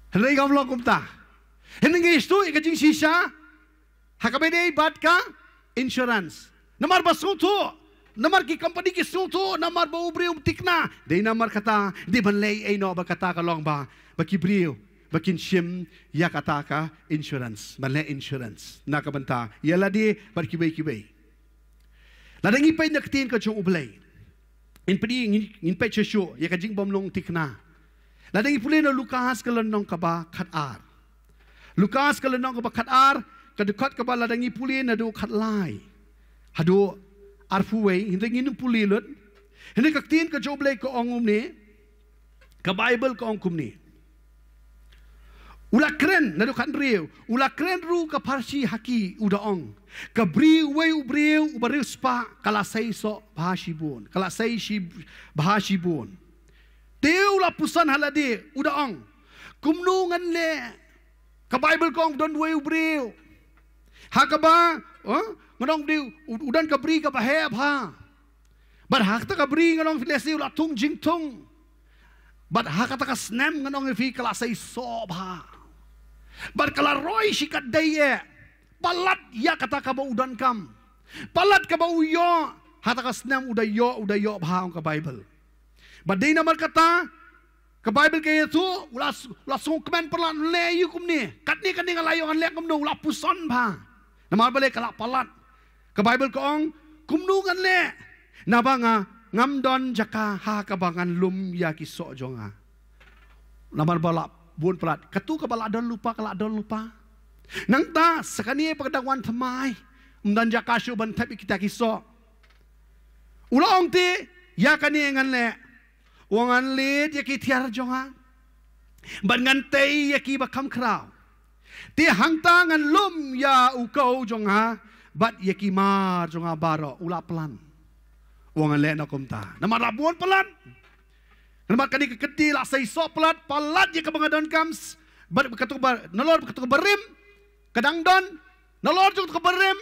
Hynrei kam long kumta. Hynrei ngi shu ïa ka jingshisha ha kaba ïadei bad ka insurance. Namar ba sngewthuh, namar ki company ki sngewthuh, namar ba u briew um thikna. Dei namar kata, dei ban leh ei noh, ba kata ka long ba, ba ki briew ba kin shim ïa kata ka insurance, ban leh insurance na ka bynta ïa lade bad kiwei kiwei. Lada ngi peit na ka ktien ka jong U Blei, ngin peit, ngin, ngin peit shuh shuh ïa ka jingbymlong thikna. Lada ngi pule na Lukas ka lynnong kaba khatar. Lukas ka lynnong kaba khatar, ka dkhot kaba, lada ngi pule naduh khatlai haduh arphew wei, hynrei ngin ym pule lut. Hynrei ka ktien ka jong U Blei ka ong kumne, ka Baibl ka ong kumne. U la kren, naduh khathynriew, u la kren ruh ka pharshi ha ki, u da ong, ka briew, uwei u briew uba riewspah ka la seisoh bha shibun, ka la sei shi, bha shibun. Te u la puson ha lade, u da ong, kumno ngan leh? Ka Baibl ka ong don uwei u briew ha kaba, eh, ngan ong dei u, u don ka bri kaba heh bha. Bad ha kata ka bri ngan ong phi, lehse u la thung jingthung. Bad ha kata ka snem ngan ong ïa phi ka la seisoh bha. Bad ka la roi shikatdei eh. Palat ïa kata kaba u donkam, palat kaba u ïoh, ha kata ka snem u da ïoh, u da ïoh bha, ong ka Baibl. Bad dei namar kata ka Baibl ka ïathuh, u la, u la sngewkmen palat, leh ïa kumne. Katne katne nga la ïoh, ngan leh kumno, u la puson bha. Namar balei? Ka la palat. Ka Baibl ka ong, kumno ngan leh? Naba nga, ngam don jaka ha kaba ngan lum ïa ki soh jong nga. Namar ba la bun palat. Katu kaba la don lypa, ka la don lypa. Nangta sa kane pat ka dang wan thymmai, ym don jaka shuh ban thep ïa kita ki soh. U la ong te, ïa kane ngan leh. U ong, ngan leit ïa ki thiar jong nga, bad ngan tei ïa ki ba kham khraw. Te hangta ngan lum ïa u kow jong nga bad ïa ki mar jong nga baroh. U la plan. U ong, ngan leh noh kumta. Namar la bun palat. Namar kane ka kti la seisoh palat, palat ïa kaba nga donkam. Bad katu ba, nalor katu ba rim ka dang don, nalor jong katu ba rim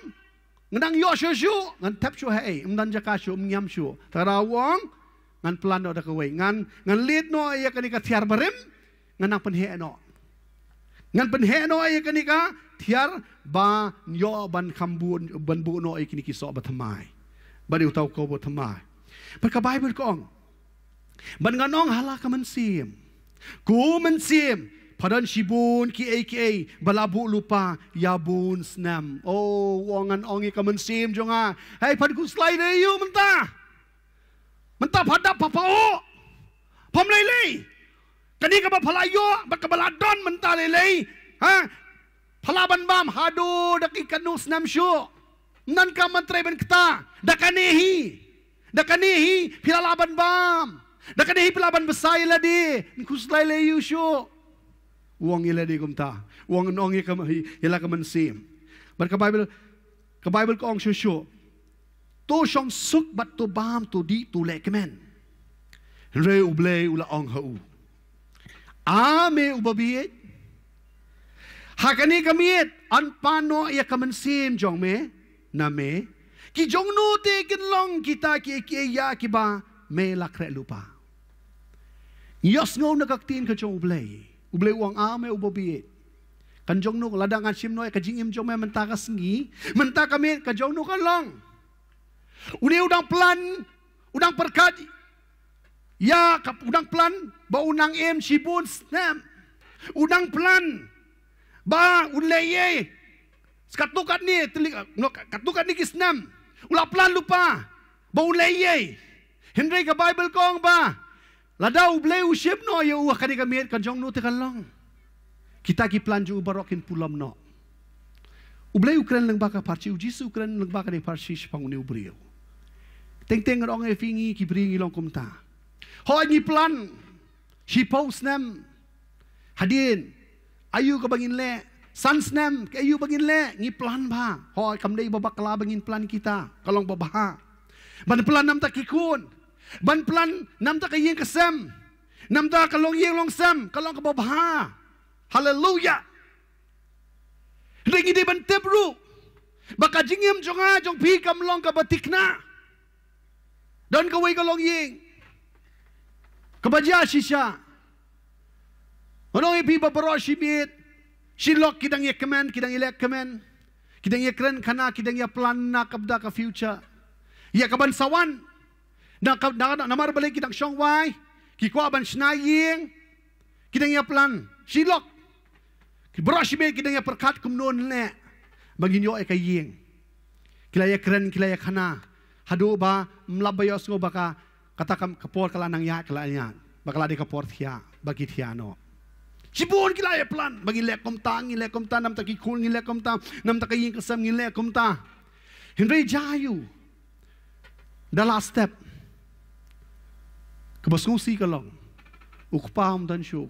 nga dang ïoh shuh shuh, ngan thep shuh ha ei, ym don jaka shuh, ym ngiam shuh. Te u ong, ngan plan noh da kawei, ngan, ngan leit noh ïa kane ka thiar ba rim, ngan nang pynheh noh. Ngan pynheh noh ïa kane ka thiar ba ïoh ban kham buh, ban buh noh ïa kine ki soh ba thymmai. Bad ïa uta u kow ba thymmai. Bad ka Baibl ka ong, bad ngan ong ha la ka mynsiem, ko mynsiem, pha don shibun kiei kiei ba la buh lypa ïa bun snem. O, u ong, ngan ong ïa ka mynsiem jong nga, hei, phan khuslai, lei ïa u mynta. Mynta pha dap, pha, pha oh, pham lei lei. Kane kaba pha la ïoh bad kaba la don mynta lei lei, ha? Pha lah ban bam haduh da ki katno snem shuh? Ym donkam ban trei ban kta. Da kane hi. Da kane hi phi la lah ban bam. Da kane hi phi lah ban bsa ïa lade. Ym khuslai lei ïa u shuh. U ong ïa lade kumta. U ong, ong ïa ka, ïa la ka mynsiem. Bad ka Baibl, ka Baibl ka ong shuh shuh. To shong suk bad to bam, to dih, to leh kmen. Hynrei U Blei u la ong ha u, A me u babieit. Ha kane ka miet yn pan noh ïa ka mynsiem jong me na me. Ki jong no te kin long kita kiei kiei ïa kiba me la khreh lypa? Ngi ïohsngew na ka ktien ka jong U Blei. U Blei u ong, A me u babieit. Kan jong no, lada ngan shim noh ïa ka jingim jong me mynta ka sngi, mynta ka miet, ka jong no kan long? Une u dang plan, u dang pyrkhat ïa ka, u dang plan ba un nang im shibun snem. U dang plan ba un leh ei. Katto katne, te lei, no, katto katne ki snem u la plan lypa ba un leh ei. Hynrei ka Baibl ka ong ba lada U Blei u shim noh ïa u ha kane ka miet, kan jong no te kan long? Kita ki plan jong u baroh kin pulom noh. U Blei u kren lyngba ka pharshi, U Jisu u kren lyngba kane ka pharshi shaphang une u briew. Teng teng ngan ong ïa phi, ngi ki briew ngi long kumta. Hooid, ngi plan shiphew snem hadien, aïu kaba ngin leh, san snem, kaei ba ngin leh, ngi plan bha. Hooid, kam dei ba bakla ba ngin plan kita, ka long babha. Ban plan namar ka khun, ban plan namar ka ïing ka sem, namar ka longïing longsem, ka long kaba bha. Haleluya. Hynrei ngi dei ban tip ruh ba ka jingim jong nga jong phi kam long kaba thikna. Don kawei ka longïing kaba jia shisha. Ngan ong ïa phi ba baroh shi miet, shi lok ki dang ïa kmen, ki dang ïa leh kmen, ki dang ïa kren khana, ki dang ïa plan na ka bynta ka future, ïa ka ban sa wan. Na ka, na, na, namar balei ki dang shong wai, ki kwah ban shna ïing, ki dang ïa plan. Shi lok, ki baroh shi miet ki dang ïa pyrkhat kumno neh ba ngin ïoh ïa ka ïing. Ki la ïa kren, ki la ïa khana, haduh ba ym lap ba ïohsngew ba ka, kata ka, ka por ka la nang ïaid, ka la ïaid, ba ka la dei ka por thiah, ba ki thiah noh. Shibun ki la ïa plan ba ngin leh kumta, ngin leh kumta, namar ka khun ngin leh kumta, namar ka ïing ka sem ngin leh kumta. Hynrei jia aïu? The last step kaba sngewsih ka long, u kpa um don shuh.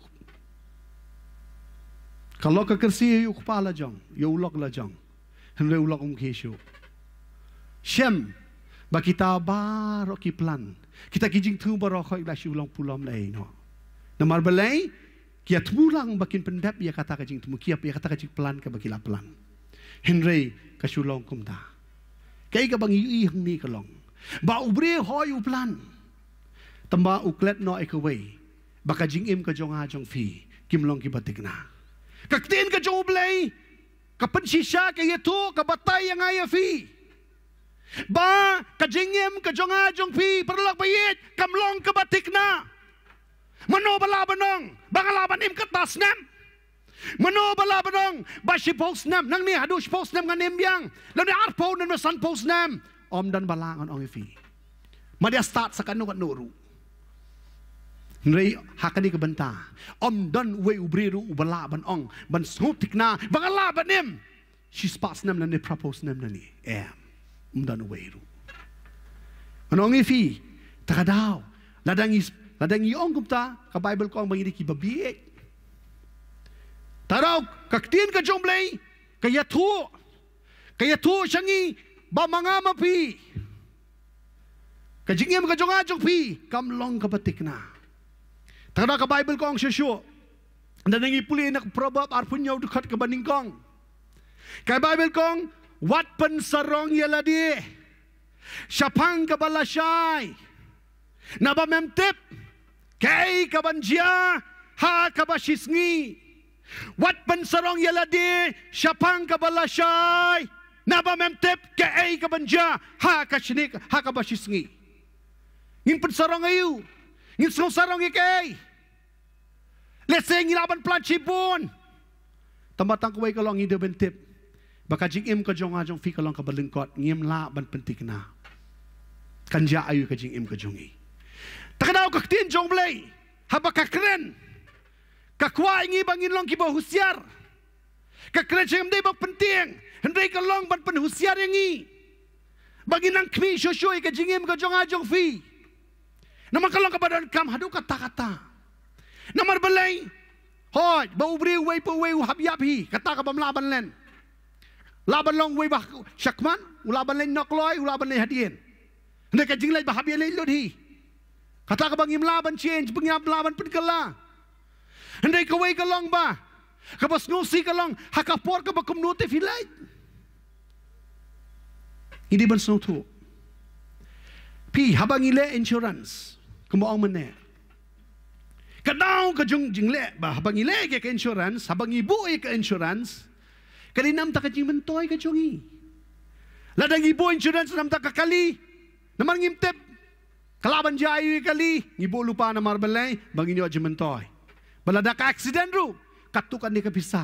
Ka lok ka kyrsiew ïa u kpa la jong, ïa u lok la jong. Hynrei u lok um khie shuh. Shem ba kita baroh ki plan, kita ki jingthmu baroh, hooid, la shu long pulom lei noh. Namar balei? Ki ïa thmu lang ba kin pyndep ïa kata ka jingthmu, ki ïa, ïa kata ka jingplan kaba ki la plan. Hynrei ka shu long kumta. Kaei kaba ngi ïohi hangne ka long ba u briew, hooid, u plan, tangba u klet noh ïa kawei, ba ka jingim ka jong nga jong phi kim long kiba thikna. Ka ktien ka jong U Blei ka pynshisha, ka ïathuh, ka batai ïa nga ïa phi ba ka jingim ka jong nga jong phi, paralok ba ïeit, kam long kaba thikna. Mano ba lah ban ong ba nga lah ban im katto snem? Mano ba lah ban ong ba shiphew snem, nangne haduh shiphew snem ngan im biang, lane arphew, lane sanphew snem? Ym don ba lah, ngan ong ïa phi. Ym da start sa kano kano ruh. Hynrei ha kane ka bynta ym don uwei u briew ruh uba lah ban ong, ban sngewthikna ba nga lah ban im shispah snem lane phraphew snem lane. Em, ym don uwei ruh. Ngan ong ïa phi, ta ka daw, lada ngi, lada ngi ong kumta, ka Baibl ka ong ba ngi dei kiba bieit. Ta ka daw, ka ktien ka jong U Blei ka ïathuh, ka ïathuh sha ngi ba ma nga ma phi, ka jingim ka jong nga jong phi kam long kaba thikna. Ta ka daw, ka Baibl ka ong shuh shuh, lada ngi pule na ka Proverb arphew hynñiew, dkhot kaba nyngkong, ka Baibl ka ong, wat pynsarong ïa lade shaphang kaba lashai, naba mem tip kaei kaban jia ha kaba shisngi. Wat pynsarong ïa lade shaphang kaba lashai, naba mem tip kaei kaban jia ha ka shini, ha kaba shisngi. Ngin pynsarong aïu? Ngin sngewsarong ïa kaei? Lehse ngi lah ban plan shibun, tangba tang kawei ka long, ngi dei ban tip ba ka jingim ka jong nga jong phi ka long kaba lyngkot, ngim lah ban pynthikna. Kan jia aïu ka jingim ka jong ngi? Ta ka daw, ka ktien jong U Blei haba ka kren, ka kwah ïa ngi ba ngin long kiba husiar. Ka kren, ngim dei ban pyntieng, hynrei ka long ban pynhusiar ïa ngi. Ba ngin nang khmih shuh shuh ïa ka jingim ka jong nga jong phi. Namar ka long kaba donkam haduh katta katta. Namar balei? Hooid, ba u briew uwei pa uwei u hap ïap hi, kata kaba ym lah ban len. Lah ban long uwei ba shakhmat, u lah ban leit noh kloi, u lah ban leit hadien. Hynrei ka jingleit ba hap ïaleit lut hi. Kata kaba ngim lah ban change, ba ngim lah ban pynkylla. Hynrei kawei ka long ba, kaba sngewsih ka long, ha ka por kaba kumno te phi leit. Ngi dei ban sngewthuh. Phi, haba ngi leh insurance, kumba ong mynne, ka daw ka jong jingleh ba haba ngi leh ïa ka insurance, haba ngi buh ïa ka insurance, ka dei namar ka jingmyntoi ka jong ngi. Lada ngi buh insurance namar ka kali, namar ngim tip, ka lah ban jia aïu ïa ka kali, ngi buh lypa namar balei, ba ngin ïoh jingmyntoi. Ba lada ka accident ruh, katto katne ka pisa,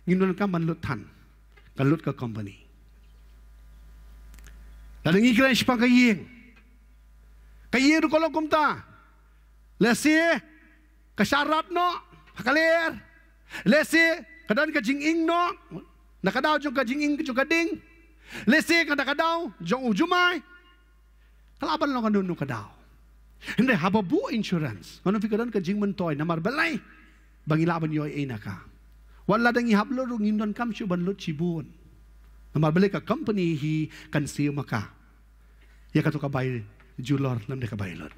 ngim donkam ban lut than, ka lut ka company. Lada ngi kren shaphang ka ïing, ka ïing ruh ka long kumta. Lehse ka shah rat noh ha ka ler. Lehse ka don ka jinging noh na ka daw jong ka jinging jong ka ding. Lehse ka da ka daw jong u jumai. Ka lah ban long kano kano ka daw. Hynrei haba buh insurance, nga ong ïa phi, ka don ka jingmyntoi namar balei, ba ngi lah ban ïoh ei na ka. Wat lada ngi hap lut ruh ngim donkam shuh ban lut shibun. Namar balei, ka company hi kan siew ma ka ïa kato ka bai julor lymne ka bai lut.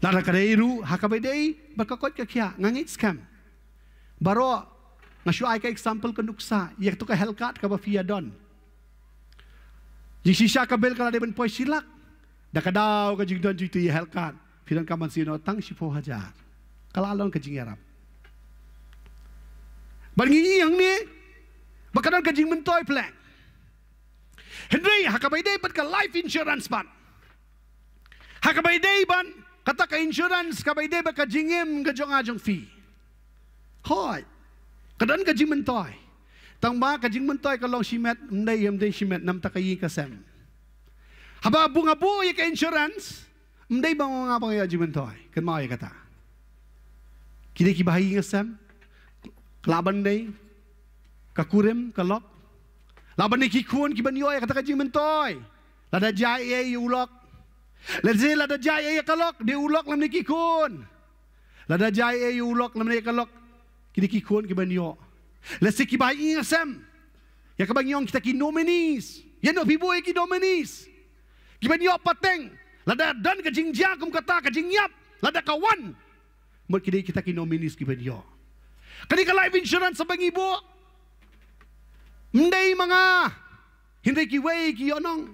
Lada ka dei ruh ha kaba ïadei bad ka koit ka khiah, nga ngeit skhem. Baroh, nga shu ai ka example ka nuksa ïa kato ka health card kaba phi ïa don. Jingshisha ka bill ka la dei ban poi shi lak. Da ka daw ka jingdon jong ito ïa health card, phi donkam ban siew noh tang shiphew hajar. Ka la long ka jingïarap. Bad ngi ïohi hangne ba ka don ka jingmyntoi pleng. Hynrei ha kaba ïadei bad ka life insurance pat, ha kaba ïadei bad kata ka insurance kaba ïadei bad ka jingim ka jong nga jong phi, hooid, ka don ka jingmyntoi. Tangba ka jingmyntoi ka long shimet, ym dei, ym dei shimet namar ka ïing ka sem. Haba buh nga buh ïa ka insurance, ym dei ba nga, ba nga ïoh jingmyntoi. Kynmaw ïa kata. Ki dei kiba ha ïing ha sem, ka lah ban dei ka kurim ka lok, lah ban dei ki khun kiban ïoh ïa kata ka jingmyntoi. Lada jia ei ei ïa u lok, lehse lada jia ei ei ïa ka lok, dei u lok lymne ki khun. Lada jia ei ei ïa u lok lymne ïa ka lok, ki dei ki khun kiban ïoh. Lehse kiba ha ïing ha sem, ïa kaba ngi ong kita ki nominees. Ïa, ngi buh ïa ki nominees kiban ïoh pateng. Lada don ka jingjia kum kata, ka jingïap, lada ka wan, mut ki dei kita ki nominees kiban ïoh. Kane ka life insurance ba ngi buh, ym dei ma nga, hynrei kiwei ki ïoh nong.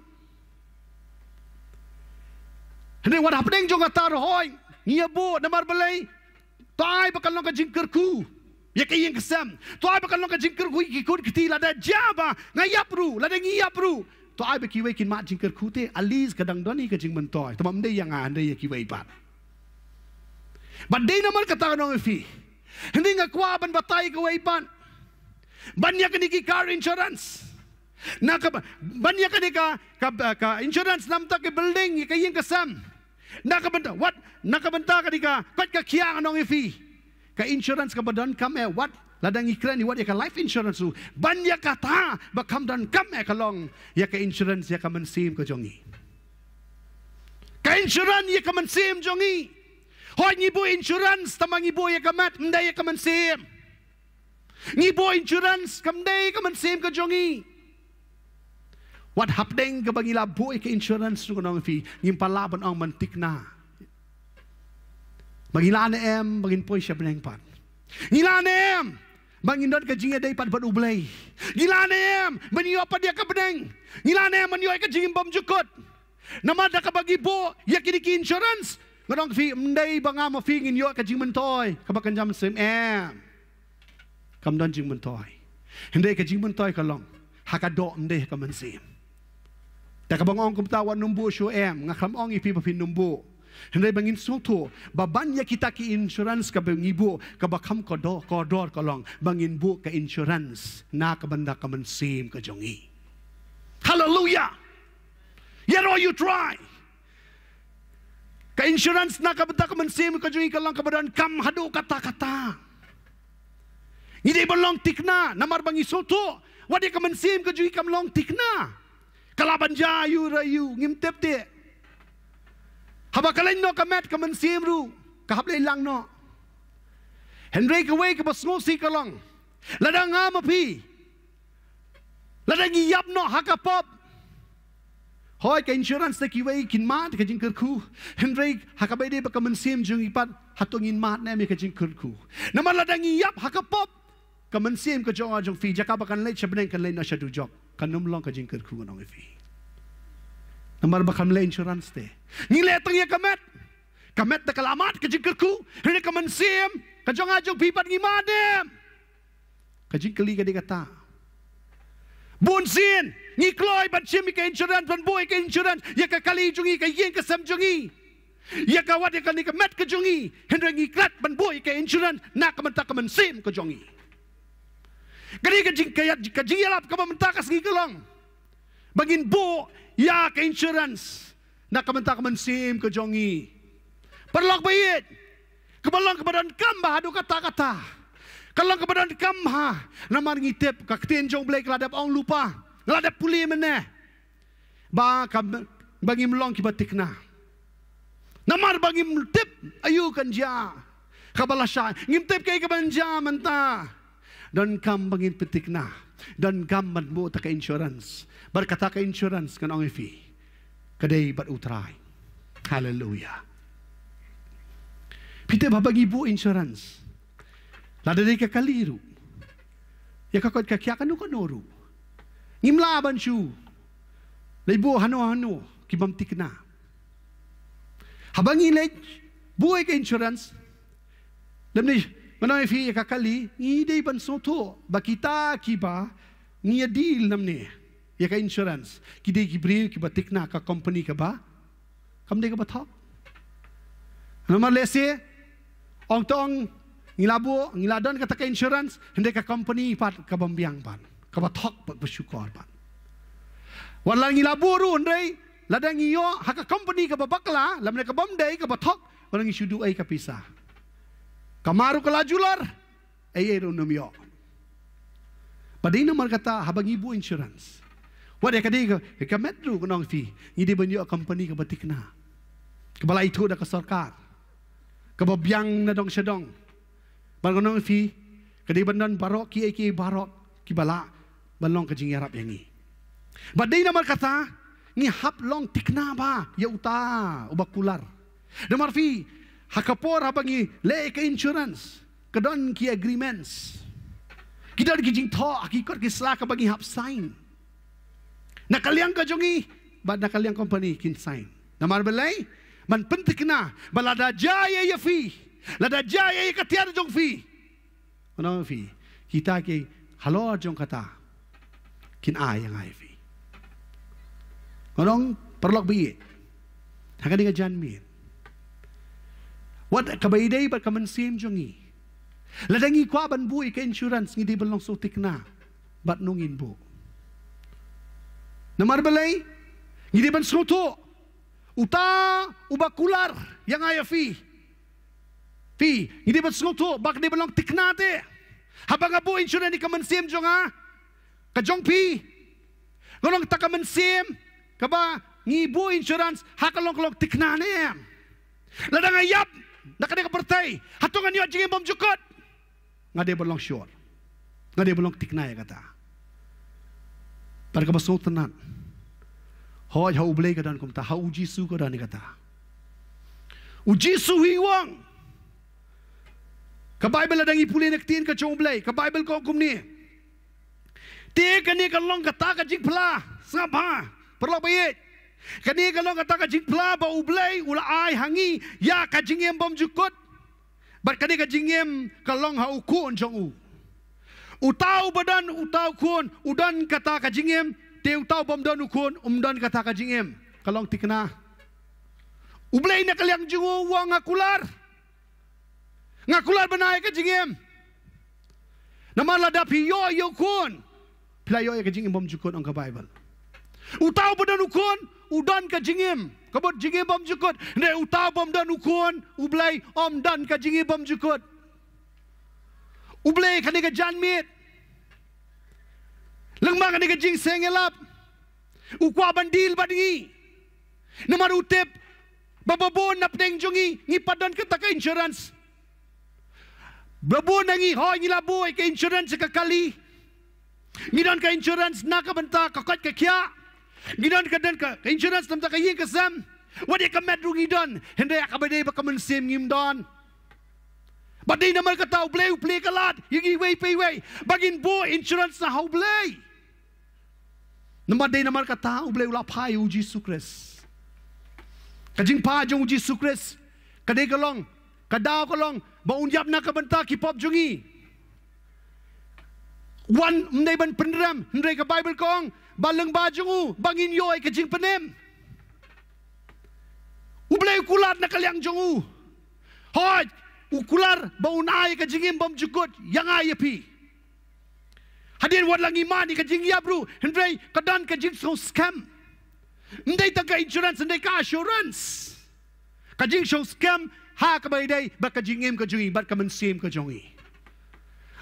Hynrei wat hapdeng jong kata ruh, hooid, ngi ïa buh namar balei? To ai ba kan long ka jingkyrkhu ïa ka ïing ka sem. To ai ba kan long ka jingkyrkhu ïa ki khun ki kti, lada jia ba nga ïap ruh, lada ngi ïap ruh, to ai ba kiwei kin mad jingkyrkhu te, at least ka dang don hi ka jingmyntoi. Tangba ym dei ïa nga, hynrei ïa kiwei pat. Bad dei namar kata nga ong ïa phi, hynrei nga kwah ban batai kawei pat. Ban ïa kane ki car insurance, na ka ba-, ban ïa kane ka, ka, ka insurance namar ka building, ïa ka ïing ka sem. Na ka bynta, wat, na ka bynta kane ka koit ka khiah nga ong ïa phi, ka insurance kaba donkam eh, wat lada ngi kren ïa, wat ïa ka life insurance ruh, ban ïa kata ba kham donkam eh ka long ïa ka insurance ïa ka mynsiem ka jong ngi. Ka insurance ïa ka mynsiem jong ngi. Hooid, ngi buh insurance, tangba ngi buh ïa ka met, ym dei ïa ka mynsiem. Ngi buh insurance, kam dei ka mynsiem ka jong ngi. Wat hapdeng kaba ngi la buh ïa ka insurance ruh nga ong ïa phi, ngim pat lah ban ong ban thikna. Ba ngi lah ne em ba ngin poi sha bneng pat? Ngi lah ne em ba ngin don ka jingïadei pat bad U Blei? Ngi lah ne em ban ïoh pat ïa ka bneng? Ngi lah ne em ban ïoh ïa ka jingim bymjukut? Namar da kaba ngi buh ïa kine ki insurance, nga ong ïa phi, ym dei ba nga ma phi ngin ïoh ka jingmyntoi kaba kynja mynsiem, em. Kam don jingmyntoi. Hynrei ka jingmyntoi ka long ha ka doh, ym dei ha ka mynsiem. Da kaba nga ong kumta, wat nym buh shuh, em. Nga khlem ong ïa phi ba phin nym buh. Hynrei ba ngin sngewthuh ba ban ïa kita ki insurance kaba ngi buh, kaba kham kordor, kordor ka long ba ngin buh ka insurance na ka bynta ka mynsiem ka jong ngi. Haleluia. Ïaroh, you try. Ka insurance na ka bynta ka mynsiem ka jong ngi ka long kaba donkam haduh katta katta. Ngi dei ban long thikna namar ba ngi sngewthuh wat ïa ka mynsiem ka jong ngi kam long thikna. Ka lah ban jia ïa u re ïa u, ngim tip te. Haba ka leit noh ka met ka mynsiem ruh ka hap leit lang noh. Hynrei kawei kaba sngewsih ka long, lada nga ma phi, lada ngi ïap noh ha ka pop, hooid, ka insurance te kiwei kin mad ka jingkyrkhu. Hynrei ha kaba ïadei bad ka mynsiem jong ngi pat, hato ngin mad ne em ïa ka jingkyrkhu? Namar lada ngi ïap ha ka pop, ka mynsiem ka jong nga jong phi, jaka ba kan leit sha bneng kan leit noh sha dujok. Kan ym long ka jingkyrkhu, ngan ong ïa phi. Namar ba kam leh insurance te. Ngi leh tang ïa ka met. Ka met te ka la mad ka jingkyrkhu, hynrei ka mynsiem ka jong nga jong phi pat, ngi mad ne em? Ka jingkylli ka dei kata. Bun sien ngi kloi ban shim ïa ka insurance, ban buh ïa ka insurance ïa ka kali jong ngi, ka ïing ka sem jong ngi, ïa ka wat, ïa kane ka met ka jong ngi. Hynrei ngi klet ban buh ïa ka insurance na ka bynta ka mynsiem ka jong ngi. Ka dei ka jing, ka, ka jingïalap kaba mynta ka sngi ka long ba ngin buh ïa ka insurance na ka bynta ka mynsiem ka jong ngi. Paralok ba ïeit, kaba long kaba donkam bha haduh katta katta. Ka long kaba donkam bha, namar ngi tip ka ktien jong U Blei ka la dep ong lypa, la dep pule mynne, ba ka, ba ngim long kiba thikna. Namar ba ngim tip aïu kan jia kaba lashai, ngim tip kaei kaban jia mynta. Donkam ba ngin pynthikna, donkam ban buh ïa ka insurance. Bad kata ka insurance, ngan ong ïa phi, ka dei bad U Trai. Haleluia. Phi tip, haba ngi buh insurance, lada dei ka kali ruh, ïa ka koit ka khiah kano kano ruh, ngim lah ban shu leit buh hano hano ki bym thikna. Haba ngi leit buh ïa ka insurance, lymne, ngan ong ïa phi, ïa ka kali, ngi dei ban sngewthuh ba kita kiba ngi ïa deal nangne ïa ka insurance, ki dei ki briew kiba thikna, ka company kaba kam dei kaba thok. Namar lehse, ong tang, ngi la buh, ngi la don kata ka insurance, hynrei ka company pat ka bym biang pat, kaba thok pat, ba shukor pat. Wat la ngi la buh ruh, hynrei lada ngi ïoh ha ka company kaba bakla, lymne ka bym dei, kaba thok, wat la ngi shu duh ei ka pisa? Ka mar ruh ka la julor, ei ei ruh ym ïoh. Bad dei namar kata, haba ngi buh insurance, wat ïa ka dei ka, ka met ruh, ngan ong ïa phi, ngi dei ban ïoh company kaba thikna, kaba la ithuh da ka sorkar, kaba biang na dong sha dong. Bad ngan ong ïa phi, ka dei ban don baroh kiei kiei baroh kiba lah ban long ka jingïarap ïa ngi. Bad dei namar kata, ngi hap long thikna bha ïa uta uba kular. Namar phi, ha ka por haba ngi leh ïa ka insurance, ka don ki agreements, ki don ki jingthoh ha ki kot ki sla kaba ngi hap sign, na ka liang ka jong ngi bad na ka liang company kin sign. Namar balei? Ban pynthikna ba lada jia ei ei ïa phi, lada jia ei ei ïa ka tiar jong phi, ngan ong ïa phi, kita ki halor jong kata kin ai ïa nga ïa phi. Ngan ong, paralok ba ïeit, ha kane ka janmiet, wat kaba ïadei bad ka mynsiem jong ngi, lada ngi kwah ban buh ïa ka insurance, ngi dei ban long sngewthikna bad no ngin buh. Namar balei? Ngi dei ban sngewthuh, uta uba kular ïa nga ïa phi, phi, ngi dei ban sngewthuh ba ka dei ban long thikna te. Haba nga buh insurance ïa ka mynsiem jong nga, ka jong phi, ngan ong, kata ka mynsiem kaba ngi buh insurance ha ka long, ka long thikna ne em? Lada nga ïap na kane ka pyrthei, hato ngan ïoh jingim bymjukut? Nga dei ban long sure, nga dei ban long thikna ïa kata. Bad kaba sngewtynnat, hooid, ha U Blei ka don kumta, ha U Jisu ka don ïa kata. U Jisu hi u ong, ka Baibl, lada ngi pule na ka ktien ka jong U Blei, ka Baibl ka ong kumne: Te kane ka long kata ka jingphla, sngap bha, paralok ba ïeit. Kane ka long kata ka jingphla ba U Blei u la ai ha ngi, ïa ka jingim bymjukut. Bad kane ka jingim ka long ha U Khun jong u. Uta uba don uta U Khun, u don kata ka jingim, te uta u bym don U Khun, um don kata ka jingim. Ka long thikna. U Blei na ka liang jong u u ong, nga kular, nga kular ban ai ka jingim. Namar lada phi ïoh ïa U Khun, phi la ïoh ïa ka jingim bymjukut, ong ka Baibl. Uta uba don U Khun u don ka jingim, ka mut jingim bymjukut. Hynrei uta u bym don U Khun U Blei, um don ka jingim bymjukut. U Blei, kane ka janmiet, lyngba kane ka jingseng ïalap, U kwah ban deal bad ngi. Namar u tip ba babun na pdeng jong ngi ngi pat don kata ka insurance. Babun na ngi, hooid, ngi la buh ïa ka insurance ka kali. Ngi don ka insurance na ka bynta ka koit ka khiah. Ngi don ka, don ka insurance na ka bynta ka ïing ka sem. Wat ïa ka met ruh ngi don. Hynrei ha kaba dei bad ka mynsiem ngim don. Bad dei namar kata U Blei u plie ka lad ïa ngi iwei pa iwei ba ngin buh insurance na ha U Blei. Namar dei namar kata U Blei u la phah ïa u Jisu Khrist. Ka jingphah jong u Jisu Khrist ka dei ka long, ka daw ka long ba un ïap na ka bynta ki pop jong ngi. Wan ym dei ban pynrem, hynrei ka Baibl ka ong ba lyngba jong u ba ngin ïoh ïa ka jingpynim. U Blei u kular na ka liang jong u. Hooid, u kular ba un ai ïa ka jingim bymjukut ïa nga ïa phi. Hadien wat la ngi mad ïa ka jingïap ruh, hynrei ka don ka jingsngewskhem. Ym dei tang ka insurance, ym dei ka assurance. Ka jingsngewskhem ha kaba ïadei bad ka jingim ka jong ngi bad ka mynsiem ka jong ngi.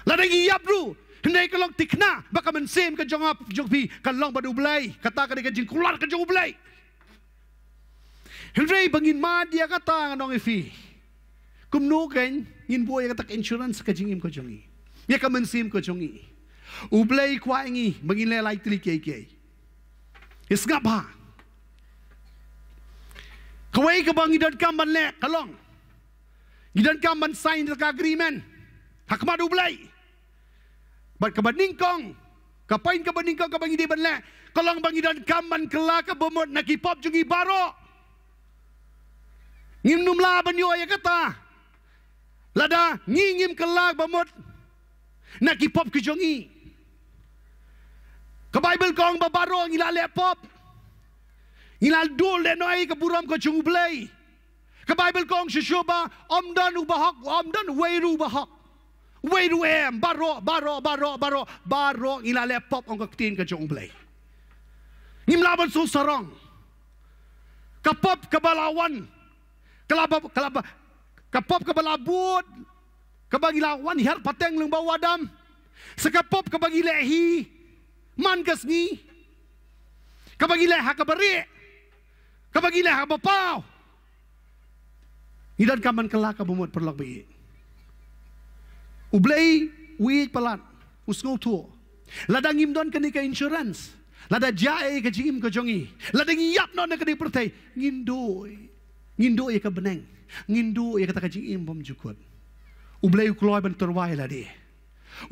Lada ngi ïap ruh, hynrei ka long thikna ba ka mynsiem ka jong nga jong phi ka long bad U Blei. Kata ka dei ka jingkular ka jong U Blei. Hynrei ba ngin mad ïa kata ngan ong ïa phi. Kumno kein ngin buh ïa kata ka insurance ka jingim ka jong ngi, ïa ka mynsiem ka jong ngi. U Blei u kwah ïa ngi ba ngin leh lai tylli kiei kiei. Ïa sngap bha. Kawei kaba ngi donkam ban leh ka long, ngi donkam ban sign ïa ka agreement ha khmat U Blei. Bad kaba nyngkong, ka point kaba nyngkong kaba ngi dei ban leh ka long ba ngi donkam ban kylla ka bamut na ki pop jong ngi baroh. Ngim nym lah ban ïoh ïa kata lada ngi ngim kylla bamut na ki pop ki jong ngi. Ka Baibl ka ong ba baroh ngi la leh pop. Ngi la duh lehnohei ka burom ka jong U Blei. Ka Baibl ka ong shuh shuh ba ym don uba hok, ym don uwei ruh uba hok. Uwei ruh em, baroh, baroh, baroh, baroh, baroh ngi la leh pop, ong ka ktien ka jong U Blei. Ngim lah ban sngewsarong. Ka pop kaba la wan, ka la ba, ka la ba, ka pop kaba la bud, kaba ngi la wan hiar pateng lyngba u Adam. Sa ka pop kaba ngi leh hi man ka sngi, kaba ngi leh ha kaba rieh, kaba ngi leh ha kaba paw. Ngi donkam ban kylla ka bamut, paralok ba ïeit. U Blei u ïeit palat, u sngewthuh. Lada ngim don kane ka insurance, lada jia ei ka jingim ka jong ngi, lada ngi ïap noh na kane ka pyrthei, ngin duh, ngin duh ïa ka bneng, ngin duh ïa kata ka jingim bymjukut. U Blei u kloi ban tyrwa ïa lade.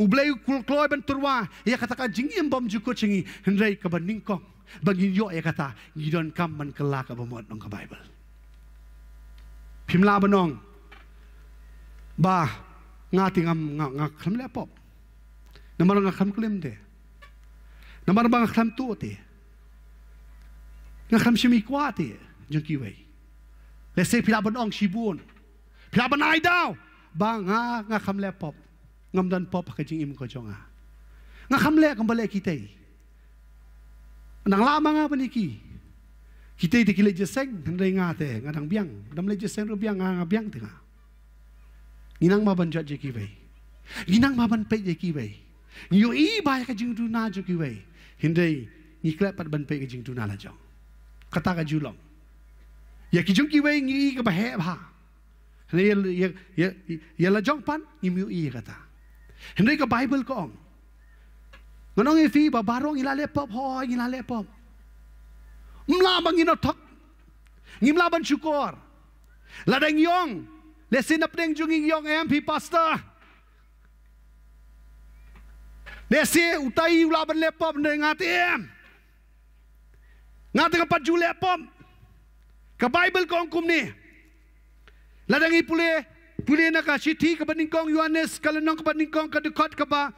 U Blei u kloi ban tyrwa ïa kata ka jingim bymjukut jong ngi, hynrei kaba nyngkong ba ngin ïoh ïa kata, ngi donkam ban kylla ka bamut, ong ka Baibl. Phim lah ban ong ba nga te ngam, nga, nga khlem leh pop. Namar nga khlem klim te. Namar ba nga khlem tuh te. Nga khlem shim i kwah te jong kiwei. Lehse phi lah ban ong shibun. Phi lah ban ai daw ba nga, nga khlem leh pop. Ngam don pop ha ka jingim ka jong nga. Nga khlem leh kumba leh kitei. Nang lah ma nga ban ïa ki. Kitei te ki leit jingïaseng, hynrei nga te nga dang biang. Dang leit jingïaseng ruh biang, nga, nga biang te nga. Ngi nang ma ban jot ïa kiwei. Ngi nang ma ban peit ïa kiwei. Ngi ïohi bha ïa ka jingduna jong kiwei. Hynrei ngi khleh pat ban peit ka jingduna la jong. Kata ka ju long. Ïa ki jong kiwei ngi ïohi kaba heh bha. Hynrei ïa, ïa, ïa, ïa la jong pat ngim ïohi ïa kata. Hynrei ka Baibl ka ong, ngan ong ïa phi ba baroh ngi la leh pop, hooid ngi la leh pop. Ym lah ba ngin ïa thok. Ngim lah ban shukor. Lada ngi ong, lehse na pdeng jong ngi ngi ong, em phi pastor, lehse utai u lah ban leh pop, hynrei nga te em. Nga te nga pat ju leh pop. Ka Baibl ka ong kumne. Lada ngi pule, pule na ka shithi kaba nyngkong Ïoannis, ka lynnong kaba nyngkong, ka dkhot kaba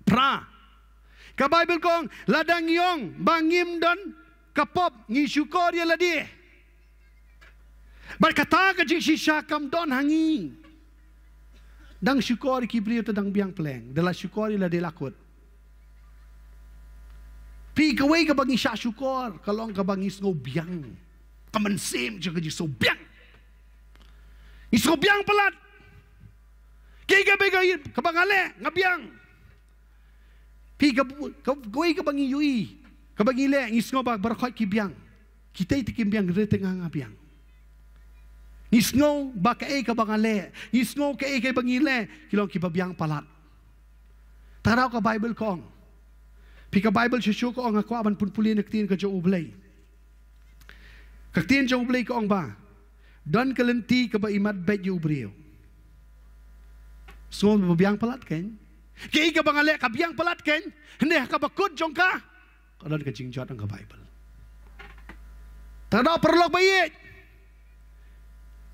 phra. Ka Baibl ka ong, lada ngi ong ba ngim don ka pop, ngi shukor ïa lade. Bad kata ka jingshisha kam don ha ngi. Dang shukor ïa ki briew te dang biang pleng, da la shukor ïa lade la kut. Phi, kawei kaba ngi shah shukor ka long kaba ngi sngew biang. Ka mynsiem jong ka jingsngew biang. Ngi sngew biang palat. Kaei kaba, kaba nga leh nga biang. Phi, ka, ka, kawei kaba ngi ïohi Kaba ngi leh, ngi sngew ba baroh ki biang. Kita te kim biang, re te nga nga biang. Ngi sngew ba kaei kaba nga leh, ngi sngew kaei kaei ba ngi leh, ki long kiba biang palat. Tang daw ka Bible ka ong. Phi, ka Bible shuh shuh ka ong, nga kwah ban pynpule na ka ktien ka jong U Blei. Ka ktien jong U Blei ka ong ba don ka lynti kaba imat beit ïa u briew. Sngew ba biang palat kein. Kaei kaba nga leh ka biang palat kein. Hynrei ha kaba kut jong ka, ka don ka jingjot, ong ka Bible. Tang daw paralok ba ïeit,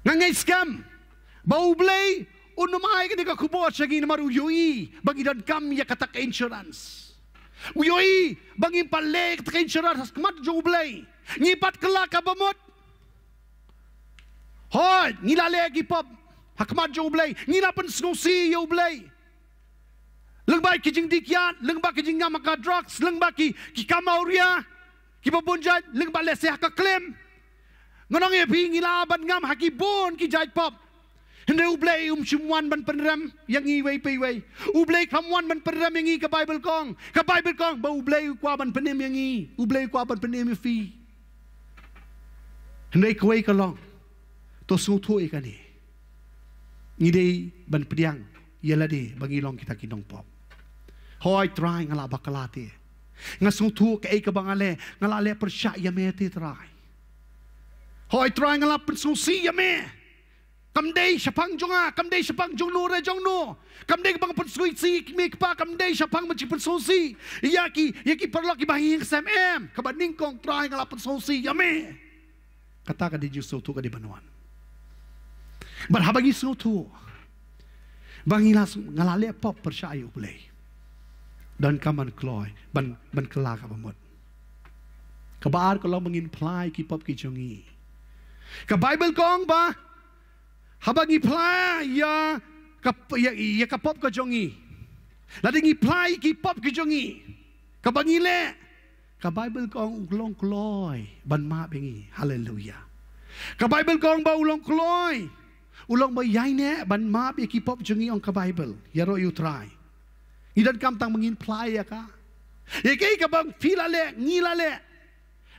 nga ngeit skhem ba U Blei un ym ai kane ka khubor sha ngi namar u ïohi ba ngi donkam ïa kata ka insurance. U ïohi ba ngim pat leh kata ka insurance ha khmat jong U Blei. Ngi pat kylla kaba mut. Hooid, ngi la leh ki pop ha khmat jong U Blei, ngi la pynsngewsih ïa U Blei. Lyngba ki jingdih kiad, lyngba ki jingngam ha ka drugs, lyngba ki, ki kam awria kiba bun jait, lyngba lehse ha ka klim. Ngan ong ïa phi, ngi lah ban ngam ha ki bun ki jait pop. Hynrei U Blei um shym wan ban pynrem ïa ngi iwei pa iwei. U Blei kam wan ban pynrem ïa ngi, ka Bible ka ong. Ka Bible ka ong ba U Blei u kwah ban pynim ïa ngi. U Blei u kwah ban pynim ïa phi. Hynrei kawei ka long, to sngewthuh ïa kane. Ngi dei ban pdiang ïa lade ba ngi long kita ki nongpop. Hooid Trai, nga la bakla te. Nga sngewthuh kaei kaba nga leh, nga la leh pyrshah ïa me te Trai. Hooid Trai, nga la pynsngewsih ïa me. Kam dei shaphang jong nga, kam dei shaphang jong no re jong no. Kam dei kaba nga pynsngewsih ïa ki kmie ki kpa, kam dei shaphang ban pynsngewsih ïa ki, ïa ki paralok kiba ha ïing ha sem, em. Kaba nyngkong Trai, nga la pynsngewsih ïa me. Kata ka dei jingsngewthuh ka dei ban wan. Bad haba ngi sngewthuh ba ngi la, nga la leh pop pyrshah ïa U Blei, donkam ban kloi, ban, ban kylla kaba mut. Kaba ar ka long ba ngin phla ïa ki pop ki jong ngi. Ka Bible ka ong ba haba ngi phla ïa ka, ïa, ïa ka pop ka jong ngi, lada ngi phla ïa ki pop ki jong ngi, kaba ngi leh, ka Bible ka ong u long kloi ban map ïa ngi. Haleluia. Ka Bible ka ong ba u long kloi, u long ba ïaineh ban map ïa ki pop jong ngi, ong ka Bible. Ïaroh ïa U Trai. Ngi donkam tang ba ngin phla ïa ka. Ïa kaei kaba phi la leh, ngi la leh,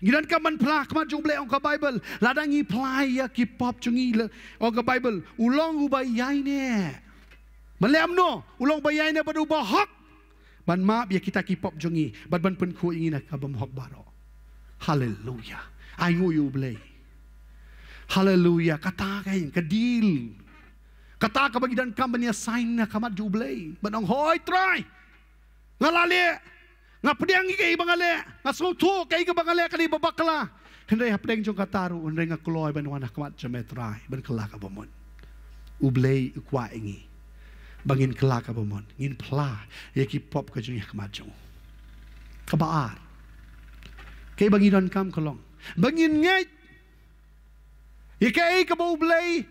ngi donkam ban phla ha khmat jong U Blei, ong ka Bible. Lada ngi phla ïa ki pop jong ngi, ong ka Bible, u long uba ïaineh. Ban leh kumno? U long uba ïaineh bad uba hok ban map ïa kita ki pop jong ngi bad ban pynkhuid ïa ngi na ka bymhok baroh. Haleluia. Ai nguh ïa U Blei. Haleluia. Kata ka, ka deal, kata kaba ngi donkam ban ïa sign ha khmat jong U Blei, ban ong, hooid Trai, nga la leh, nga pdiang ïa kaei ba nga leh, nga sngewthuh kaei kaba nga leh ka dei ba bakla. Hynrei hapdeng jong kata ruh, hynrei nga kloi ban wan ha khmat jong me Trai, ban kylla kaba mut. U Blei u kwah ïa ngi ba ngin kylla kaba mut, ngin phla ïa ki pop ka jong ngi ha khmat jong u. Kaba ar, kaei ba ngi donkam ka long ba ngin ngeit ïa kaei kaba U Blei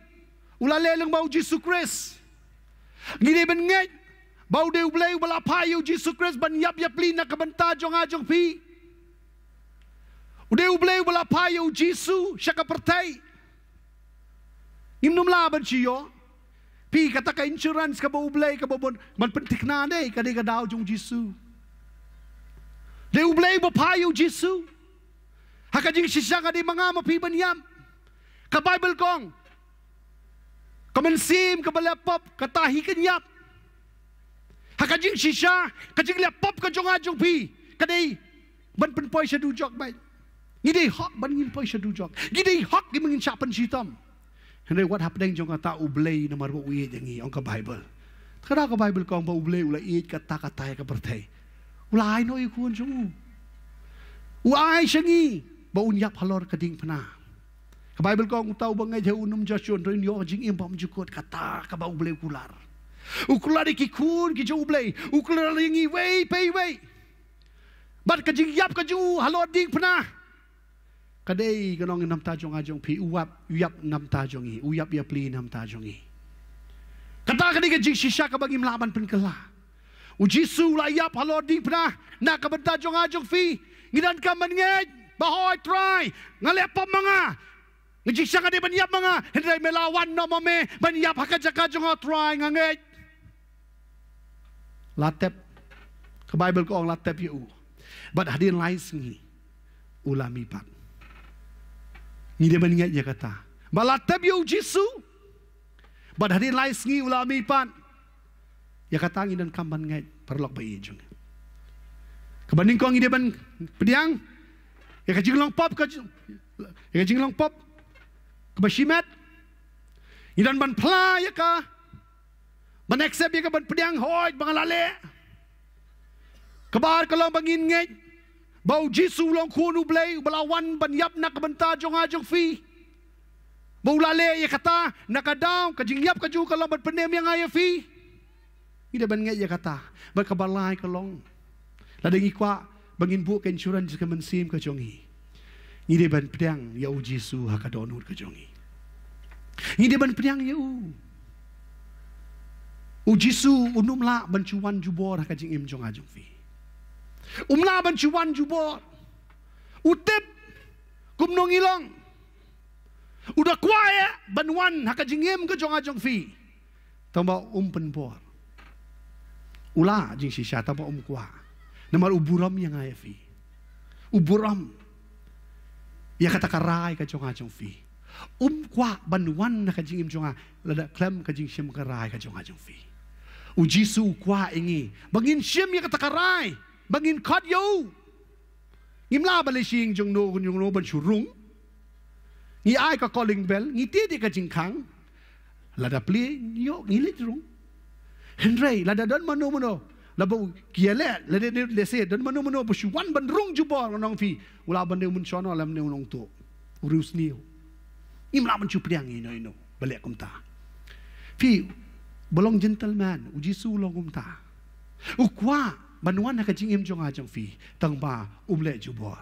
u la leh lyngba U Jisu Khrist. Ngi dei ban ngeit ba u dei U Blei uba la phah ïa U Jisu Khrist ban ïap ïapli na ka bynta jong nga jong phi. U dei U Blei uba la phah ïa U Jisu sha ka pyrthei. Ngim nym lah ban shu ïoh. Phi, kata ka insurance kaba U Blei kaba bun ban pynthikna ne, ka dei ka daw jong U Jisu. Dei U Blei uba phah ïa U Jisu. Ha ka jingshisha ka dei ma nga ma phi ban ïap. Ka Bible ka ong, ka mynsiem kaba leh pop, kata hi kan ïap. Ha ka jingshisha, ka jingleh pop ka jong nga jong phi ka dei ban pynpoi sha dujok, bad ngi dei hok ban ngin poi sha dujok. Ngi dei hok ïa ba ngin shah pynshitom. Hynrei wat hapdeng jong kata, U Blei namar ba u ïeit ïa ngi, ong ka Bible. Ka daw ka Bible ka ong ba U Blei u la ïeit katta katta ïa ka pyrthei, u la ai noh ïa u Khun jong u. U ai sha ngi ba un ïap halor ka diengphna. Ka Bible ka ong, uta uba ngeit ha u un ym jot shuh, hynrei un ïoh ka jingim bymjukut, kata kaba U Blei u kular. U kular ïa ki khun ki jong U Blei, u kular ïa ngi iwei pa iwei. Bad ka jingïap ka jong u halor diengphna ka dei, ka nong, na ka bynta jong nga jong phi, u ïap, u ïap na ka bynta jong ngi, u ïap ïapli na ka bynta jong ngi. Kata ka dei ka jingshisha kaba ngim lah ban pynkylla. U Jisu u la ïap halor diengphna na ka bynta jong nga jong phi. Ngi donkam ban ngeit ba, hooid Trai, nga leh pop ma nga. Nga jingshisha nga dei ban ïap ma nga, hynrei me la wan noh ma me ban ïap ha ka jaka jong nga, Trai, nga ngeit. La tep. Ka Bible ka ong la tep ïa u. Bad hadien lai sngi u la mihpat. Ngi dei ban ngeit ïa kata. Ba la tep ïa u Jisu. Bad hadien lai sngi u la mihpat. Ïa kata ngi donkam ban ngeit, paralok ba ïeit jong ngi. Kaba nyngkong ngi dei ban pdiang ïa ka jinglong pop ka jing, ïa ka jinglong pop kaba shimet. Ngi don ban phla ïa ka, ban accept ïa ka, ban pdiang, hooid ba nga la leh. Kaba ar ka long ba ngin ngeit ba u Jisu u long Khun u Blei uba la wan ban ïap na ka bynta jong nga jong phi. Ba u la leh ïa kata, na ka daw ka jingïap ka jong u ka long ban pynim ïa nga ïa phi. Ngi dei ban ngeit ïa kata. Bad kaba lai ka long, lada ngi kwah ba ngin buh ka insurance ka mynsiem ka jong ngi, ngi dei ban pdiang ïa u Jisu ha ka dohnud ka jong ngi. Ngi dei ban pdiang ïa u. U Jisu um lah ban shu wan jubor ha ka jingim jong nga jong phi. Um lah ban shu wan jubor. U tip kumno ngi long. U da kwah ïa ban wan ha ka jingim ka jong nga jong phi. Tangba um pynbor. U lah jingshisha tangba um kwah. Namar u burom ïa nga ïa phi. U burom ïa kata ka rai ka jong nga jong phi. Um kwah ban wan ha ka jingim jong nga lada khlem ka jingshim ka rai ka jong nga jong phi. U Jisu u kwah ïa ngi ba ngin shim ïa kata ka rai, ba ngin khot ïa u. Ngim lah ban leit sha ïing jong no jong no ban shu rung. Ngi ai ka calling bell, ngi tied ïa ka jingkhang. Lada plie ngi ïoh, ngi leit rung. Hynrei lada don mano mano, lada ba u ki ïaleh, lada ne lehse don mano mano ba shu wan ban rung jubor, nga ong ïa phi, u lah ban dei u mynshuwa noh lymne u nongtuh, u riewsniew. Ngim lah ban shu pdiang ïano ïano ba leh kumta. Phi, ba long gentleman, u Jisu u long kumta. U kwah ban wan ha ka jingim jong nga jong phi, tangba um leh jubor.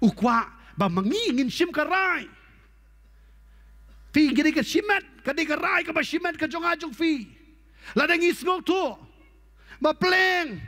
U kwah ba ma ngi ngin shim ka rai. Phi, ka dei ka shimet, ka dei ka rai kaba shimet ka jong nga jong phi. Lada ngi sngewthuh ba pleng,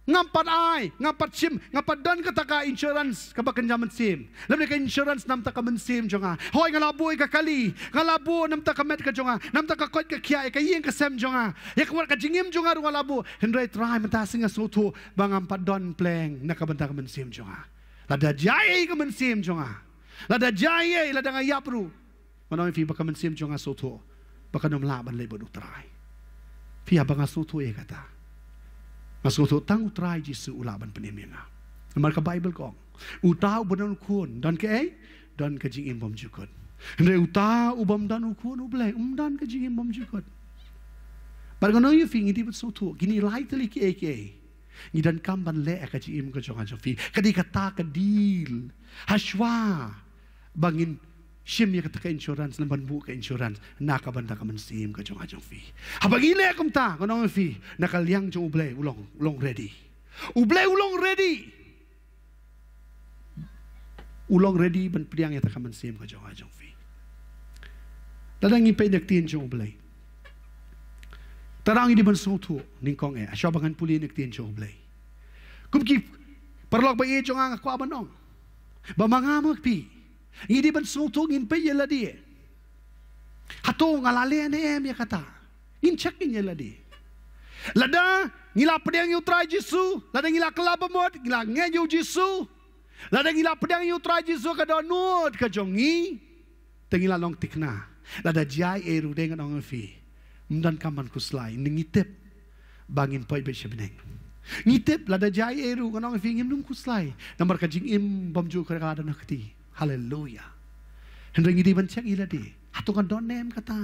ngam pat ai, ngam pat shim, ngam pat don kata ka insurance kaba kynja mynsiem. Lymne ka insurance na bynta ka mynsiem jong nga. Hooid, nga la buh ïa ka kali, nga la buh na bynta ka met ka jong nga, na bynta ka koit ka khiah, ïa ka ïing ka sem jong nga, ïa ka wat ka jingim jong nga ruh nga la buh. Hynrei Trai, mynta sngi nga sngewthuh ba ngam pat don pleng na ka bynta ka mynsiem jong nga. Lada jia ei ka mynsiem jong nga, lada jia ei, lada nga ïap ruh, nga ong ïa phi ba ka mynsiem jong nga sngewthuh ba kan ym lah ban leit bad u Trai. Phi, haba nga sngewthuh ïa kata, nga sngewthuh tang u Trai Jisu u lah ban pynim ïa nga. Namar ka Baibl ka ong, uta uba don u Khun don kaei? Don ka jingim bymjukut. Hynrei uta u bym don u Khun u Blei um don ka jingim bymjukut. Bad nga ong ïa phi, ngi dei ban sngewthuh kine lai tylli kiei kiei. Ngi donkam ban leh ha ka jingim ka jong nga jong phi. Ka dei kata ka deal. Hashwa ba ngin shim ïa kata ka insurance, lem ban buh ka insurance na ka bynta ka mynsiem ka jong nga jong phi. Haba ngi leh kumta, nga ong ïa phi, na ka liang jong u Blei u long, u long ready. U Blei u long ready. U long ready ban pdiang ïa kata ka mynsiem ka jong nga jong phi. Lada ngi peit na ka ktien jong u Blei, tang ngi dei ban sngewthuh nyngkong eh, hashwa ba ngan pule na ka ktien jong u Blei. Kum ki paralok ba ïeit jong nga, nga kwah ban ong ba ma nga ma phi, ngi dei ban sngewthuh, ngin peit ïa lade. Hato nga la leh ne em ïa kata? Ngin check ïa lade. Lada ngi la pdiang ïa u Trai Jisu, lada ngi la kylla bamut, ngi la ngeit ïa u Jisu, lada ngi la pdiang ïa u Trai Jisu ka dohnud ka jong ngi, te ngi la long thikna. Lada jia ei ruh, dei ngan ong ïa phi, ym donkam ban khuslai, ne ngi tip ba ngin poi beit sha bneng. Ngi tip lada jia ei ruh, ngan ong ïa phi, ngim dum khuslai. Namar ka jingim bymjukut ka la don ha ka kti. Haleluya. Hynrei ngi dei ban check ïa lade. Hato nga don ne em kata?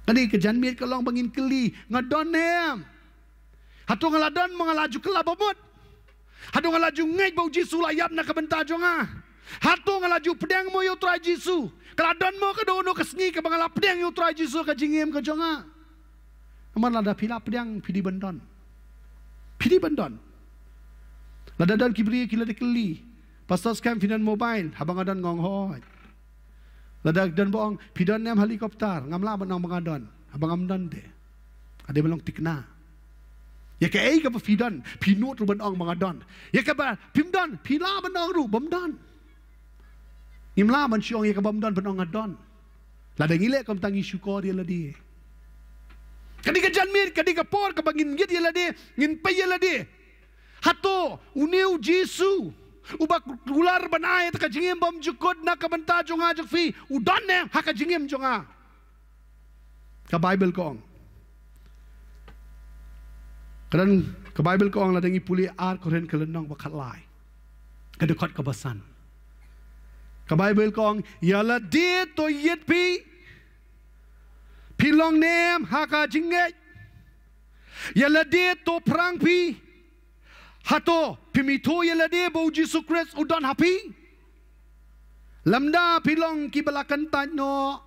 Kane ka janmiet ka long ba ngin kylli, nga don ne em? Hato nga la don mo, nga la ju kylla bamut? Hato nga la ju ngeit ba u Jisu u la ïap na ka bynta jong nga? Hato nga la ju pdiang mo ïa u Trai Jisu? Ka la don mo kano kano ka sngi kaba nga la pdiang ïa u Trai Jisu ha ka jingim ka jong nga? Namar lada phi la pdiang, phi dei ban don. Phi dei ban don. Lada don ki briew ki la dei kylli, Pastor, skhem phi don mobile? Haba nga don, nga ong hooid. Lada don ba ong, phi don ne em helicopter? Ngam lah ban ong ba nga don haba ngam don te. Ka dei ban long thikna. Ïa kaei kaba phi don, phi nud ruh ban ong ba nga don. Ïa kaba phim don, phi lah ban ong ruh bym don. Ngim lah ban shu ong ïa kaba ym don ban ong nga don. Lada ngi leh kumta, ngi shukor ïa lade. Ka dei ka janmiet, ka dei ka por kaba ngin ngeit ïa lade, ngin peit ïa lade. Hato une u Jisu uba kular ban ai ïa kata ka jingim bymjukut na ka bynta jong nga jong phi, u don ne em ha ka jingim jong nga? Ka Baibl ka ong. Ka don, ka Baibl ka ong, lada ngi pule Ar Korinth ka lynnong ba khatlai, ka dkhot kaba san. Ka Baibl ka ong, ïa lade to ïit phi, phi long ne em ha ka jingngeit? Ïa lade to phrang phi, hato phim ithuh ïa lade ba u Jisu Khrist u don ha phi? Lymda phi long kiba la kyntait noh.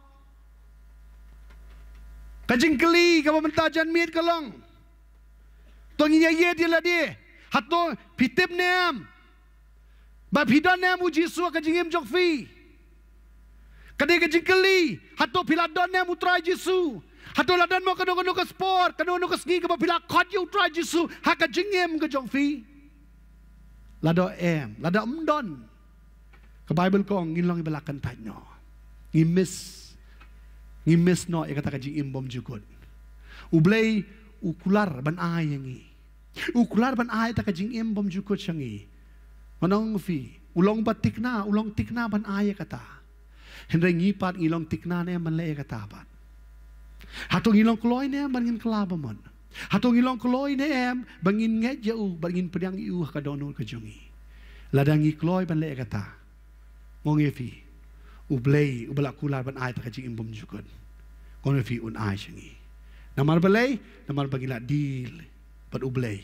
Ka jingkylli kaba mynta janmiet ka long, to ngin ïa ïit ïa lade, hato phi tip ne em ba phi don ne em u Jisu ha ka jingim jong phi? Ka dei ka jingkylli, hato phi la don ne em u Trai Jisu? Hato la don mo kano kano ka spot, kano kano ka sngi kaba phi la khot ïa u Trai Jisu ha ka jingim ka jong phi? Lada em, lada ym don, ka Baibl ka ong ngin long kiba la kyntait noh. Ngi miss, ngi miss noh ïa kata ka jingim bymjukut. U Blei u kular ban ai ïa ngi. U kular ban ai ïa kata ka jingim bymjukut sha ngi. Ngan ong ïa phi, u long ba thikna, u long thikna ban ai ïa kata. Hynrei ngi pat ngi long thikna ne em ban leh ïa kata pat? Hato ngi long kloi ne em ban ngin kylla bamut? Hato ngi long kloi ne em ban ngin ngeit ïa u, ban ngin pdiang ïa u ha ka dohnud ka jong ngi? Lada ngi kloi ban leh ïa kata, ngan ong ïa phi, u Blei uba la kular ban ai ïa kata ka jingim bymjukut, ngan ong ïa phi un ai sha ngi. Namar balei? Namar ba ngi la deal bad u Blei.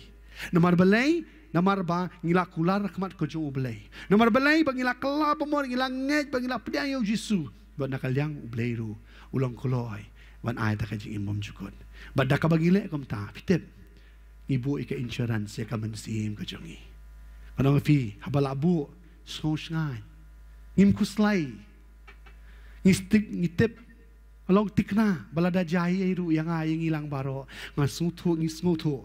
Namar balei? Namar ba ngi la kular ha khmat ka jong u Blei. Namar balei? Ba ngi la kylla bamut, ngi la ngeit, ba ngi la pdiang ïa u Jisu. Bad na ka liang u Blei ruh u long kloi ban ai ïa kata ka jingim bymjukut. Bad da kaba ngi leh kumta, phi tip, ngi buh ïa ka insurance ïa ka mynsiem ka jong ngi. Ngan ong ïa phi, haba la buh, sngew shngaiñ. Ngim khuslai. Ngi tip, ngi tip, long thikna ba lada jia ei ei ruh ïa nga, ïa ngi lang baroh, nga sngewthuh, ngi sngewthuh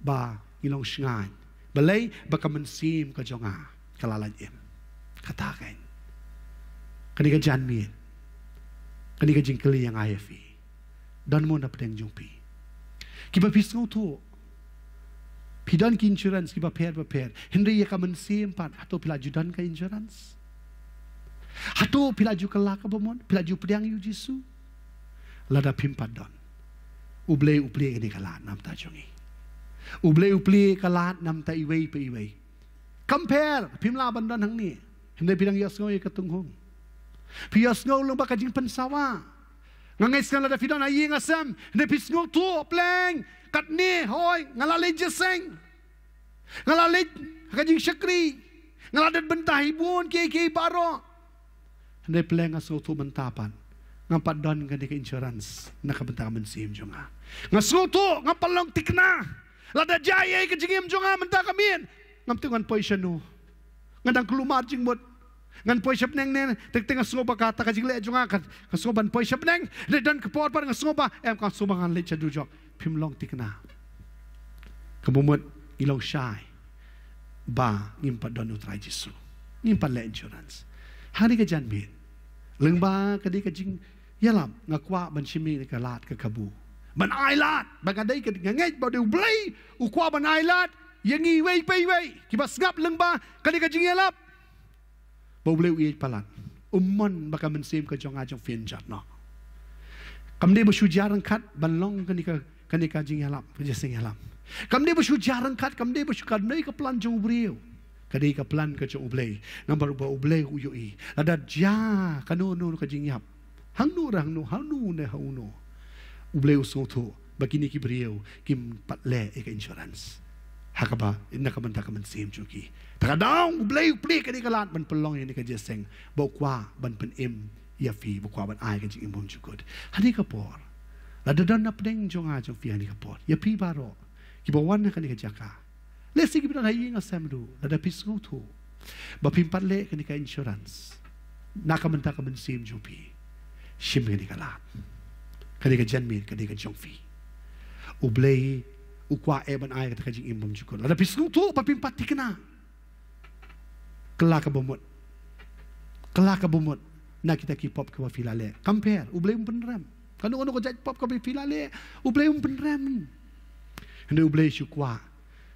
ba ngi long shngaiñ. Balei? Ba ka mynsiem ka jong nga ka la lait im. Kata kein. Kane ka janmiet, kane ka jingkylli ïa nga ïa phi, don mo na pdeng jong phi kiba phi sngewthuh phi don ki insurance kiba pher bapher, hynrei ïa ka mynsiem pat, hato phi la ju don ka insurance? Hato phi la ju kylla ka bamut, phi la ju pdiang ïa u Jisu? Lada phim pat don, u Blei u plie kane ka lad na bynta jong ngi. U Blei u plie ka lad na bynta iwei pa iwei. Kam pher, phim lah ban don hangne, hynrei phi dang ïohsngew ïa ka tunghung. Phi ïohsngew lyngba ka jingpynsawa. Nga ngeit skhem lada phi don ha ïing ha sem, hynrei phi sngewthuh, pleng, katne hoi nga la leit jingïaseng, nga la leit ha ka jingshakri, nga la don bynta hi bun kiei kiei baroh, hynrei pleng nga sngewthuh mynta pat ngam pat don kane ka insurance na ka bynta ka mynsiem jong nga. Nga sngewthuh ngam pat long thikna. Lada jia ei ei ka jingim jong nga mynta ka miet, ngam tip ngan poi shano. Nga dang kulmar jingmut. Ngan poi sha bneng ne, teng teng nga sngewbha kata ka jingleh jong nga, ka sngewbha ban poi sha bneng. Leit don ka por pat nga sngewbha, em, ka sngewbha ngan leit sha dujok. Phim long thikna. Kaba mut ngi long shai ba ngim pat don u Trai Jisu, ngim pat leh insurance. Hangne ka janmiet, lyngba ka dei ka jingïalap, nga kwah ban shim ïa ka lad ka kabu, ban ai lad ba ka dei ka, nga ngeit ba dei u Blei u kwah ban ai lad ïa ngi iwei pa iwei kiba sngap lyngba ka dei ka jingïalap. Ba u Blei u ïeit palat, u mon ba ka mynsiem ka jong nga jong phi un jot noh. Kam dei ba shu jia ryngkat ban long kane ka, kane ka jingïalap, ka jingïalap. Kam dei ba shu jia ryngkat, kam dei ba shu ka dei ka plan jong u briew. Ka dei ka plan ka jong u Blei. Namar ba u Blei u ïohi lada jia kano kano ka jingïap, hangno re hangno, hangno ne hangno, u Blei u sngewthuh ba kine ki briew kim pat leh ïa ka insurance ha kaba, na ka bynta ka mynsiem jong ki. Te ka daw u Blei u plie kane ka lad ban pynlong ïa kane ka jingïaseng ba u kwah ban pynim ïa phi, ba u kwah ban ai ka jingim bymjukut. Hangne ka por, lada don na pdeng jong nga jong phi hangne ka por, ïa phi baroh kiba wan ha kane ka jaka, lehse kiba don ha ïing ha sem ruh, lada phi sngewthuh ba phim pat leh kane ka insurance na ka bynta ka mynsiem jong phi, shim kane ka lad. Kane ka janmiet ka dei ka jong phi. U Blei u kwah eh ban ai kata ka jingim bymjukut. Lada phi sngewthuh ba phim pat thikna, kylla kaba mut, kylla kaba mut na kita ki pop kiba phi la leh. Kam pher, u Blei um pynrem. Kano kano ka jait pop kaba phi la leh, u Blei um pynrem. Hynrei u Blei shu kwah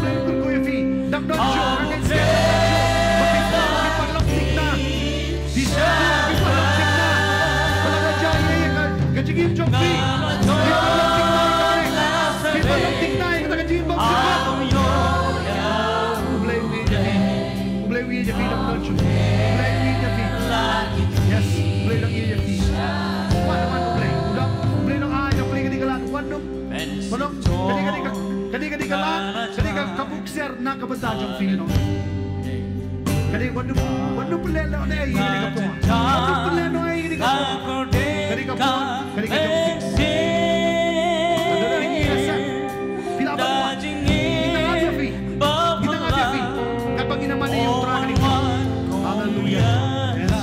Blei un kyrkhu ïa phi. Dang don shuh, dang don shuh. Ba phi, ba phi paralok thikna. Phi sngewthuh ba phi paralok thikna. Ba la ka jia ïa ka, ka jingim jong phi. Phi paralok thikna ïa ka, phi paralok thikna ïa ka jingim bymjukut. U Blei u ïeit ïa phi. U Blei u ïeit ïa phi dang don shuh. U Blei u ïeit ïa phi. Yes, U Blei u dang ïeit ïa phi. Wan, wan U Blei. U dang, U Blei u dang ai ïa phi kane ka lad. Wan dong. Wan dong. Kane, kane ka, kane, kane ka lad. Kane ka, ka buk siar na ka bynta jong phi nong. Kane wan dong, wan dong pynlehnoh ïa kane ka por. Wan dong pynlehnoh ïa kane ka por. Kane ka por, kane ka jong phi. Kane ka jong phi. Phi lah ban wan. Ngi tang ap ïa phi. Ngi tang ap ïa phi. Katba ngi nang mane ïa U Trai kane ka por. Haleluya. Yes.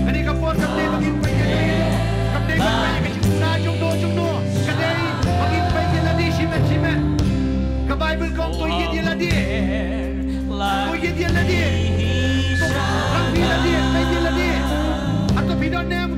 Kane ka por kam dei ba ngin peit ïa ka jingkhuslai jong no jong no. Ka dei ba ngin peit ïa lade shimet shimet. Ka Baibl ka ong to ïeit ïa lade. To ïeit ïa lade. To rang ïa lade, peit ïa lade. Hato phi don ne em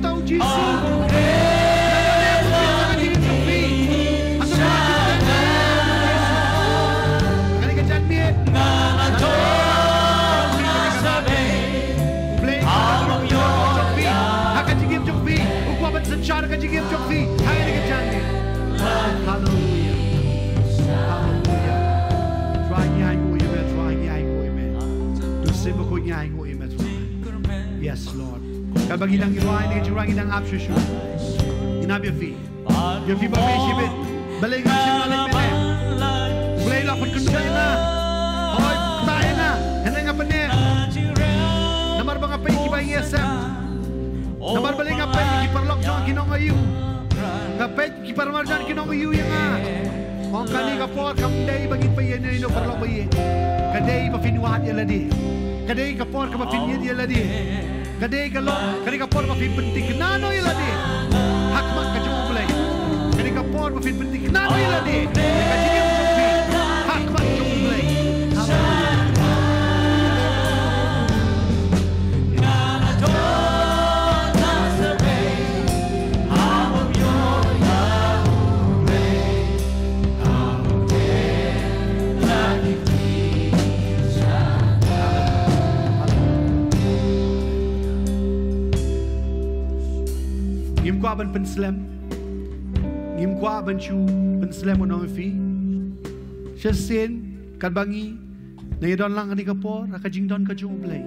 Ba ko ngi ai nguh ïa me Trai. Yes, Lord. Katba ngi dang ïa ne ka jingrwai ngi dang ap shuh shuh. Ngi ap ïa phi. Ïa phi ba me shibit. Balei ngam shym la leit mynne. Balei la pynkynduh ïa nga. Hooid, kta ïa nga. Hynrei nga pyneh. Namar ba nga peit kiba ïasem. Namar balei nga peit ki paralok jong nga ki nongaïu. Nga peit ki paramarjan ki nongaïu ïa nga. Ong kane ka por kam dei ba ngin peit ïa ino ino paralok ba ïeit. Ka dei ba phin wad ïa lade. Ka dei ka por kaba phin ïeit ïa lade. Ka dei ka long, ka dei ka por ba phin pynthikna noh ïa lade ha khmat ka jong U Blei. Ka dei ka por ba phin pynthikna noh ïa lade ïa ka jingim jong phi ha khmat jong U Blei. Haleluya. Ngim kwah ban pynslem. Ngim kwah ban shu pynslem, ngan ong ïa phi. Shisien katba ngi nang ïa don lang kane ka por ha ka jingdon ka jong U Blei,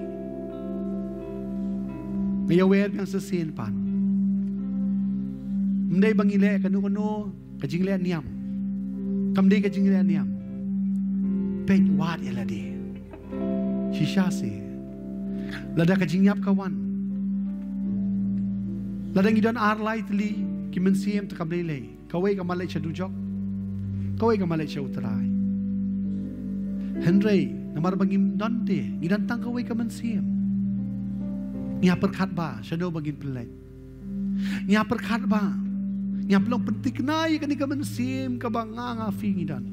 nga ïa wer biang shisien pat. Ym dei ba ngi leh kano kano ka jingleh niam. Kam dei ka jingleh niam. Peit, wad ïa lade. Shisha seh. Lada ka jingïap ka wan, lada ngi don ar lai tylli ki mynsiem, te kam dei lei. Kawei ka mad leit sha dujok, kawei ka mad leit sha U Trai. Hynrei namar ba ngim don te, ngi don tang kawei ka mynsiem, ngi hap pyrkhat bha shano ba ngin pynleit. Ngi hap pyrkhat bha. Ngi hap long pynthikna ïa kane ka mynsiem kaba nga, nga phi ngi don.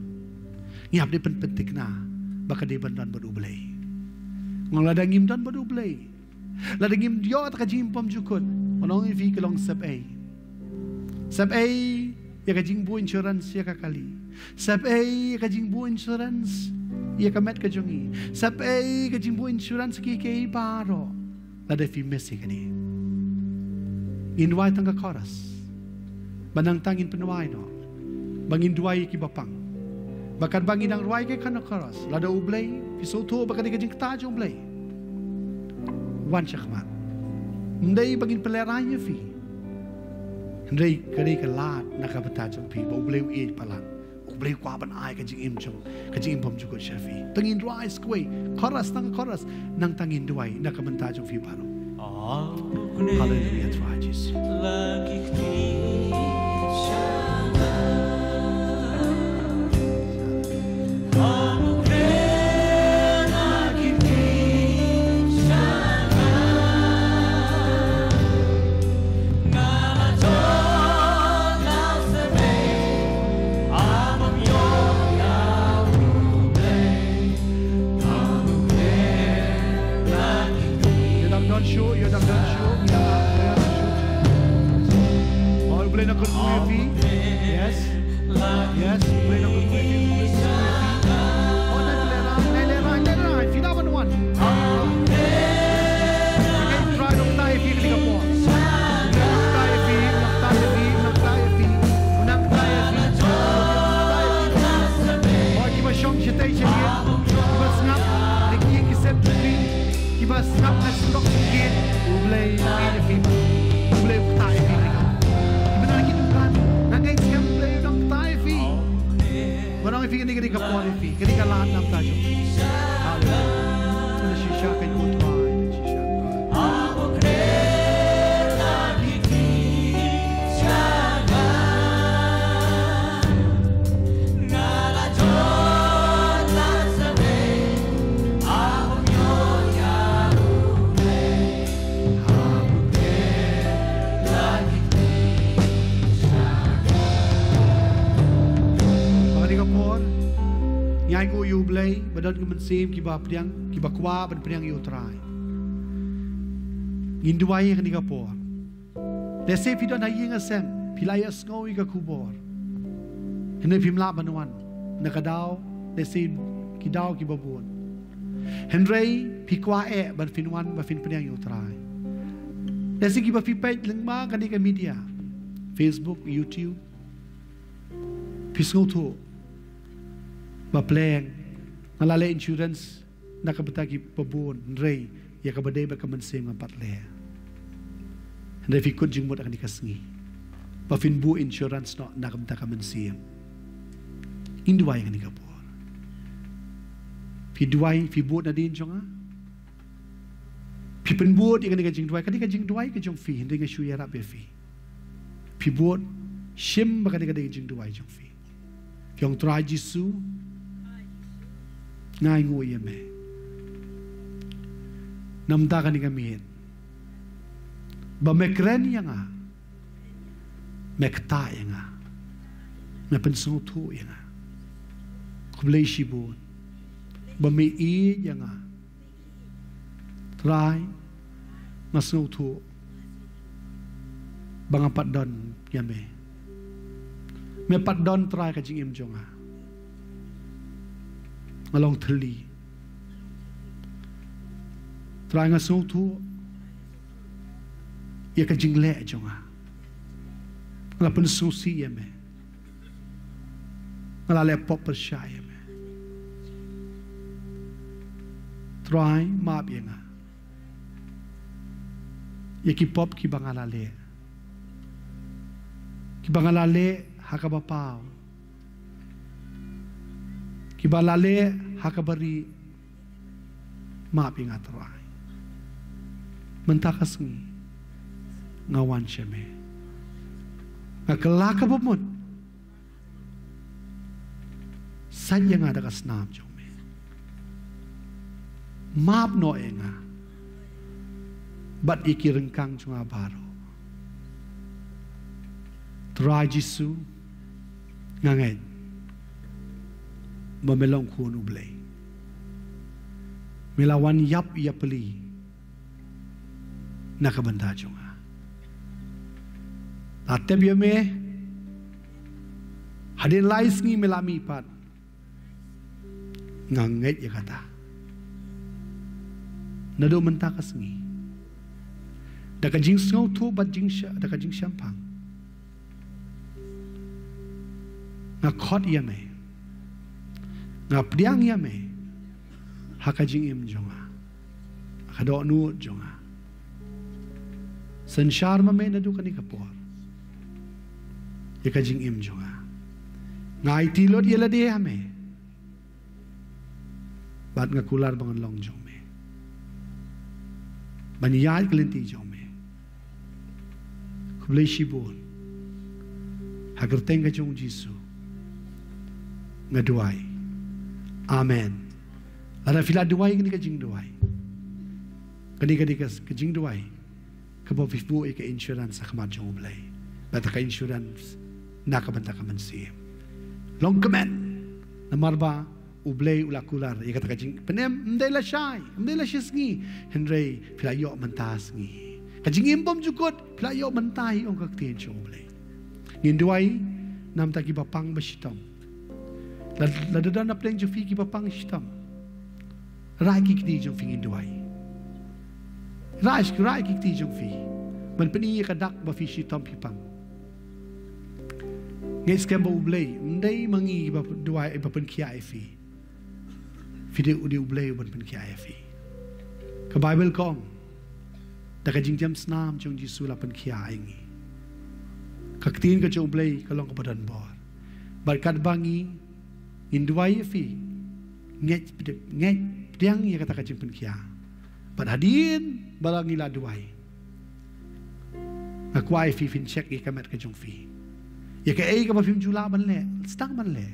Ngi hap dei pyn, pynthikna ba ka dei ban don bad U Blei. Nga ong lada ngim don bad U Blei, lada ngim ïoh ïa ka jingim bymjukut, ngan ong ïa phi ka long sepei. Sepei ïa ka jingbuh insurance ïa ka kali. Sepei ïa ka jingbuh insurance ïa ka met ka jong ngi. Sepei ïa ka jingbuh insurance kiei kiei baroh. Lada phi miss ïa kane, ngin rwai tang ka chorus. Ba nangta ngin pynrwai noh. Ba ngin duwai ïa kiba pang. Ba katba ngi dang rwai ka kane ka chorus, lada U Blei, phi sngewthuh ba kane ka jingktah jong U Blei, wan shakhmat. Ym dei ba ngin pynlehraiñ ïa phi. Hynrei ka dei ka lad na ka bynta jong phi ba U Blei u ïeit palat. U Blei u kwah ban ai ka jingim jong, ka jingim bymjukut sha phi. Te ngin rwai sa kawei, chorus tang ka chorus, nangta ngin duwai na ka bynta jong phi baroh. Haleluya, Trai Jisu. Ïa dang don shuh, ïa dang don shuh, ïa dang don shuh. Oh, U Blei un kyrkhu ïa phi. Yes. Yes, U Blei un kyrkhu ïa phi. Oh, nai lehraiñ, nai lehraiñ, nai lehraiñ. Phi dei ban wan. Ngi trai nang ktah ïa phi kane ka por. Nang ktah ïa phi, nang ktah ïa phi, nang ktah ïa phi. Nang ktah ïa phi. Oh, kiba shong shatei sha ïing, kiba sngap na ki ïing ki sem jong phi, kiba sngap na surok jong phi, U Blei u ïeit ïa phi. U Blei u ktah ïa phi. Kiba na ki dukan, na ngeit skhem U Blei u dang ktah ïa phi. Ba nang ïa phi kane, kane ka por ïa phi, kane ka lad na bynta jong phi. Haleluya. Kane shisha ka ïoh Trai, kane shisha Trai. Ba kane ka por ngi ainguh ïa U Blei ba don ki mynsiem kiba pdiang, kiba kwah ban pdiang ïa U Trai. Ngin duwai ïa kane ka por. Lehse phi don ha ïing ha sem, phi la ïohsngew ïa ka khubor, hynrei phim lah ban wan na ka daw, lehse ki daw kiba bun. Hynrei phi kwah eh ban phin wan, ba phin pdiang ïa U Trai. Lehse kiba phi peit lyngba kane ka media, Facebook, YouTube, phi sngewthuh ba pleng, nga la leh insurance na ka bynta kiba bun, hynrei ïa kaba dei bad ka mynsiem ngam pat leh. Hynrei phi kut jingmut ha kane ka sngi ba phin buh insurance noh na ka bynta ka mynsiem. Ngin duwai ha kane ka por. Phi duwai, phi bud nadien jong nga. Phi pynbud ïa kane ka jingduwai, kane ka jingduwai ka jong phi, hynrei nga shu ïarap ïa phi. Phi bud, shim ba kane ka dei ka jingduwai jong phi. Phi ong, Trai Jisu, nga ainguh ïa me. Namar kane ka miet ba me kren ïa nga, me ktah ïa nga, me pynsngewthuh ïa nga. Khublei shibun ba me ïeit ïa nga. Trai, nga sngewthuh ba nga pat don ïa me. Me pat don, Trai, ka jingim jong nga. Nga long thylli. Trai, nga sngewthuh ïa ka jingleh jong nga. Nga la pynsngewsih ïa me. Nga la leh pop pyrshah ïa me. Trai, map ïa nga ïa ki pop kiba nga la leh, kiba nga la leh ha kaba paw, kiba la leh ha kaba rieh. Map ïa nga, Trai. Mynta ka sngi nga wan sha me. Nga kylla kaba mut. Sait ïa nga da ka snam jong me. Map noh ïa nga bad ïa ki ryngkang jong nga baroh. Trai Jisu, nga ngeit ba me long Khun U Blei. Me la wan ïap ïapli na ka bynta jong nga. La tep ïa me hadien lai sngi, me la mihpat. Nga ngeit ïa kata. Naduh mynta ka sngi, da ka jingsngewthuh bad jingsha-, da ka jingshemphang, nga khot ïa me, nga pdiang ïa me ha ka jingim jong nga, ha ka dohnud jong nga. Synshar ma me naduh kane ka por ïa ka jingim jong nga. Nga aiti lut ïa lade ha me bad nga kular ba ngan long jong me, ban ïaid ka lynti jong me. Khublei shibun. Ha ka kyrteng ka jong U Jisu nga duwai. Amen. Lada phi la duwai kane ka jingduwai, kane ka dei ka, ka jingduwai kaba phi buh ïa ka insurance ha khmat jong U Blei. Bad ka insurance na ka bynta ka mynsiem. Long kmen. Namar ba U Blei u la kular ïa kata ka jingpynim, ym dei lashai, ym dei la shi sngi, hynrei phi la ïoh mynta sngi. Ka jingim bymjukut phi la ïoh mynta hi, ong ka ktien jong U Blei. Ngin duwai namar kiba pang ba shitom. La, lada don napdeng jong phi kiba pang shitom, rah ki kti jong phi, ngin duwai. Rah, rah ki kti jong phi ban pyni ïa ka dak ba phi shitom, phi pang. Ngeit skhem ba U Blei ym dei ma ngi ba duwai, ba pynkhiah ïa phi. Phi dei, u dei U Blei uban pynkhiah ïa phi. Ka Baibl ka ong, da ka jingjem snam jong U Jisu la pynkhiah ïa ngi. Ka ktien ka jong U Blei ka long kaba don bor. Bad katba ngi, ngin duwai ïa phi, ngeit pdi-, ngeit pdiang ïa kata ka jingpynkhiah. Bad hadien ba la ngi la duwai, nga kwah ïa phi phin check ïa ka met ka jong phi. Ïa kaei kaba phim ju lah ban leh, sdang ban leh.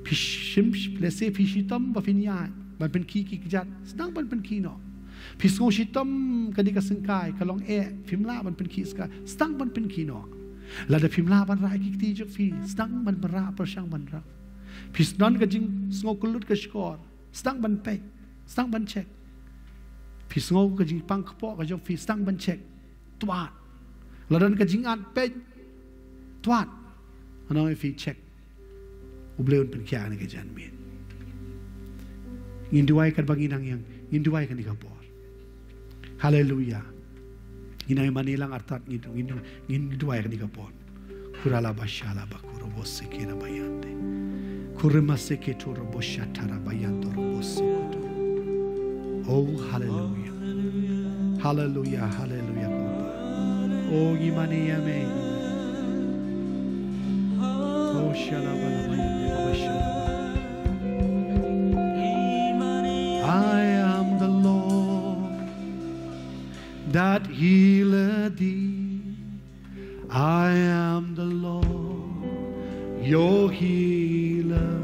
Phi shim, lehse phi shitom ba phin ïaid ban pynkhih ki kjat, sdang ban pynkhih noh. Phi sngew shitom, ka dei ka syngkai, ka long eh, phim lah ban pynkhih syngkai, sdang ban pynkhih noh. Lada phim lah ban rah ki kti jong phi, sdang ban rah, pyrshang ban rah. Phi don ka jingsngew kyllut ka shkor, sdang ban peit, sdang ban check. Phi sngew ka jingpang kpoh ka jong phi, sdang ban check. Twad. La don ka jingat, peit. Twad. Ngan ong ïa phi, check. U Blei un pynkhiah ha kane ka janmiet. Ngin duwai katba ngi nang ïeng, ngin duwai kane ka por. Haleluya. Ngin nang ïa mane lang artat, ngin, ngin, ngin duwai kane ka por. Kurala bashala bakuro boseke na bayante. Kurima seke turo boshata ra bayanto ro bosokoto. Oh, haleluya. Haleluya, haleluya, Bapa. Oh, ngi mane ïa me. Oh, shalaba laba ïa me, Bapa, shalaba. I am the Lord that healeth thee. I am the Lord, your healer.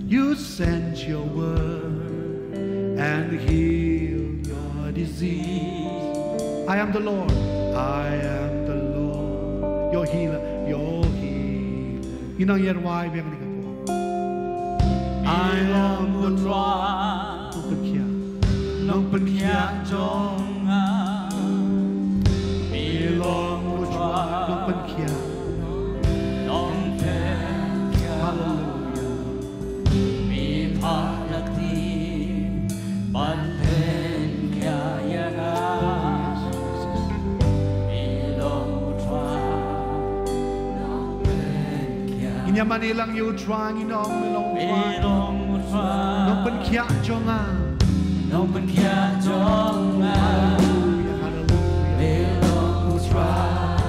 You sent your word and healed your disease. I am the Lord. I am the Lord, your healer, your healer. Ngi nang ïa rwai biang kane ka por. I am the Lord. Nongpynkhiah. Nongpynkhiah jong nga. Me long u Trai. Nongpynkhiah. Nongpynkhiah. Haleluya. Me phah lynti ban pynkhiah ïa nga. Me long u Trai. Ngi ïa mane lang ïa u Trai, ngi ong me long u Trai. Nongpynkhiah jong nga. Nongpynkhiah jong nga. Haleluya, haleluya. Me long u Trai.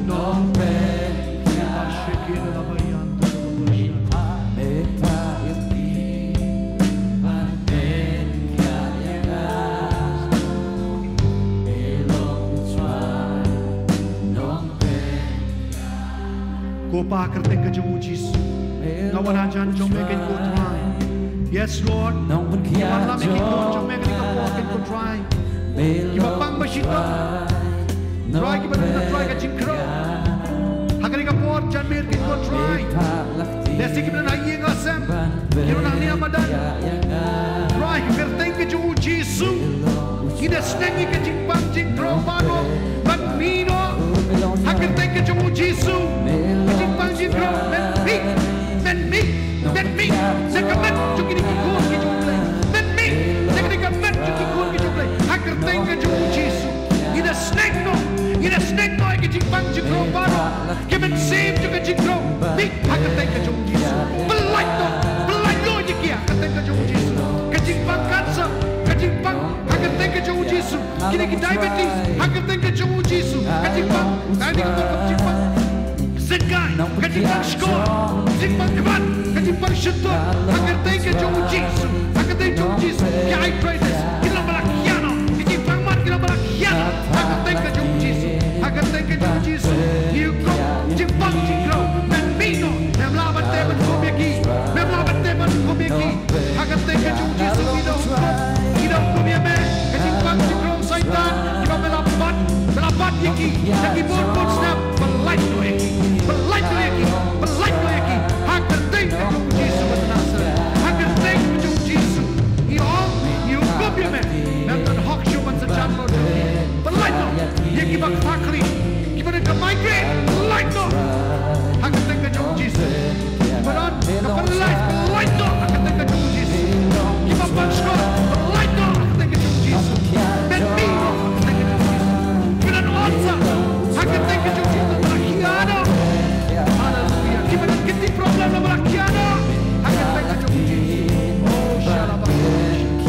Nongpynkhiah. Ko Pa, ha kyrteng ka jong u Jisu, nga wan hajan jong me, kane ko Trai. Yes, Lord. Ngi wanlam ïa ki khun jong me kane ka por, kane ko Trai. Kiba pang ba shitom. Trai, kiba don, Trai, ka jingkhrew. Ha kane ka por, jan miet, kane ko Trai. Lehse kiba don ha ïing ha sem, kiba don hangne ha madan. Trai, ha kyrteng ka jong u Jisu. Ngi da sneng ïa ka jingpang jingkhrew baroh ban mih noh. Ha kyrteng ka jong u Jisu. Ka jingpang jingkhrew men mih, men mih, men mih na ka met jong kine ki khun ki jong U Blei. Men mih na kane ka met jong ki khun ki jong U Blei. Ha kyrteng ka jong u Jisu. Ngi da sneng noh, ngi da sneng noh ïa ka jingpang jingkhrew baroh. Ki mynsiem jong ka jingkhrew. Mih ha kyrteng ka jong u Jisu. Pyllait noh, pyllait noh ïa ki ha kyrteng ka jong u Jisu. Ka jingpang cancer, ka jingpang ha kyrteng ka jong u Jisu. Kine ki diabetes, ha kyrteng ka jong u Jisu. Ka jingpang, ka jingpang, ka jingpang. Synkai, ka jingpang shkor, ka jingpang kbat, ka jingpang shyntur, ha kyrteng ka jong u Jisu. Ha kyrteng jong u Jisu. Ki arthritis, ki long ba la khiah noh, ki jingpang mat, ki long ba la khiah noh. Ha kyrteng ka jong u Jisu. Ha kyrteng ka jong u Jisu. Ngi hukum jingpang jingkhrew ban mih noh. Mem lah ban teh ban kum ïa ki. Mem lah ban teh ban kum ïa ki. Ha kyrteng ka jong u Jisu ngi da hukum. Ngi da hukum ïa me. Ka jingpang jingkhrew Soitan. Kiba me la bat, me la bat ïa ki. Da ki bun bun snem. Pyllait noh ïa ki. Pyllait noh ïa ki. Pyllait noh ïa ki. Ha kyrteng ka jong u Jisu ba Nasaret. Ha kyrteng ka jong u Jisu. Ngi ong, ngi hukum ïa me. Mem don hok shuh ban sa jan noh jong ki. Pyllait noh ïa kiba kthah khlieh, kiba don ka migraine, pyllait noh ha ka kyrteng ka jong u Jisu. Kiba don ka paralyze, pyllait noh ha ka kyrteng ka jong u Jisu. Kiba pang shkor, pyllait noh ha ka kyrteng ka jong u Jisu. Men mih noh ha ka kyrteng ka jong u Jisu. Kiba don ulcer, ha ka kyrteng ka jong u Jisu, pyllait noh. Haleluya. Kiba don kidney problem, pyllait noh ha ka kyrteng ka jong u Jisu. Oh, shalabah.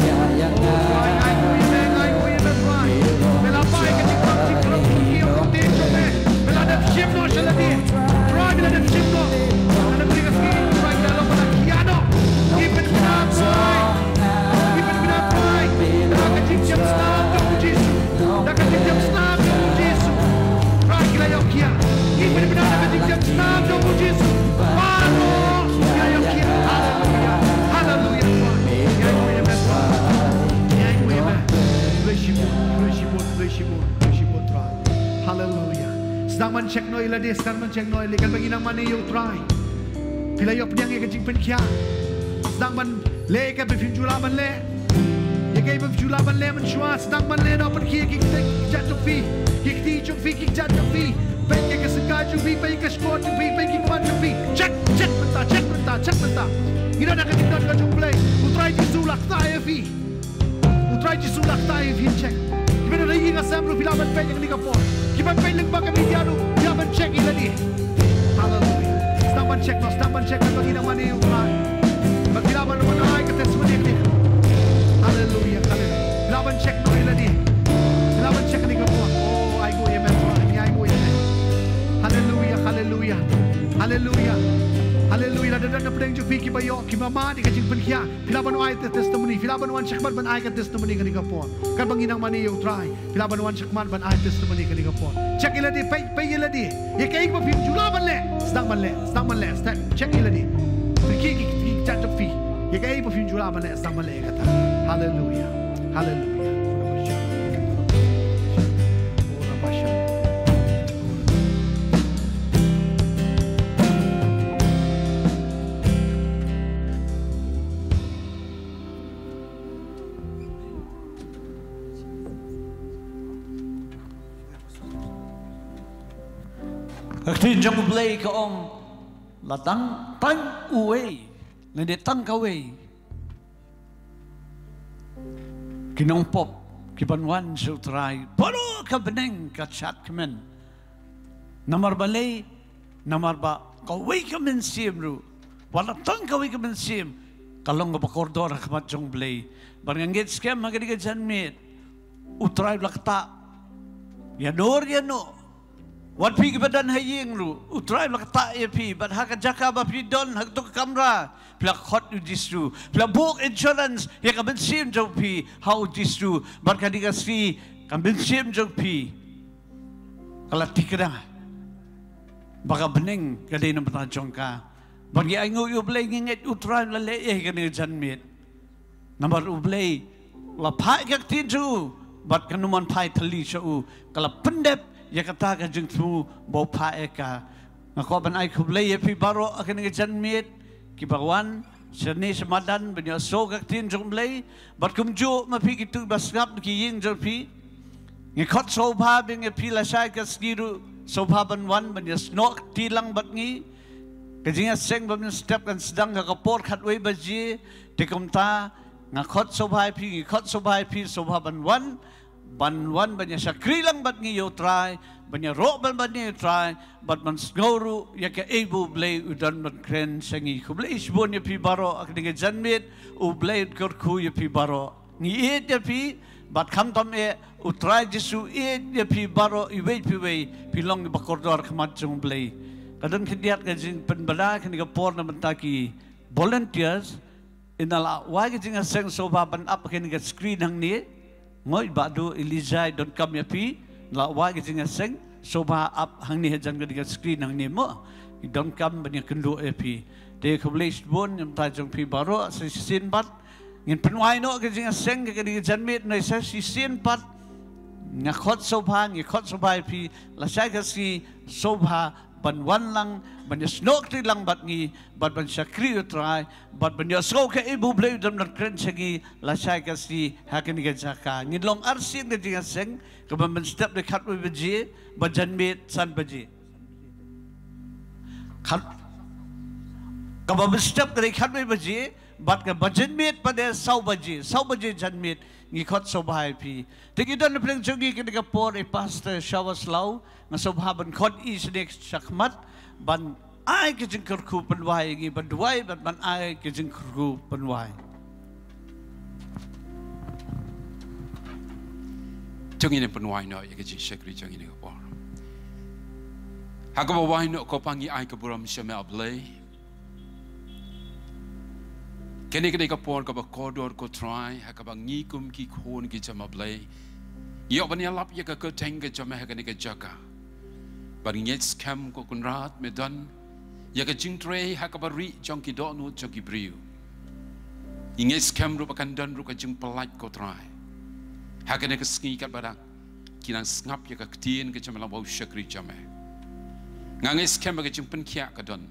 Haleluya. Haleluya. Haleluya. Haleluya. Khublei shibun, khublei shibun, khublei shibun, khublei shibun, Trai. Haleluya. Sdang ban check noh ïa lade, sdang ban check noh ïa lade, katba ngi nang mane ïa u Trai. Phi la ïoh pdiang ïa ka jingpynkhiah. Sdang ban leh ïa kaei ba phim ju lah ban leh. Ïa kaei ba phim ju lah ban leh mynshuwa, sdang ban leh noh, pynkhih ïa ki kjat jong phi. Ki kti jong phi, ki kjat jong phi. Peit ïa ka syngkai jong phi, peit ïa ka shkor jong phi, peit ïa ki kmat jong phi. Check, check mynta, check mynta, check mynta. Ngi don ha ka jingdon ka jong U Blei. U Trai Jisu u la ktah ïa phi. U Trai Jisu u la ktah ïa phi, check. Kiba don ha ïing ha sem ruh phi lah ban peit ïa kane ka por. Kiba peit lyngba ka media ruh phi lah ban check ïa lade. Haleluya. Sdang ban check noh, sdang ban check, katba ngi nang mane ïa u Trai. Ba phi lah ban ai ka testimony ïa kane. Ban check noh ïa lade. Phi lah ban check kane ka por. Oh, ai nguh ïa me, Trai. Ai nguh ïa me. Haleluia, haleluia. Haleluia. Haleluia. Lada don na pdeng jong phi kiba ïoh, kiba mad ïa ka jingpynkhiah, phi lah ban ai te- testimony. Phi lah ban wan shakhmat ban ai ka testimony kane ka por. Katba ngi nang mane ïa u Trai, phi lah ban wan shakhmat ban ai testimony kane ka por. Check ïa lade, peit, peit ïa lade. Ïa kaei ba phim ju lah ban leh, sdang ban leh, sdang ban leh. Step, check ïa lade. Ki, ki, ki, ki, check jong phi. Ïa kaei ba phim ju lah ban leh, sdang ban leh ïa kata. Haleluia. Haleluia. Ka ktien jong U Blei ka ong, la tang tang uwei, lane tang kawei. Ki nongpop, ki ban wan sha U Trai, baroh ka bneng ka shad kmen. Namar balei, namar ba kawei ka mynsiem ruh, wat la tang kawei ka mynsiem, ka long kaba kordor ha khmat jong U Blei. Bad nga ngeit skhem ha kane ka janmiet, U Trai u la ktah ïano ïano. Wat phi kiba don ha ïing ruh, U Trai u la ktah ïa phi, bad ha ka jaka ba phi don, ha kato ka kamra, phi la khot ïa U Jisu, phi la book insurance ïa ka mynsiem jong phi ha U Jisu, bad kane ka sngi ka mynsiem jong phi ka la thikna ba ka bneng ka dei na bynta jong ka. Bad ngi ainguh ïa U Blei, ngi ngeit U Trai u la leh ïa kane ka janmiet. Namar U Blei u la phah ïa ka ktien sha u, bad kano man phai thylli sha u, ka la pyndep ïa kata ka jingthmu ba u phah ïa ka. Nga kwah ban ai khublei ïa phi baroh ha kane ka janmiet, kiba wan shane sha madan ban ïohsngew ka ktien jong U Blei, bad kumjuh ma phi kito ba sngap na ki ïing jong phi. Ngi khot sngewbha biang ïa phi lashai ka sngi ruh, sngewbha ban wan ban ïohsngew kti lang bad ngi. Ka jingïaseng ba mynstep kan sdang ha ka por khatwei baje, te kumta nga khot sngewbha ïa phi, ngi khot sngewbha ïa phi, sngewbha ban wan, ban wan ban ïa shakri lang bad ngi ïa U Trai, ban ïaroh ban bad ngi ïa U Trai, bad ban sngew ruh ïa kaei ba U Blei u don ban kren sha ngi. Khublei shibun ïa phi baroh ha kane ka janmiet, U Blei un kyrkhu ïa phi baroh. Ngi ïeit ïa phi, bad khamtam eh, U Trai Jisu u ïeit ïa phi baroh iwei pa iwei, phi long iba kordor ha khmat jong U Blei. Ka don khyndiat ka jingpynbna kane ka por na bynta ki volunteers, in la wai ka jingïaseng sngewbha ban ap ha kane ka screen hangne. Ngoi Bah Duh Elijah i donkam ïa phi, la wai ka jingïaseng sngewbha ap hangne hajan kane ka screen hangne mo. I donkam ban ïakynduh ïa phi. Te khublei shibun na bynta jong phi baroh, sa shisien pat ngin pynwai noh ka jingïaseng ha kane ka janmiet, ngi sa shisien pat. Nga khot sngewbha, ngi khot sngewbha ïa phi lashai ka sngi, sngewbha ban wan lang, ban ïasnoh kti lang bad ngi, bad ban shakri ïa U Trai, bad ban ïohsngew kaei ba U Blei u don ban kren sha ngi lashai ka sngi ha kane ka jaka. Ngin long arsien ka jingïaseng, kaba mynstep da khatwei baje, bad janmiet san baje. Khat, kaba mynstep da khatwei baje, bad kaba janmiet pat da saw baje, saw baje janmiet, ngi khot sngewbha ïa phi. Te ki don na pdeng jong ngi kane ka por, i Pastor Shawas Law, nga sngewbha ban khot i shane shakhmat, ban ai ka jingkyrkhu pynwai ïa ngi, ban duwai, ban, ban ai ka jingkyrkhu pynwai. To ngin ïa pynwai noh ïa ka jingshakri jong ngi kane ka por. Ha kaba wai noh ko Pa ngi ai ka burom sha me A Blei. Kane ka dei ka por kaba kordor ko Trai, ha kaba ngi kum ki khun ki jong me A Blei, ngi ïoh ban ïalap ïa ka kyrteng ka jong me ha kane ka jaka. Bad ngi ngeit skhem ko Kynrad me don ïa ka jingtrei ha kaba rieh jong ki dohnud jong ki briew. Ngi ngeit skhem ruh ba kan don ruh ka jingpyllait ko Trai ha kane ka sngi katba dang ki nang sngap ïa ka ktien ka jong me lyngba u shakri jong me. Nga ngeit skhem ba ka jingpynkhiah ka don.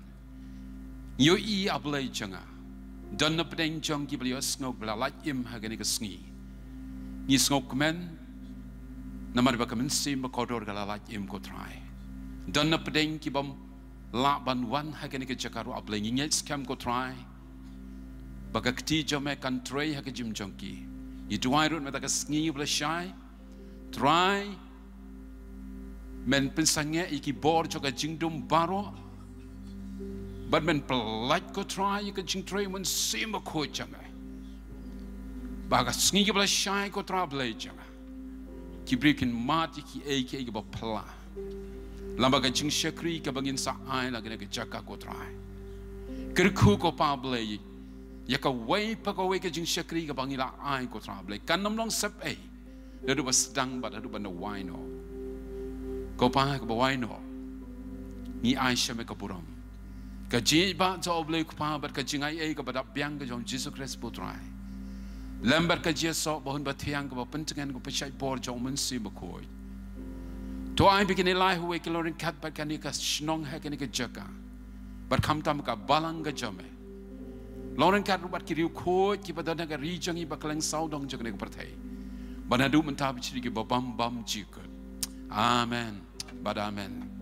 Ngi ïohi A Blei jong nga, don na pdeng jong kiba la ïohsngew ba la lait im ha kane ka sngi. Ngi sngewkmen namar ba ka mynsiem ba kordor ka la lait im ko Trai. Don na pdeng kibym lah ban wan ha kane ka jaka ruh A Blei, ngi ngeit skhem ko Trai ba ka kti jong me kan trei ha ka jingim jong ki. Ngi duwai ruh mynta ka sngi ba la shai, Trai, men pynsangeh ïa ki bor jong ka jingdum baroh, bad men pyllait ko Trai ïa ka jingtrei Mynsiem Bakhuid jong me. Ba ka sngi kaba la shai, ko Trai Blei jong nga, ki briew kin mad ïa kiei kiei kiba phylla. Lem bad ka jingshakri kaba ngin sa ai na kane ka jaka, ko Trai. Kyrkhu, ko Pa Blei, ïa kawei pa kawei ka jingshakri kaba ngi la ai, ko Trai Blei, kan ym long sepei naduh ba sdang bad haduh ban da wai noh. Ko Pa kaba wai noh, ngi ai sha me ka burom. Ka jingïeit ba jong U Blei U Kpa bad ka jingaiei kaba dap biang ka jong U Jisu Khrist, ko Trai, lem bad ka jingïasoh ba hun bathiang kaba pyntngen, kaba pynshait bor jong U Mynsiem Bakhuid. To ai ba kine lai uwei ki long ryngkat bad kane ka shnong, ha kane ka jaka, bad khamtam ka balang ka jong me, long ryngkat ruh bad ki riewkhuid kiba don ha ka ri jong ngi, ba kylleng sawdong jong kane ka pyrthei, ba naduh mynta ba shisha kiba bam bam jingkut. Amen bad amen.